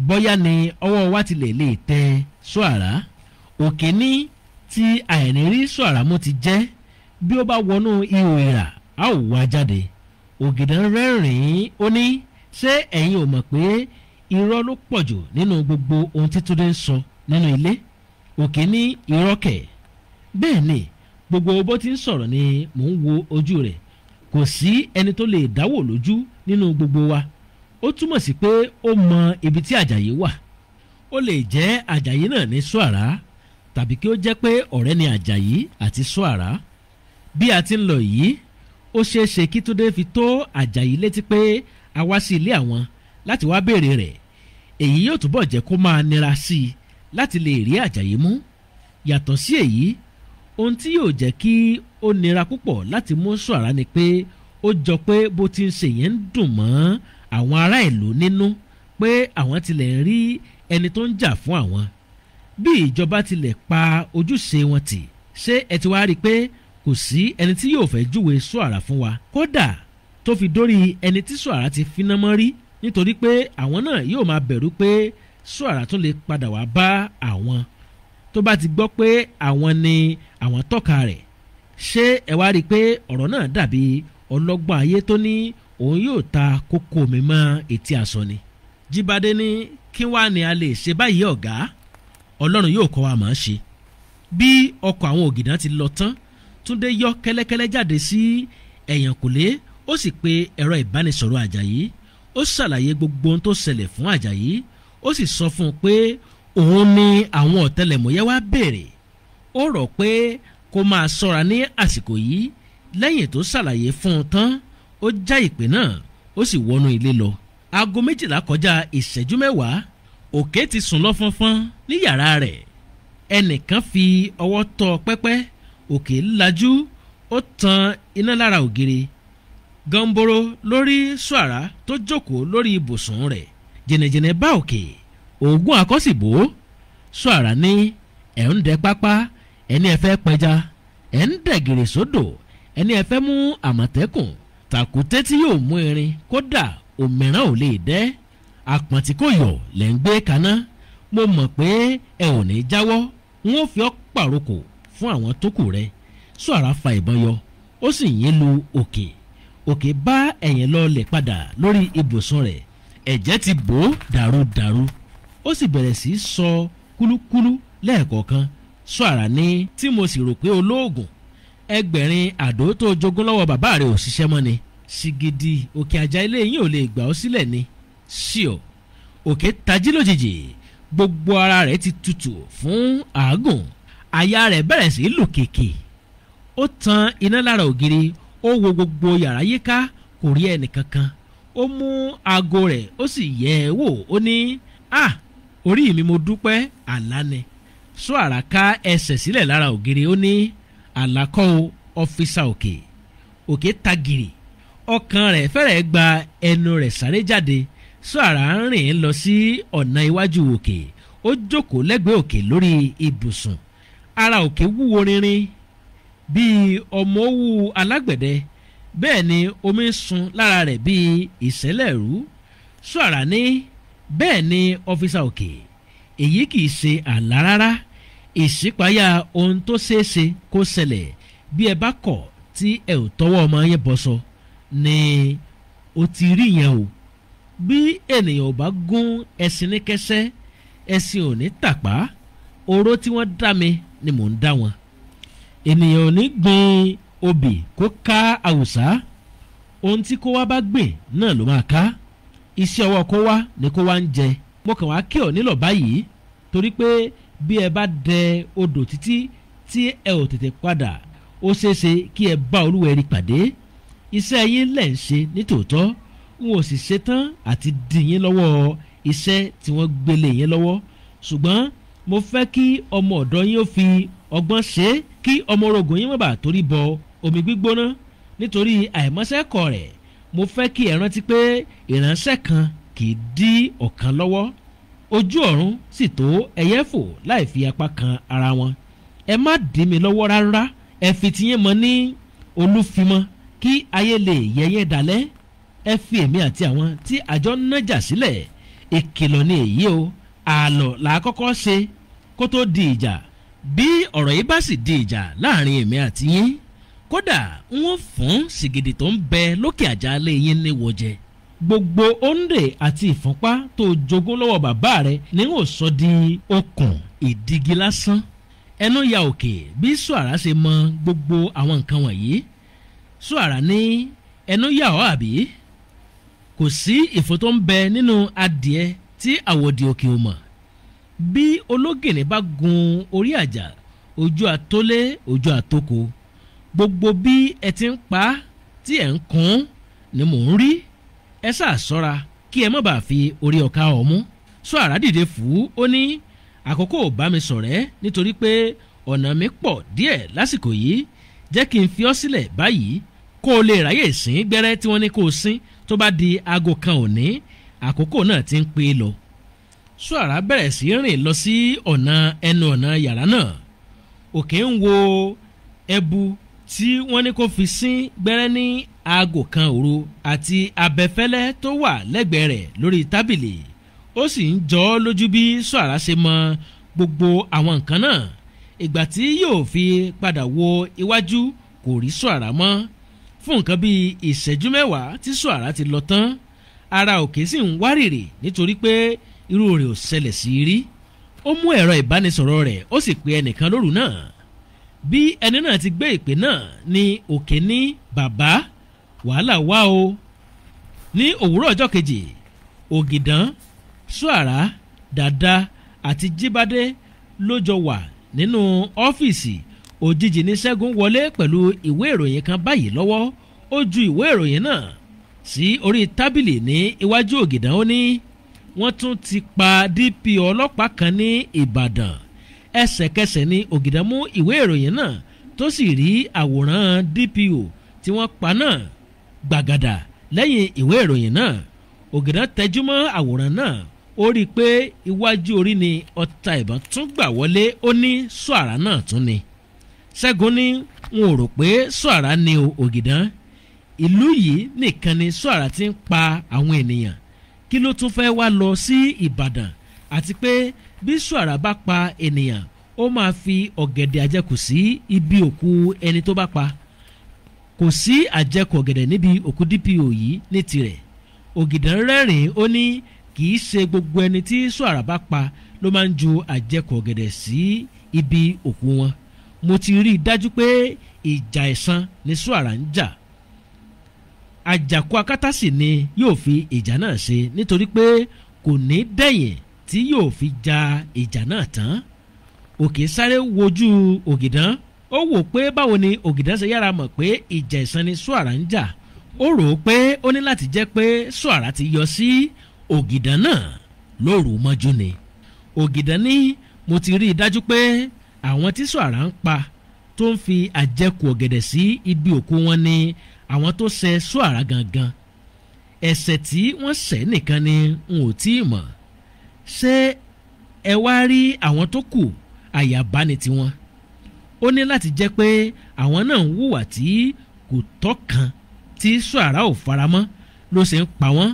Speaker 4: Bóyá ni ọwọ́ wa ti lè tẹ Ṣọ́àrà. Òkè ní tí àìní rí Ṣọ́àrà mú ti jẹ́, bí ó bá wọnú ihò ìrà a ò wá jáde. Ògìdán rẹ́rìn-ín, ó ní ṣé ẹ̀yin ò mọ̀ pé irọ́ ló pọ̀jù nínú gbogbo ohun tí Túndé ń sọ nínú ilé? Òkè ní irọ́ kẹ̀. Bẹ́ẹ̀ ni gbogbo bó ti ń sọ̀rọ̀ ni mò ń wo ojú rẹ̀. Kò sí ẹni tó lè dáwò lójú nínú gbogbo wa. Ó túmọ̀ sí pé ó mọ ibi tí Àjàyí wà. Ó lè jẹ́ Àjàyí náà ní Ṣọ́àrà tàbí kí ó jẹ́ pé ọ̀rẹ́ ni Àjàyí àti Ṣọ́àrà. Bí a ti ń lọ yìí, ó ṣeé ṣe kí Túndé fi tó Àjàyí létí pé a wá sí ilé àwọn láti wá béèrè rẹ̀. Èyí yóò túbọ̀ jẹ́ kó máa nira sí i láti lè rí Àjàyí mú. Yàtọ̀ sí èyí, ohun tí yóò jẹ́ kí ó nira púpọ̀ láti mú Ṣọ́àrà ni pé ó jọ pé bó ti ń ṣe yẹn ń dùn mọ́ àwọn ará ìlú nínú pé àwọn tilẹ̀ ń rí ẹni tó ń jà fún àwọn. Bí ìjọba tilẹ̀ pa ojúṣe wọn tì, ṣé ẹ ti wá rí i pé kò sí ẹni tí yóò fẹ́ júwe Ṣọ́àrà fún wa? Kódà tó fi dórí ẹni tí Ṣọ́àrà ti finá mọ́ rí, nítorí pé àwọn náà yóò máa bẹ̀rù pé Ṣọ́àrà tún lè padà wá bá àwọn tó bá ti gbọ́ pé àwọn ni àwọn tọ́ka rẹ̀. Ṣé ẹ wá rí i pé ọ̀rọ̀ náà dàbí ọlọ́gbọ́n ayé tó ní òun yóò ta kókó mi mọ́ etí aṣọ ni? Jíbádé ní kí wá ni a lè ṣe báyìí ọ̀gá? Ọlọ́run yóò kọ́ wa màá ṣe. Bí ọkọ̀ àwọn Ògìdán ti lọ tán, Túndé yọ kẹ́lẹ́kẹ́lẹ́ jáde sí ẹ̀yànkùlé, ó sì pe ẹ̀rọ ìbánisọ̀rọ̀ Àjàyí. Ó ṣàlàyé gbogbo ohun tó ṣẹlẹ̀ fún Àjàyí, ó sì sọ fún un pé òun ni àwọn ọ̀tẹlẹ̀múyẹ́ wá béèrè. Ó rọ̀ pé kó máa ṣọ́ra ní àsìkò yìí. Lẹ́yìn tó ṣàlàyé fún un tán, ó já ìpè náà, ó sì wọnú ilé lọ. 11:10, Òkè ti sùn lọ fọ́nfọ́n ní yàrá rẹ̀. Ẹnìkan fi ọwọ́ tọ́ pẹ́pẹ́. Òkè lajú, ó tan iná lára ògiri. Gànboro lórí Ṣọ́àrà tó jókòó lórí ibùsùn rẹ̀. Jìnnìjìnnì bá Òkè, òògùn àkọ́sìbò. Ṣọ́àrà ní ẹ̀ ń dẹ pápá, ẹni ẹ fẹ́ pẹja, ẹ̀ ń dẹ̀gìrì sódò, ẹni ẹ fẹ́ mú àmọ̀tẹ́kùn, tàkúté tí yóò mú irin, kódà òmíràn ò lè dẹ́. Àpọ̀n tí kò yọ̀ lẹ́ ń gbé kaná. Mo mọ̀ pé ẹ ò ní jáwọ́, n ó fi ọ́ pàrokò fún àwọn tó kù rẹ. Ṣọ́àrà fa ìbọn yọ, ó sì yín lu Òkè. Òkè bá ẹ̀yìn lọlẹ̀ padà lórí ibùsùn rẹ̀. Ẹ̀jẹ̀ ti bò ó dàrúdàrú. Ó sì bẹ̀rẹ̀ sí í sọ kúlúkúlú lẹ́ẹ̀kọ̀ọ̀kan. Ṣọ́àrà ní tí mo sì rò pé olóògùn ẹgbẹ̀rin àdó tó jogún lọ́wọ́ bàbá rẹ̀ ò ṣiṣẹ́ mọ́ ni. Ṣìgìdì Òkè àjà ilé yín ò lè gbà ọ́ sílẹ̀ ni. Ṣíọ Òkè tají lójijì, gbogbo ara rẹ̀ ti tutù fún àágùn. Àyà rẹ̀ bẹ̀rẹ̀ sí í lù kìkì. Ó tan iná lára ògiri, ó wo gbogbo yàrá yíká, kò rí ẹnì kankan. Ó mú aago rẹ̀, ó sì yẹ̀ ẹ́ wò. Ó ní, "Ah, Orí mi mo dúpẹ́, àlá ni. Ṣọ́ara ká ẹsẹ̀ sílẹ̀ lára ògiri, ó ní àlàkọ́ o, ọ́fíìsà Òkè. Òkè tagìrì, ọkàn rẹ̀ fẹ́rẹ̀ gba ẹnu rẹ̀ sáré jáde. Ṣọ́ara ń rìn lọ sí ọ̀nà iwájú Òkè, ó jókòó lẹ́gbẹ̀ẹ́ Òkè lórí ibùsùn. Ara Òkè wúwo rinrin bíi ọmọ owú alágbẹ̀dẹ, bẹ́ẹ̀ ni omi ń sun lára rẹ̀ bíi ìṣẹ̀lẹ̀rú. Ṣọ́ara ní bẹ́ẹ̀ ni ọ́fíìsà Òkè, èyí kì í ṣe àlá rárá. Ìṣípayá ohun tó ṣeéṣe kó ṣẹlẹ̀ bí ẹ bá kọ̀ tí ẹ ò tọwọ́ ọmọ yẹn bọ́sọ ni ó ti rí yẹn o. Bí ènìyàn ò bá gún ẹṣin ní kẹsẹ́, ẹṣin ò ní tàpá. Oró tí wọ́n dá mi ni mò ń dá wọn. Ènìyàn ò ní gbin obì kó ká àwùsá. Ohun tí kó wá bá gbìn náà ló máa ká. Iṣẹ́ ọwọ́ kó wá ni kó wá ń jẹ. Mo kàn wá kí ọ nílọ̀ báyìí torí pé bí ẹ bá dẹ odò títí tí ẹ ò tètè padà, ó ṣeéṣe kí ẹ bá Olúwẹ̀rí pàdé. Iṣẹ́ yín lẹ̀ ń ṣe nítòótọ́, n ò sì ṣetán àti dì yín lọ́wọ́ iṣẹ́ tí wọ́n gbélé yín lọ́wọ́, ṣùgbọ́n mo fẹ́ kí ọmọ ọ̀dọ́ yín ó fi ọgbọ́n ṣe é, kí ọmọ orogún yín má bàa torí bọ omi gbígbóná nítorí àìmọ́sẹ́kọ̀ rẹ̀. Mo fẹ́ kí ẹ rántí pé ìránṣẹ́ kan kì í dí ọ̀kan lọ́wọ́, ojú ọ̀run sì tó ẹyẹ fò láì fi apá kan ara wọn. Ẹ má dí mi lọ́wọ́ rárá, ẹ fi tiyín mọ ní olúfimọ́ kí ayé lè yẹyẹ dalẹ̀. Ẹ fi èmi àti àwọn tí àjọ nájà sílẹ̀. Ìkìlọ̀ ni èyí o, àlọ́ là á kọ́kọ́ ṣe kó tó di ìjà. Bí ọ̀rọ̀ yìí bá sì di ìjà láàrin èmi àti yín, kódà wọ́n fún sìgìdì tó ń bẹ lókè àjálẹ̀ yín ní wọ́jẹ. Gbogbo òǹdè àti ìfúnpá tó jogún lọ́wọ́ bàbá rẹ̀ ni ó sọ di okùn ìdígi lásán. Ẹnu ya Òkè bí Ṣọ́ara ṣe mọ gbogbo àwọn nǹkan wọ̀nyí. Ṣọ́ara ní ẹnu yà ọ́ àbí? Kò sí ìfún tó ń bẹ nínú adìẹ tí àwòdì òkè ò mọ̀. Bí ológìnní bá gun orí àjà, ojú àtólé ojú àtókò. Gbogbo bí ẹ ti ń pa tí ẹ ń kún ni mò ń rí. Ẹ ṣáà ṣọ́ra kí ẹ má bàa fi orí ọ̀ka ọ̀mú. Ṣọ́ara dìde fún ó ní àkókò ò bá mi ṣọ̀rẹ́ nítorí pé ọ̀nà mi pọ̀ díẹ̀ lásìkò yìí. Jẹ́ kí n fi ọ́ sílẹ̀ báyìí kó o lè ráyè sín gbẹ́rẹ́ tí wọ́n ní kó o sín tó bá di aago kan òní. Àkókò náà ti ń pé lọ. Ṣọ́ara bẹ̀rẹ̀ sí rìn lọ sí ọ̀nà ẹnu ọ̀nà yàrá náà. Òkè ń wo ẹbu tí wọ́n ní kó fi sín gbẹ́rẹ́ ní aago kan òru àti abẹfẹ́lẹ́ tó wà lẹ́gbẹ̀ẹ́ rẹ̀ lórí tábìlì. Ó sì ń jọ ọ́ lójú bí Ṣọ́ara ṣe mọ gbogbo àwọn nǹkan náà. Ìgbà tí yóò fi padà wo iwájú kò rí Ṣọ́ara mọ́. Fún nǹkan bíi ìṣẹ́jú mẹ́wàá tí Ṣọ́ara ti lọ tán, ara Òkè sì ń wárìrì nítorí pé irú rẹ̀ ò ṣẹlẹ̀ sí rí. Ó mú ẹ̀rọ ìbánisọ̀rọ̀ rẹ̀ ó sì pe ẹnìkan lóru náà. Bí ẹni náà ti gbé ìpè náà ni Òkè ní bàbá wàhálà wá o. Ní òwúrọ̀ ọjọ́ kejì, Ògìdán, Ṣọ́ara, Dàda àti Jíbádé ló jọ wà nínú ọ́fíìsì. Òjijì ní Ṣẹ́gun wọlé pẹ̀lú ìwé ìròyìn kan báyìí lọ́wọ́. Ó ju ìwé ìròyìn náà sí orí tábìlì ní iwájú Ògìdán. Ó ní wọ́n tún ti pa DPO ọlọ́pàá kan ní Ìbàdàn. Ẹsẹ̀kẹsẹ̀ ni Ògìdán mú ìwé ìròyìn náà tó sì rí àwòrán DPO tí wọ́n pa náà gbàgàdà lẹ́yìn ìwé ìròyìn náà. Ògìdán tẹjúmọ́ àwòrán náà, ó rí i pé iwájú orí ni ọta ìbọn tún gbà wọlé. Ó ní Ṣọ́ara náà tún ni. Ṣẹ́gun ní n ò rò pé Ṣọ́ara ni Ògìdán. Ìlú yìí nìkan ni Ṣọ́ara ti ń pa àwọn ènìyàn. Kí ló tún fẹ́ wá lọ sí Ìbàdàn? Àti pé bí Ṣọ́ara bá pa ènìyàn, ó máa fi ọ̀gẹ̀dẹ̀ àjẹkù sí ibi òkú ẹni tó bá pa. Kò sí àjẹkù ọ̀gẹ̀dẹ̀ níbi òkú DPO yìí ní tirẹ̀. Ògìdán rẹ́rìn-ín, ó ní kì í ṣe gbogbo ẹni tí Ṣọ́ara bá pa ló máa ń ju àjẹkù ọ̀gẹ̀dẹ̀ sí ibi òkú wọn. Mo ti rí i dájú pé ìjà ẹ̀san ni Ṣọ́ara ń jà. Àjàkú akátá sì ni yóò fi ìjà náà ṣe nítorí pé kò ní dẹ̀yìn tí yóò fi ja ìjà náà tán. Òkè sáré wojú Ògìdán, ó wò pé báwo ni Ògìdán ṣe yára mọ̀ pé ìjà ẹ̀san ni Ṣọ́ara ń jà. Ó rò ó pé ó ní láti jẹ́ pé Ṣọ́ara ti yọ sí Ògìdán náà lóru mọ́jú ni. Ògìdán ní mo ti rí i dájú pé àwọn tí Ṣọ́ara ń pa tó ń fi àjẹkù ọ̀gẹ̀dẹ̀ sí ibi òkú wọn ni àwọn tó ṣe Ṣọ́ara gangan. Ẹ̀ṣẹ̀ tí wọ́n ṣẹ̀ nìkan ni n ò tí ì mọ̀. Ṣé ẹ wá rí àwọn tó kù àyàbá ni tiwọn. Ó ní láti jẹ́ pé àwọn náà ń hùwà tí kò tọ́ kan tí Ṣọ́ara ò faramọ́ ló ṣe ń pa wọ́n.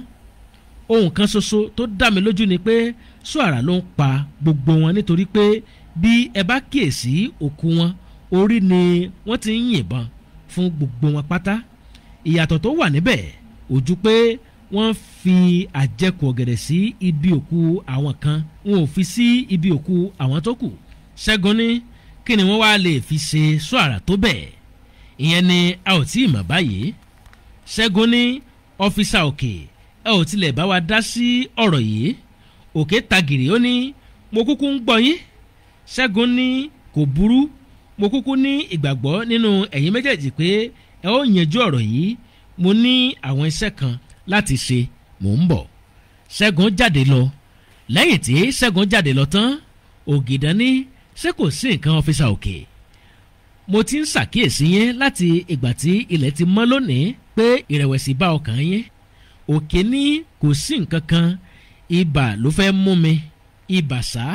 Speaker 4: Ohun kan ṣoṣo tó dá mi lójú ni pé Ṣọ́ara ló ń pa gbogbo wọn nítorí pé bí ẹ bá kíyèsí òkú wọn orí ni wọ́n ti ń yìnbọn fún gbogbo wọn pátá. Ìyàtọ̀ tó wà níbẹ̀ ojú pé wọ́n fi àjẹkù ọ̀gẹ̀dẹ̀ sí ibi òkú àwọn kan, wọn ò fi sí ibi òkú àwọn tó kù. Ṣẹ́gun ní kí ni wọ́n wá lè fi ṣe Ṣọ́ara tó bẹ́ẹ̀? Ìyẹn ni a ò tí ì mọ̀ báyìí. Ṣẹ́gun ní ọ́físà Òkè ẹ ò tilẹ̀ bá wa dá sí ọ̀rọ̀ yìí. Òkè tagìrì ó ní mo kúkú ń gbọ́ yín. Ṣẹ́gun ní kò burú, mo kúkú ní ìgbàgbọ́ nínú ẹ̀yin méjèèjì pé ẹ ó yanjú ọ̀rọ̀ yìí. Mo ní àwọn iṣẹ́ kan láti ṣe, mò ń bọ̀. Ṣẹ́gun jáde lọ. Lẹ́yìn tí Ṣẹ́gun jáde lọ tán, Ògìdán ní ṣé kò sí nǹkan ọ́físà Òkè? Mo ti ń ṣàkíyèsí yín láti ìgbà tí ilẹ̀ ti mọ́ lónìí pé ìrẹ̀wẹ̀sì bá ọkàn yín. Òkè ní kò sí nǹkan kan, ibà ló fẹ́ mú mi. Ibà sá?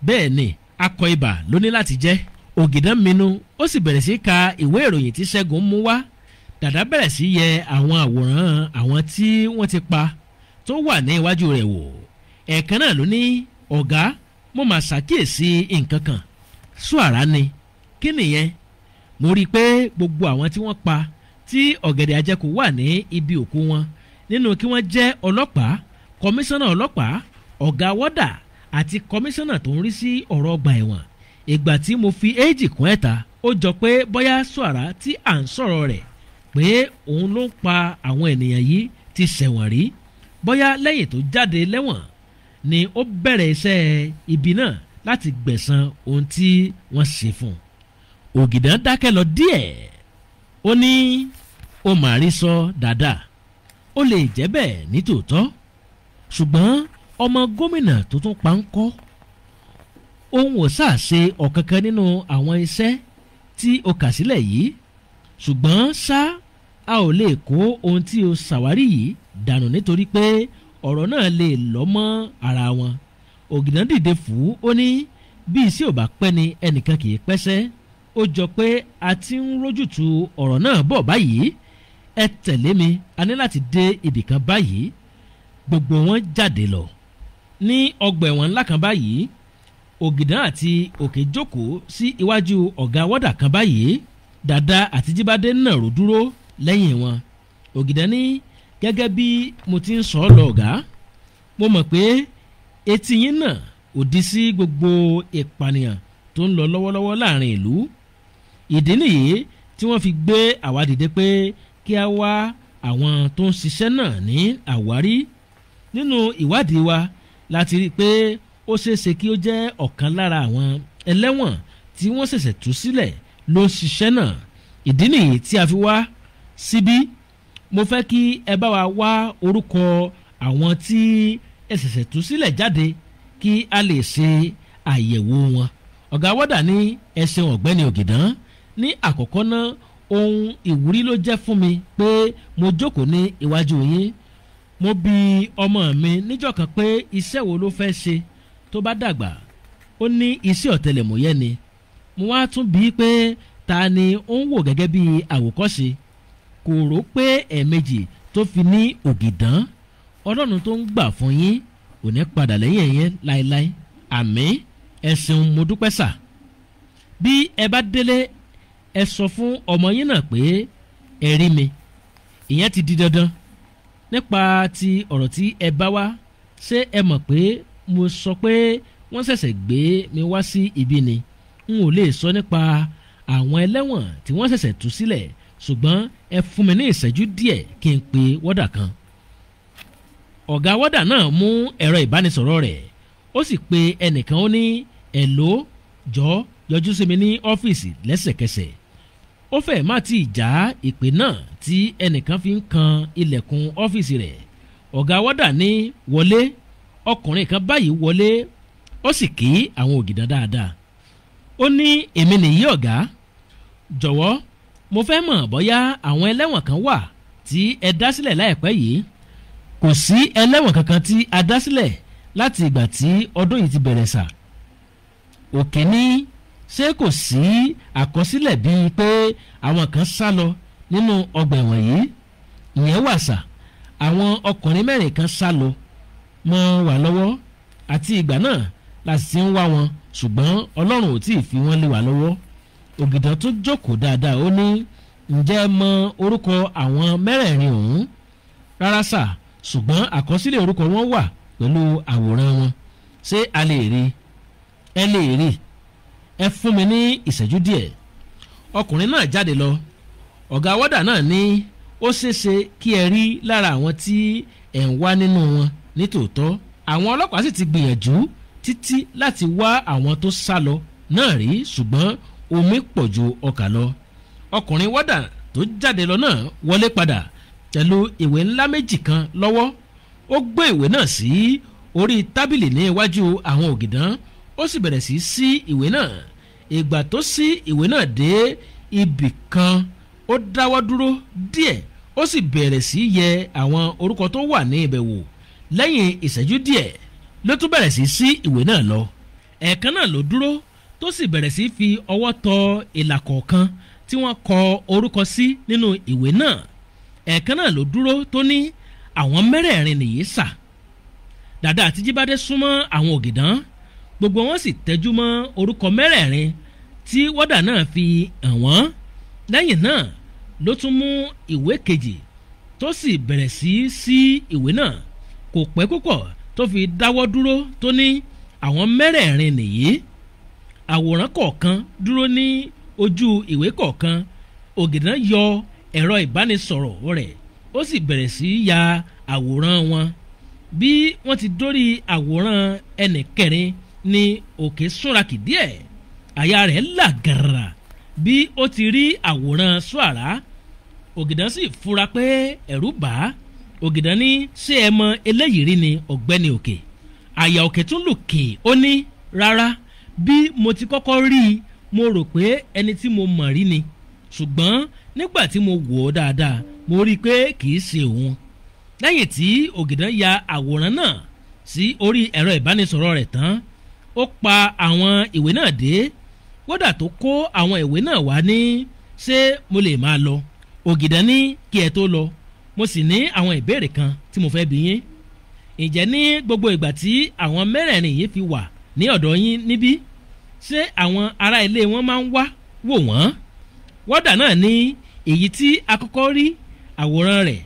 Speaker 4: Bẹ́ẹ̀ ni, akọ ibà ló ní láti jẹ́. Ògìdán minú, ó sì bẹ̀rẹ̀ sí ka ìwé ìròyìn tí Ṣẹ́gun mú wá. Dàdá bẹ̀rẹ̀ sí yẹ àwọn àwòrán àwọn tí wọ́n ti pa tó wà ní iwájú rẹ̀ wò. Ẹ̀ẹ̀kan náà ló ní ọ̀gá, mo máa ṣàkíyèsí nǹkan kan. Ṣọ́ara ni. Kí nìyẹn? Mo rí i pé gbogbo àwọn tí wọ́n pa tí ọ̀gẹ̀dẹ̀ àjẹkù wà ní ibi òkú wọn nínú kí wọ́n jẹ́ ọlọ́pàá, kọmíṣánná ọlọ́pàá, ọ̀gá wọ́dà àti kọmíṣánná tó ń rí sí ọ̀rọ̀ ọgbà ẹ̀wọ̀n. Ìgbà tí mo fi 2 kún 3, ó jọ pé bóyá Ṣọ́ara tí à ń sọ̀rọ̀ rẹ̀ pé òun ló ń pa àwọn ènìyàn yìí ti ṣẹ̀wọ̀n rí. Bóyá lẹ́yìn tó jáde lẹ́wọ̀n ni ó bẹ̀rẹ̀ iṣẹ́ ibi náà láti gbẹ̀san ohun tí wọ́n ṣe fún un. Ògìdán dákẹ́ lọ díẹ̀. Ó ní ó mà rí sọ dáadáa, ó lè jẹ́ bẹ́ẹ̀ ní tòótọ́, ṣùgbọ́n ọmọ gómìnà tó tún pa ń kọ́. Òun ò sáà ṣe ọ̀kankan nínú àwọn iṣẹ́ tí o kà sílẹ̀ yìí, ṣùgbọ́n ṣá a ò lè kó ohun tí o ṣàwárí yìí dànù nítorí pé ọ̀rọ̀ náà lè lọ́ mọ́ ara wọn. Ògìdán dìde fún ó ní bí iṣẹ́ ò bá pẹ́ ni ẹnìkan kì í pẹ́sẹ́. Ó jọ pé a ti ń rójútu ọ̀rọ̀ náà bọ̀ báyìí. Ẹ tẹ̀lé mi, a ní láti dé ibìkan báyìí. Gbogbo wọn jáde lọ. Ní ọgbà ẹ̀wọ̀n ńlá kan báyìí, Ògìdán àti Òkè jókòó sí iwájú ọ̀gá wọ́dà kan báyìí. Dàdá àti Jíbádé nàró dúró lẹ́yìn wọn. Ògìdán ní gẹ́gẹ́ bí mo ti ń sọ ọ́ lọ ọ̀gá, mo mọ̀ pé etí yín náà ò di sí gbogbo ìpànìyàn tó ń lọ lọ́wọ́lọ́wọ́ láàrin ìlú. Ìdí nìyí tí wọ́n fi gbé àwa dìde pé kí a wá àwọn tó ń ṣiṣẹ́ náà ní àwárí. Nínú ìwádìí wa láti rí i pé ó ṣeéṣe kí ó jẹ́ ọ̀kan lára àwọn ẹlẹ́wọ̀n tí wọ́n ṣẹ̀ṣẹ̀ tú sílẹ̀ ló ń ṣiṣẹ́ náà. Ìdí nìyí tí a fi wá síbí. Mo fẹ́ kí ẹ bá wa wá orúkọ àwọn tí ẹ ṣẹ̀ṣẹ̀ tú sílẹ̀ jáde kí a lè ṣe àyẹ̀wò wọn. Ọ̀gá wọ́dà ní ẹ ṣeun ọ̀gbẹ́ni Ògìdán. Ní àkọ́kọ́ náà, ohun ìwúrí ló jẹ́ fún mi pé mo jókòó ní iwájú yín. Mo bi ọmọ mi níjọ́ kan pé iṣẹ́ wo ló fẹ́ ṣe tó bá dàgbà. Ó ní iṣẹ́ ọ̀tẹlẹ̀múyẹ́ ni. Mo wá tún bi í pé ta ni ó ń wò gẹ́gẹ́ bí àwòkọ́ṣe. Kò rò pé ẹ̀ẹ̀mejì tó fi ní Ògìdán. Ọlọ́run tó ń gbà fún yín ò ní padà lẹ́yìn yín láéláé. Àmín. Ẹ ṣeun, mo dúpẹ́ sà. Bí ẹ bá délé, ẹ sọ fún ọmọ yín náà pé ẹ rí mi. Ìyẹn ti di dandan. Nípa ti ọ̀rọ̀ tí ẹ bá wá, ṣé ẹ mọ̀ pé mo sọ pé wọ́n ṣẹ̀ṣẹ̀ gbé mi wá sí ibi ni? N ò lè sọ nípa àwọn ẹlẹ́wọ̀n tí wọ́n ṣẹ̀ṣẹ̀ tú sílẹ̀, ṣùgbọ́n ẹ fún mi ní ìṣẹ́jú díẹ̀ kí n pe wọ́dà kan. Ọ̀gá wọ́dà náà mú ẹ̀rọ ìbánisọ̀rọ̀ rẹ̀, ó sì pe ẹnìkan. Ó ní ẹ̀ló, jọ̀ọ́ yọjú sí mi ní ọ́fíìsì lẹ́sẹ̀kẹsẹ̀. Ó fẹ́ má ti já ìpè náà tí ẹnìkan fi ń kan ilẹ̀kùn ọ́fíìsì rẹ̀. Ọ̀gá wọ́dà ní wọlé. Ọkùnrin kan báyìí wọlé Ó sì kí àwọn Ògìdán dáadáa. Ó ní èmi nìyí ọ̀gá, jọ̀wọ́ mo fẹ́ mọ̀ bóyá àwọn ẹlẹ́wọ̀n kan wà tí ẹ dá sílẹ̀ láìpẹ́ yìí. Kò sí ẹlẹ́wọ̀n kankan tí a dá sílẹ̀ láti ìgbà tí ọdún yìí ti bẹ̀rẹ̀ sà. Òkè ní ṣé kò sí àkọsílẹ̀ bíi pé àwọn kan sá lọ nínú ọgbà ẹ̀wọ̀n yìí? Ìyẹn wà sà, àwọn ọkùnrin mẹ́rin kan sá lọ mọ́ wà lọ́wọ́, àti ìgbà náà la sì ti ń wá wọn, ṣùgbọ́n Ọlọ́run ò tí ì fi wọ́n lé wa lọ́wọ́. Ògìdán tó jókòó dáadáa ó ní ǹjẹ́ ẹ mọ orúkọ àwọn mẹ́rẹ̀ẹ̀rin ọ̀hún? Rárá sà, ṣùgbọ́n àkọsílẹ̀ orúkọ wọn wà pẹ̀lú àwòrán wọn. Ṣé a lè rí? Ẹ lè rí, ẹ fún mi ní ìṣẹ́jú díẹ̀. Ọkùnrin náà jáde lọ. Ọ̀gá wọ́dà náà ní ó ṣeéṣe kí ẹ rí lára àwọn tí ẹ̀ ń wá nínú wọn nítòótọ́. Àwọn ọlọ́pàá sì ti gbìyànjú títí láti wá àwọn tó sá lọ náà rí, ṣùgbọ́n omi pọ̀ ju ọkà lọ. Ọkùnrin wọ́dà tó jáde lọ náà wọlé padà pẹ̀lú ìwé ńlá méjì kan lọ́wọ́. Ó gbé ìwé náà sí orí tábìlì ní iwájú àwọn Ògìdán, ó sì bẹ̀rẹ̀ sí sí ìwé náà. Ìgbà tó sí ìwé náà dé ibì kan, ó dáwọ́ dúró díẹ̀, ó sì bẹ̀rẹ̀ sí yẹ àwọn orúkọ tó wà ní ibẹ̀ wò. Lẹ́yìn ìṣẹ́jú díẹ̀ ló tún bẹ̀rẹ̀ sí sí ìwé náà lọ. Ẹ̀ẹ̀kan náà ló dúró tó sì bẹ̀rẹ̀ sí fi ọwọ́ tọ ìlà kọ̀ọ̀kan tí wọ́n kọ orúkọ sí nínú ìwé náà. Ẹ̀ẹ̀kan náà ló dúró tó ní àwọn mẹ́rẹ̀ẹ̀rin nìyí sà. Dàdá àti Jíbádé súnmọ́ àwọn Ògìdán, gbogbo wọn sì tẹ́jú mọ́ orúkọ mẹ́rẹ̀ẹ̀rin tí wọ́dà náà fi hàn wọ́n. Lẹ́yìn náà ló tún mú ìwé kejì tó sì bẹ̀rẹ̀ sí sí ìwé náà. Kò pẹ́ púpọ̀ tó fi dáwọ́ dúró tó ní àwọn mẹ́rẹ̀ẹ̀rin nìyí. Àwòrán kọ̀ọ̀kan dúró ní ojú ìwé kọ̀ọ̀kan. Ògìdán yọ ẹ̀rọ ìbánisọ̀rọ̀ rẹ̀, ó sì bẹ̀rẹ̀ sí ya àwòrán wọn. Bí wọ́n ti dórí àwòrán ẹnì kẹrin ní Òkè súnrakì díẹ̀, àyà rẹ̀ là gàrà bí ó ti rí àwòrán Ṣùàrà. Ògìdán sì fura pé ẹ̀rù bà á. Ògìdán ní ṣé ẹ mọ eléyìí rí ni ọ̀gbẹ́ni Òkè? Àyà Òkè tún lù kì, ó ní rárá, bí mo ti kọ́kọ́ rí i mo rò pé ẹni tí mo mọ̀ rí ni, ṣùgbọ́n nígbà tí mo wò ó dáadáa mo rí i pé kì í ṣe òun. Lẹ́yìn tí Ògìdán ya àwòrán náà sí orí ẹ̀rọ ìbánisọ̀rọ̀ rẹ̀ tán, ó pa àwọn ìwé náà dé. Kódà tó kó àwọn ìwé náà wá ní ṣé mo lè máa lọ? Ògìdán ní kí ẹ tó lọ, mo sì ní àwọn ìbéèrè kan tí mo fẹ́ bi yín. Ǹjẹ́ ní gbogbo ìgbà tí àwọn mẹ́rẹ̀ẹ̀rin yìí fi wà ní ọ̀dọ̀ yín níbí, ṣé àwọn ará ilé wọn máa ń wá wò wọ́n? Wọ́dà náà ní èyí tí a kọ́kọ́ rí àwòrán rẹ̀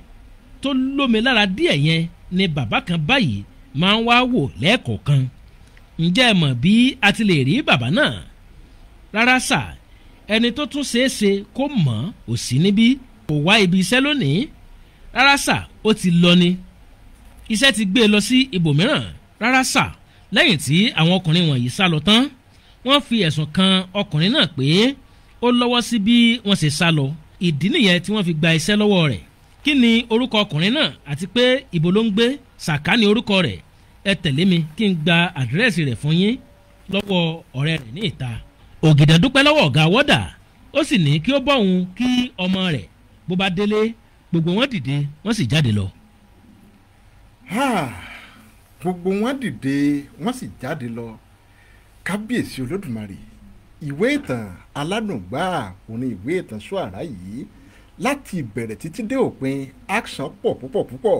Speaker 4: tó lómi lára díẹ̀ yẹn ni bàbá kan báyìí máa ń wá wò lẹ́ẹ̀kọ̀ọ̀kan. Ǹjẹ́ ẹ mọ̀ bí a ti lè rí bàbá náà? Rárá sà, ẹni tó tún ṣeéṣe kó mọ̀ ò sí níbí, kò wá ibi iṣẹ́ lónìí. Rárá sà, ó ti lọ ni, iṣẹ́ ti gbé e lọ sí ibòmíràn. Rárá sà, lẹ́yìn tí àwọn ọkùnrin wọ̀nyí sá lọ tán, wọ́n fi ẹ̀sùn kan ọkùnrin náà pé ó lọ́wọ́ sí bí wọ́n ṣe sá lọ. Ìdí nìyẹn tí wọ́n fi gba iṣẹ́ lọ́wọ́ rẹ̀. Kí ni orúkọ ọkùnrin náà àti pé ibo ló ń gbé? Sàká ni orúkọ rẹ̀. Ẹ tẹ̀lé mi kí n gba àdírẹ́sì rẹ̀ fún yín lọ́wọ́ ọ̀rẹ́ rẹ̀ ní ìta. Ògìdán dúpẹ́ lọ́wọ́ ọ̀gá wọ́dà, ó sì ní kí ó bọ́ òun kí ọmọ rẹ̀ bó bá délé. Gbogbo wọn dìde, wọ́n sì jáde lọ.
Speaker 2: Gbogbo wọn dìde, wọ́n sì jáde lọ. Kábíyèsí Olódùmarè, ìwé ìtàn aládùngbà òun ni ìwé ìtàn Ṣùàrà yìí. Láti ìbẹ̀rẹ̀ títí dé òpin, action pọ̀ púpọ̀ púpọ̀.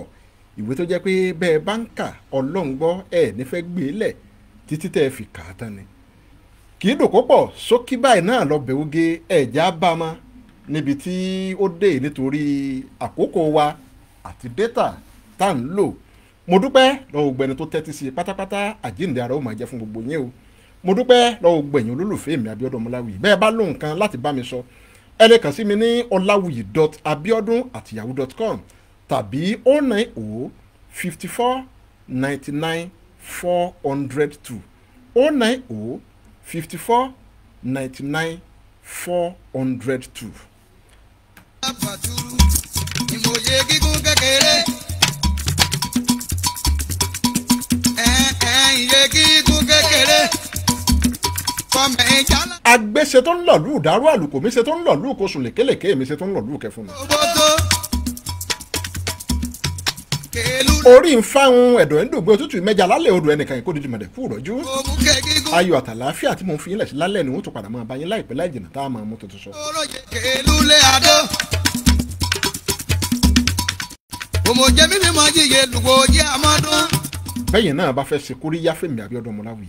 Speaker 2: Ìwé tó jẹ́ pé bẹ́ẹ̀ bá ń kà, Ọlọ́run gbọ́, ẹ̀ nífẹ̀ẹ́ gbé lẹ̀ títí tẹ́ ẹ fi kà á tán ni. Kì í dòkó pọ̀ sókí báyìí náà lọ bẹ̀ oge ẹ̀já bá ma níbi tí ó dé nítorí àkókò wa àti data tá à ń lò. Mo dúpẹ́ lọ́wọ́ gbogbo ẹni tó tẹ́tí sí i pátápátá, àjíǹde ara ó máa jẹ́ fún gbogbo yín o. Mo dúpẹ́ lọ́wọ́ gbogbo ẹ̀yin olólùfẹ́ mi Abíọ́dún Ọmọláwuyì. Bẹ́ẹ̀ bá lóhùn kan láti bá mi sọ, ẹ lè kàn sí mi ní ọláwuyì.abiodun@yahoo.com tàbí 090 54 99 402 090 54 99 402.
Speaker 3: Ìmọ̀ye gígùn kékeré. Iye kíkún kékeré. Kọ́mẹ̀ ìjálá.
Speaker 2: Agbéṣe tó ń lọ̀lú ìdárú àlùkò mi ṣe tó ń lọ̀lú ìkosùn lékelèké mi ṣe tó ń lọ̀lú ìkẹfun mi.
Speaker 3: Òbótó. Kèlú.
Speaker 2: Orí ń fáwọn ẹ̀dọ̀ ń dògbé òtútù mẹ́ja lálẹ́ odò ẹnìkan ìkó dídì mọ̀dẹ̀ kú rọ́jú.
Speaker 3: Òmù kẹ́kíkún.
Speaker 2: Ayọ̀ àtàlàáfíà tí mo ń fi yín lẹ̀ sí lálẹ́ ni wọ́n tún padà máa bá yín láìpẹ́ láì jìnnà tá a máa mú tuntun sọ.
Speaker 3: Oróyè kèlú lé adó. Òmòjé mímí mọ jíye lùgbò jẹ́ àmọ́dún.
Speaker 2: Bẹ́yìn náà bá fẹ́ ṣe kóríyá fèmí Abíọ́dún Ọmọláwuyì,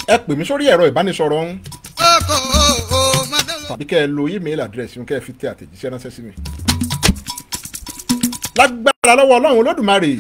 Speaker 2: ẹ pè mí sórí ẹ̀rọ ìbánisọ̀rọ̀ ọ̀hún
Speaker 3: Oko o mọ́tò.
Speaker 2: tàbí kẹ́ ẹ lo email address yín kẹ́ ẹ fi tẹ àtẹ̀jíṣẹ́ ránṣẹ́ sí mi. Lágbára lọ́wọ́ Ọlọ́run Olódùmarè,